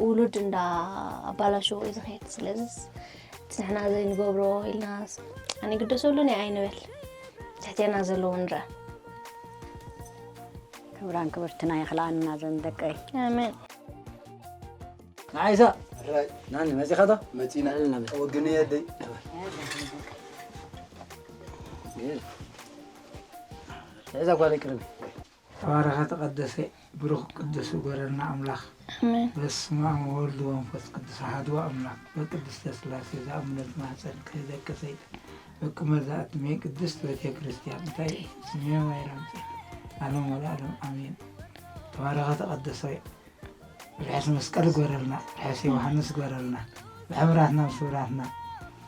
ውሉድ እንዳ ኣባላሸዎ እዩ ዝኸይድ ስለዚ እቲ ንሕና ዘይንገብሮ ኢልና ኣነ ግደሰሉን እየ ኣይንበል ትሕቴና ዘለዎ ንረአ ክብራን ክብርትና ይኽልኣና ዘን ደቀይ ኣሜን ንዓይሳ ናኒ መፂኻ ዶ መፂና ወግን የደይ እዛ ጓል ይቅርብ ተባረኸ ተቐደሰ ብሩኽ ቅዱስ ጎረና ኣምላኽ ኣሜን በስመ አብ ወወልድ ወመንፈስ ቅዱስ አሐዱ አምላክ በቅድስተ ስላሴ ዘአምነት ማህፀን ከይደቀሰይ በቅመ ዘአትሜ ቅድስት ቤተ ክርስቲያን እንታይ ስሜ ማይራምፀ ዓለም ወለዓለም አሜን። ተባረኸ ተቐደሰ ርሕስ መስቀል ግበረልና፣ ርሕስ ዮሃንስ ግበረልና፣ ብሕብራትና ብስብራትና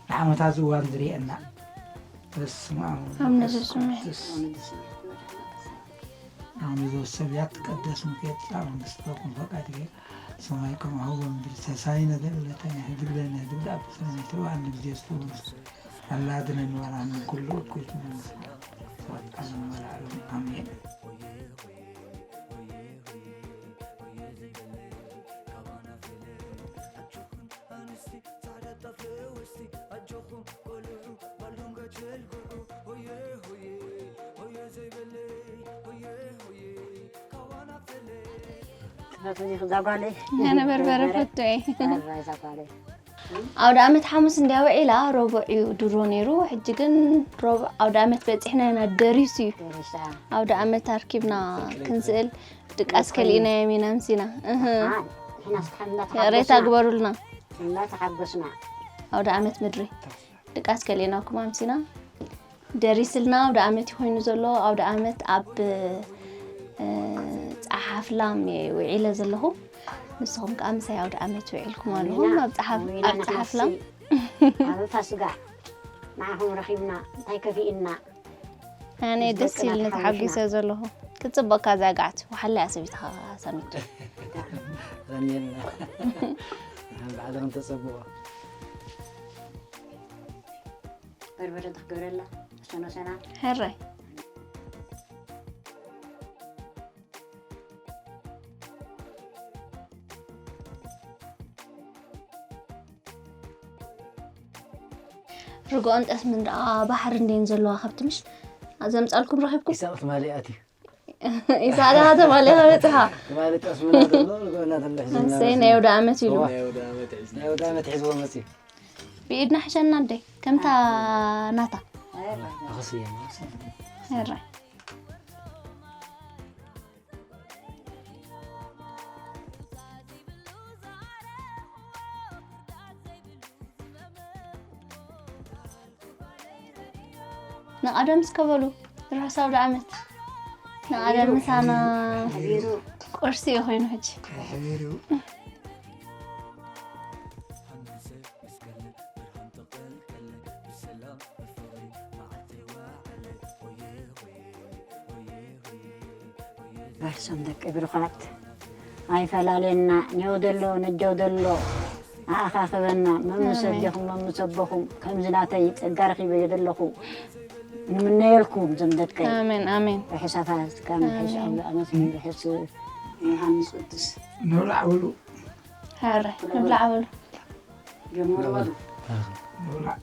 ንዓመታት ዝዋን ዝርእየና በስመ አብ ወወልድ ኣብ ወመንፈስ ነፍስና ቅዱስ። አሁን ይዞ ሰብ ያትቀደስ ምክት መንግስት በኩን ፈቃድ ሰማይ ከማሁ በምድር ሰሳይነ ዘለለተነ ህድግ ለነ ህድግ ለአብስነ ተባን ጊዜ ስቱስ አላድነ ንዋራን ኩሉ እኩይ መንግስት ወጣን ወላለም አሜን። እዛ ጓለይ ኣነ በርበረ ፈቶ እየ እዛ ጓለይ ኣውደ ኣመት ሓሙስ እንድያ ውዒላ ረቡዕ እዩ ድሮ ነይሩ ሕጂ ግን ረቡዕ ኣውደ ኣመት በፂሕና ኢና ደሪሱ እዩ ደሪሳ ኣውደ ኣመት ኣርኪብና ክንስእል ድቃስ ከሊእና እዮም ኢና ኣምሲና እህ ንሕና ስታሓምና ሬታ ግበሩልና እናተሓጎስና ኣውደ ኣመት ምድሪ ድቃስ ከሊእናኩም ኣምሲና ደሪስልና ኣውደ ኣመት ኮይኑ ዘሎ ኣውደ ኣመት ኣብ እ፣ ጸሓፍላም እየ ውዒለ ዘለኹ ንስኹም ከዓ ምሳይ ኣውደ ኣመት ውዒልኩም ኣለኹም ኣብ ጸሓፍ- ኣብ ጸሓፍላም ኣብ ፋስጋ ንዓኹም ረኺብና እንታይ ከፊእና ኣነ ደስ ኢልኒ ተሓጒሰ ዘለኹ ክፅበካ ዛጋዕት ወሓለያ ሰቢትኻ ሰሚቱ ረኒልና ንሓን ባዕልኽን ተፀብቆ በርበረ ትኽገብረላ ሰኖሰና ሕራይ ርግኦን ጠስምን ደኣ ባሕሪ እንድየን ዘለዋ ከብቲ ምሽ ዘምጻልኩም ረኺብኩም? ኢሳቕ ትማሊ ኣትዩ። ኢሳቕ ደኣ ተማሊኻ በጺኻ። ትማሊ ጠስምና ዘሎ ርግኦና ዘሎ ሒዝና እሰይ ናይ ወደ ዓመት ኢሉ። ናይ ወደ ዓመት ሒዝዎ መጽዩ። ብኢድና ሕሸና ኣደይ ከምታ ናታ። ኣኽስየን ሕራይ ንቐደም እስከ በሉ ርሑስ ኣውደ ዓመት። ንቐደም ምሳና ቁርሲ እዩ ኮይኑ ሕጂ። በርሶም ደቂ ብሩኻት ኣይፈላለየና። ኔው ደሎ ነጀው ደሎ ኣኣኻኽበና። መምስ ኣደኹም መምስ ኣቦኹም ከምዚ ናተይ ጸጋ ረኺበዮ ዘለኹ ንምነየልኩም ዘም ደቀይ። ኣሜን ኣሜን። ርሑሳት ካብ ርሑስ ኣውደ ዓመት ርሑስ ዮሃንስ ቅዱስ። ንብላዕ ብሉ ሕራይ ንብላዕ በሉ። ጀምሩ በሉ። ንብላዕ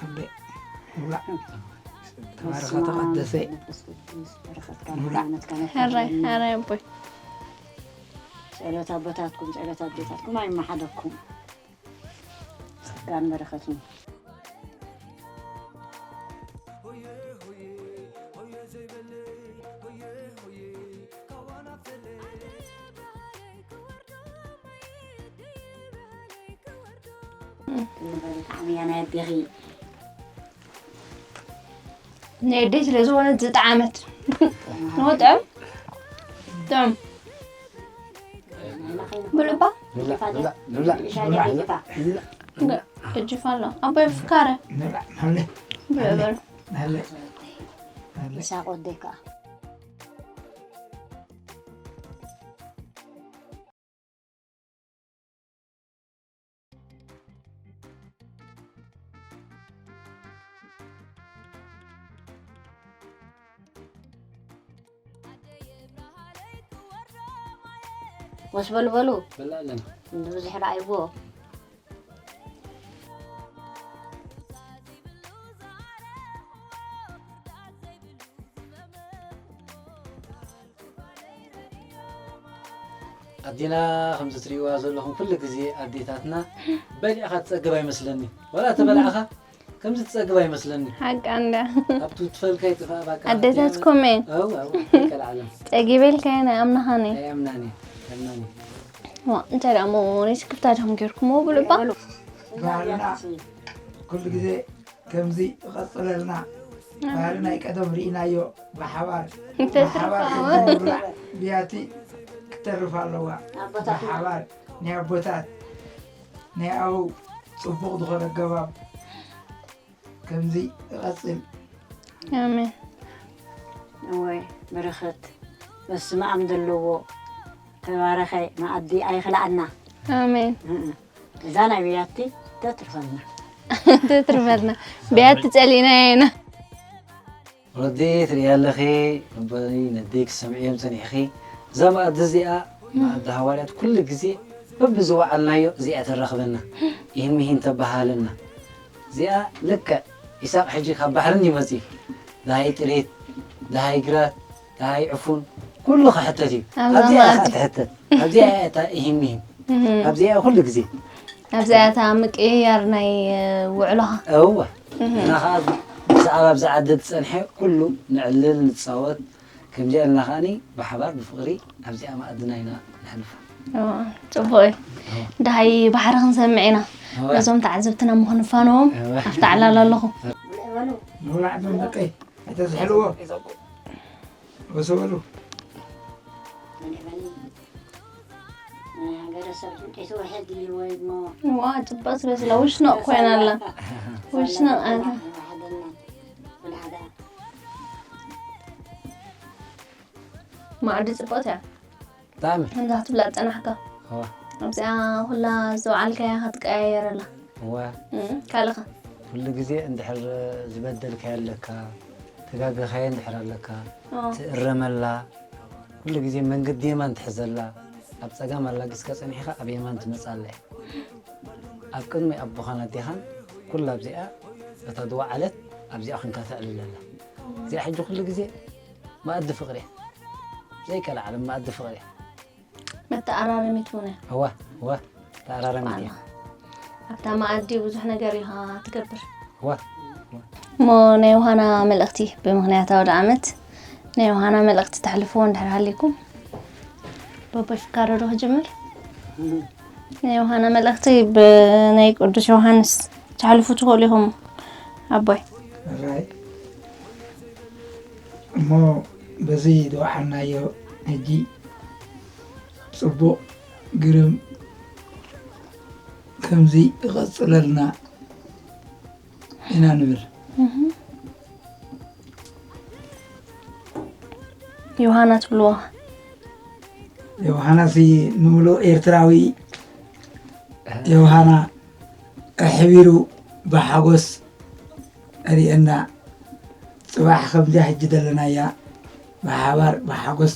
ኣደ ንብላዕ ተባረኸ ተቐደሰ ንብላዕ ሕራይ ሕራይ ኣቦይ። ጸሎት ኣቦታትኩም ጸሎት ኣዴታትኩም ኣይመሓደኩም። ጸጋን በረኸትን። ናይ ኣደይ ስለ ዝኾነት ዝጠዓመት ንወጥዕም ጥዑም ብልባ ንብላዕ ንብላዕ ንብላዕ እጅፋ ኣሎ ኣቦይ ፍካረ ንብላዕ ናለ ብዕበሉ ናለ ኢሳቅ ወደይ ከዓ ወስ በሉ በሉ በላ ኣለና እንዲ ብዙሕ ረኣይዎ ኣዴና ከምዚ ትሪእዋ ዘለኹም ኩሉ ግዜ ኣዴታትና በሊዕኻ ትጸግብ ኣይመስለኒ ወላ ተበላዕኻ ከምዚ ትጸግብ ኣይመስለኒ ሓቂ እንዳ ኣብቱ ትፈልካ ይጥፋእ ባካ ኣዴታትኩም እየን ኣው ኣው ከልዓለም ጸጊበ ኢልካየን ኣይኣምናኻን እየ ኣይኣምናኒ ኣይኣምናኒ ዋ እንታይ ደኣ እሞ ነዚ ክፍታ ዲኹም ጌርኩሞ ብልባ ባህልና ኩሉ ግዜ ከምዚ ይቐፅለልና። ባህሊ ናይ ቀደም ርኢናዮ ብሓባር ብሓባር ከምዚ ምብላዕ ብያቲ ክትተርፍ ኣለዋ። ብሓባር ናይ ኣቦታት ናይ ኣብኡ ፅቡቕ ዝኾነ ኣገባብ ከምዚ ይቐፅል። ኣሜን እወ በረኸት በስመ ኣብ ዘለዎ ተባረኸ መኣዲ ኣይኽልኣና። ኣሜን እዛ ናይ ብያቲ ተትርፈልና። ትትርፈልና ብያቲ ጸሊእናዮ ኢና ወዲ ትሪኢ ኣለኺ ኣቦይ ነደይ ክሰምዕዮም ጸኒሕኺ እዛ መኣዲ እዚኣ መኣዲ ሃዋርያት ኩሉ ግዜ በብዝወዓልናዮ እዚኣ ተራኽበና ይህን ምሂን ተበሃሃለና እዚኣ ልክዕ ኢሳቕ ሕጂ ካብ ባሕርን እዩ መፂኡ ደሃይ ጥሪት ደሃይ ግራት ደሃይ ዕፉን ኩሉ ክሕተት እዩ ኣብዛ ኣብዚኣ እያ መኣዲ። ትሕተት ኣብዚኣ እያ እታ ይህን ምሂን ኣብዚኣ እያ ኩሉ ግዜ ኣብዚኣ እታ ምቅይያር ናይ ውዕሎኻ እወ እና ከዓ ብዛዕባ ኣብዚ ዓዲ ዝፀንሐ ኩሉ ንዕልል ንፃወት ከምዚኣ ኢልና ከዓኒ ብሓባር ብፍቕሪ ኣብዚኣ መኣድና ኢና ነሕልፎ ጽቡቕ እዩ ደሃይ ባሕሪ ክንሰምዕ ኢና ነዞም ተዓዘብትና ምኽንፋኖም ኣብቲ ዕላል ኣለኹ ንብላዕ ዶ ደቀይ ኣይተዝሕልዎ ወሰበሉ ሃገረሰብ ጥንቂቱ ውሕድ እዩ ወይ እሞ ዋ ጽቡቕ ዝበስለ ውሽኖቕ ኮይና ኣላ ውሽኖቕ ኣላ ብልዓዳ ማዕዲ ጽቡቕት እያ ብጣዕሚ ከምዛ ክትብላ ዝጸናሕካ እዋ ኣብዚኣ ኩላ ዝተውዓልካያ ክትቀያየረላ እዋ እም፣ ካልእኻ ኩሉ ግዜ እንድሕር ዝበደልካዮ ኣለካ ተጋገኻዮ እንድሕር ኣለካ ኦ፣ ትእረመላ ኩሉ ግዜ መንገዲ የማን ትሕዘላ ኣብ ጸጋም ኣላጊስካ ጸኒሕካ ኣብ የማን ትመጻ ኣላ እያ ኣብ ቅድሚ ኣቦኻን ኣዴኻን ኩላ ኣብዚኣ እታ ዝወዓለት ኣብዚኣ ኮንካ ተዕልል ኣላ። እዚኣ ሕጂ ኩሉ ግዜ መኣዲ ፍቕሪ እያ። ዘይከልኣለም መኣዲ ፍቕሪ እያ። መተኣራረሚት እውን እያ። እወ እወ ተኣራራሚት እያ። ኣብታ መኣዲ ብዙሕ ነገር ኢኻ ትገብር። እወ እሞ ናይ ዮሃና መልእኽቲ ብምኽንያት ኣውደ ዓመት ናይ ዮሃና መልእኽቲ ተሕልፍዎ እንድሕር ሃሊኩም በቦይ ፍካረ ዶ ክጅምር? ናይ ዮሃና መልእኽቲ ብናይ ቅዱስ ዮሃንስ ተሕልፉ ትኽእሉ ኢኹም ኣቦይ። ራይ እሞ በዚ ዝወሓናዮ ሕጂ ፅቡቕ ግርም ከምዚ ይቐፅለልና ኢና ንብል። ዮሃና ትብልዎ ዮሃናሲ ንምሉእ ኤርትራዊ ዮሃና ኣሕቢሩ ብሓጎስ ሪኤና። ፅባሕ ከምዚኣ ሕጂ ዘለናያ ብሓባር ብሓጎስ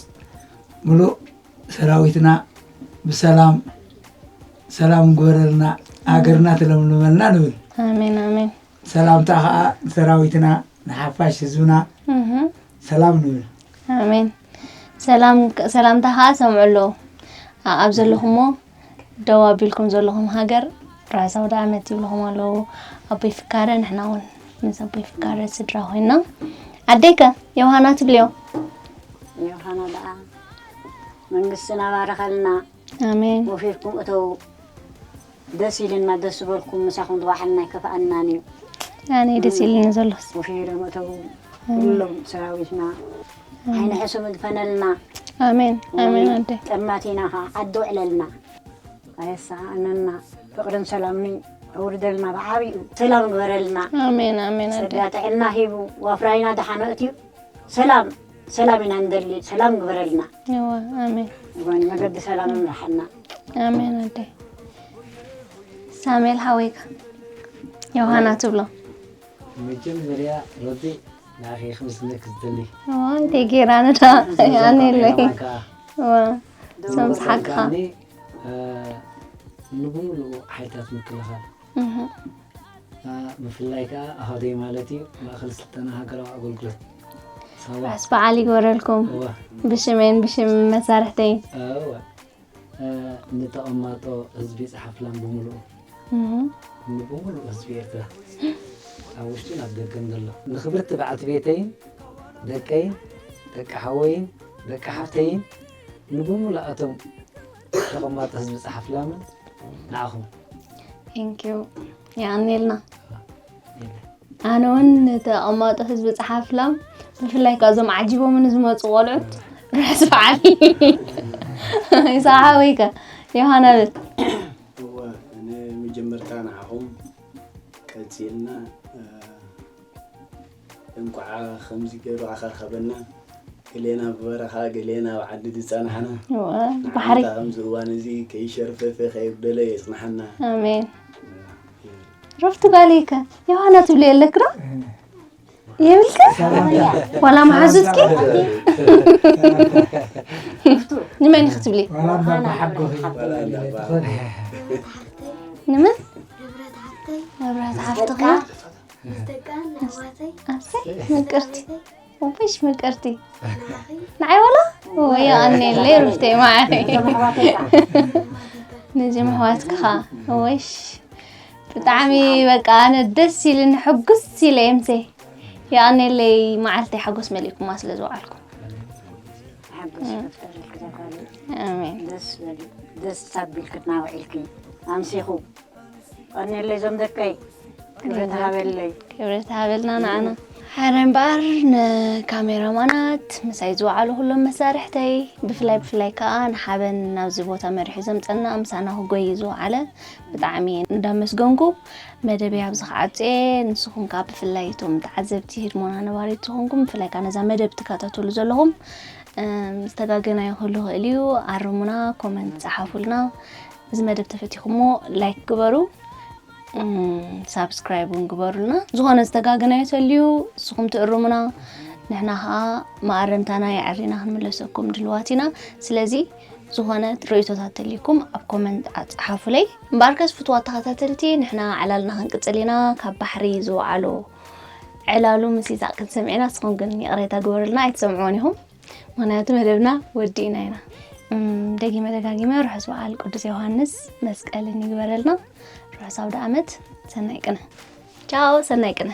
ምሉእ ሰራዊትና ብሰላም ሰላም ግበረልና፣ ሃገርና ትለምልመልና ንብል። ኣሜን ኣሜን። ሰላምታ ከዓ ንሰራዊትና ንሓፋሽ ህዝብና ሰላም ንብል። ኣሜን። ሰላም ሰላምታ ከዓ ሰምዑ ኣለዉ ኣብ ዘለኹሞ ደው ኣቢልኩም ዘለኹም ሃገር ራህሲ ኣውደ ዓመት ይብልኹም ኣለዉ። ኣቦይ ፍካረ ንሕና እውን ምስ ኣቦይ ፍካረ ስድራ ኮይና ኣደይከ ዮሃና ትብልዮ? ዮሃና ደኣ መንግስትና ባረኸልና። ኣሜን። ወፊርኩም እተው ደስ ኢልና ደስ ዝበልኩም ምሳኹም ዝዋሓልና ኣይከፍኣናን እዩ። ኣነ ደስ ኢልኒ ዘሎስ ወፊሮም እተው ኩሎም ሰራዊትና ዓይኒ ሕሱም ዝፈነልና ኣሜን ኣሜን ኣደ ጠማቲና ከዓ ዓዲ ውዕለልና ኣየሰኣነና ፍቅርን ሰላምን ኣውርደልና ብዓብዩ ሰላም ግበረልና ኣሜን ኣሜን ኣደ ጸጋ ጥዕና ሂቡ ዋፍራይና ደሓን ኣእትዩ ሰላም ሰላም ኢና ንደሊ ሰላም ግበረልና እዋ ኣሜን እዋን መገዲ ሰላም ምርሓና ኣሜን ኣደ ሳሜል ሓወይካ ዮሃና ትብሎ መጀመርያ ረቢ ንኣኺ ክምስነክ ዝደሊ እዋ እንታይ ጌራ ንዳ ኣነ ኣለይ ከዓ እዋ ሰምስሓካ ዳኒ፣ እ፣ ንብምሉኡ ሓይልታት ምክልኻል እህ እ፣ ብፍላይ ከዓ ኣሃደይ ማለት እዩ ማእኸል ስልጠና ሃገራዊ ኣገልግሎት ሳዋ ራስ በዓል ይግበረልኩም እዋ ብሽመይን ብሽም መሳርሕተይ እዋ እ፣ ንተቐማጦ ህዝቢ ጸሓፍላን ብምሉኡ እህ ንብምሉኡ ህዝቢ ኤርትራ ኣብ ውሽጥን ኣብ ደገን ዘሎ ንኽብርቲ በዓልቲ ቤተይን ደቀይን ደቂ ሓወይን ደቂ ሓፍተይን ንብምሉኣቶም ተቐማጦ ህዝቢ ጸሓፍላምን ንዓኹም thank you የቐንየልና ኣነ እውን ንተቐማጦ ህዝቢ ጸሓፍላም ብፍላይ ካብ እዞም ዓጂቦምኒ ዝመፁ ቆልዑት ርሕስ በዓል ይስሓ ወይከ ዮሃና ብል እወ ንመጀመርታ ንዓኹም ቀፂልና እ፣ እንኳዕ ከምዚ ገይሩ ኣኻኸበና ገሌና ብበረኻ ገሌና ኣብ ዓዲ ዝፀናሕና እወ፣ ባሕሪ ንዓመታ ከምዚ እዋን እዚ ከይሸርፈፈ ከይጉደለ የፅናሓና ኣሜን ረፍቲ ጓለይከ ዮሃና ትብሉ የለክ ዶ የብልክ ዋላ መሓዙትኪ ንመን ክትብሊ ዋላ እባ ብሓጎኺ ንመን ንብረት ሓፍተይ መብራት ሓፍትኻ ምስ ደቃን ኣሕዋተይ ኣብሰይ ምቅርቲ ውሽ ምቅርቲ ንዓኺ ንዓይ ዋላ ወይ ኣኔለይ ሩፍተይ ማዓረይ ነዚ ምሕዋትክኻ ወሽ ብጣዕሚ በቃ ኣነ ደስ ኢልኒ ሕጉስ ኢለ የምሴ የኣኔለይ መዓልተይ ሓጎስ መሊእኩማ ስለ ዝወዓልኩም ሓጎስ ይፍጠረልክ ዘካሉ ኣሜን ደስ በል ደስ ኣቢልክ ትናውዒልኪ ኣምሲኹ ቀኒለይ ዞም ደቀይ ክብረት ሃበለይ ክብረት ሃበልና ንዓና ሓረ እምበኣር ንካሜራማናት ምሳይ ዝወዓሉ ኩሎም መሳርሕተይ ብፍላይ ብፍላይ ከዓ ንሓበን ናብዚ ቦታ መሪሑ ዘምፀና ምሳና ክጎይ ዝወዓለ ብጣዕሚ እንዳመስገንኩ መደበይ ኣብዚ ክዓፁ እየ ንስኹም ከዓ ብፍላይ እቶም ተዓዘብቲ ህድሞና ነባሪት ዝኾንኩም ብፍላይ ከዓ ነዛ መደብ ትከታተሉ ዘለኹም እም፣ ዝተጋገናዮ ክህሉ ክእል እዩ ኣርሙና ኮመንት ፀሓፉልና እዚ መደብ ተፈቲኹሞ ላይክ ግበሩ ሳብስክራይብ እውን ግበሩልና ዝኾነ ዝተጋገናዮ ተልዩ ንስኹም ትእርሙና ንሕና ከዓ መኣረምታና የዕሪና ክንምለሰኩም ድልዋት ኢና ስለዚ ዝኾነ ርእይቶታት ተልይኩም ኣብ ኮመንት ኣጽሓፉለይ። እምበኣርከስ ፍትዋት ተኸታተልቲ፣ ንሕና ዕላልና ክንቅጽል ኢና። ካብ ባሕሪ ዝወዓሎ ዕላሉ ምስ ይዛቅ ክንሰምዕ ኢና። ንስኹም ግን ይቕሬታ ግበሩልና፣ ኣይትሰምዕዎን ኢኹም። ምኽንያቱ መደብና ወዲእና ኢና። እም፣ ደጊመ ደጋጊመ ርሑስ በዓል ቅዱስ ዮሃንስ መስቀልን ይግበረልና። ርሑስ ኣውደ ዓመት። ሰናይ ቅነ። ቻው፣ ሰናይ ቅነ።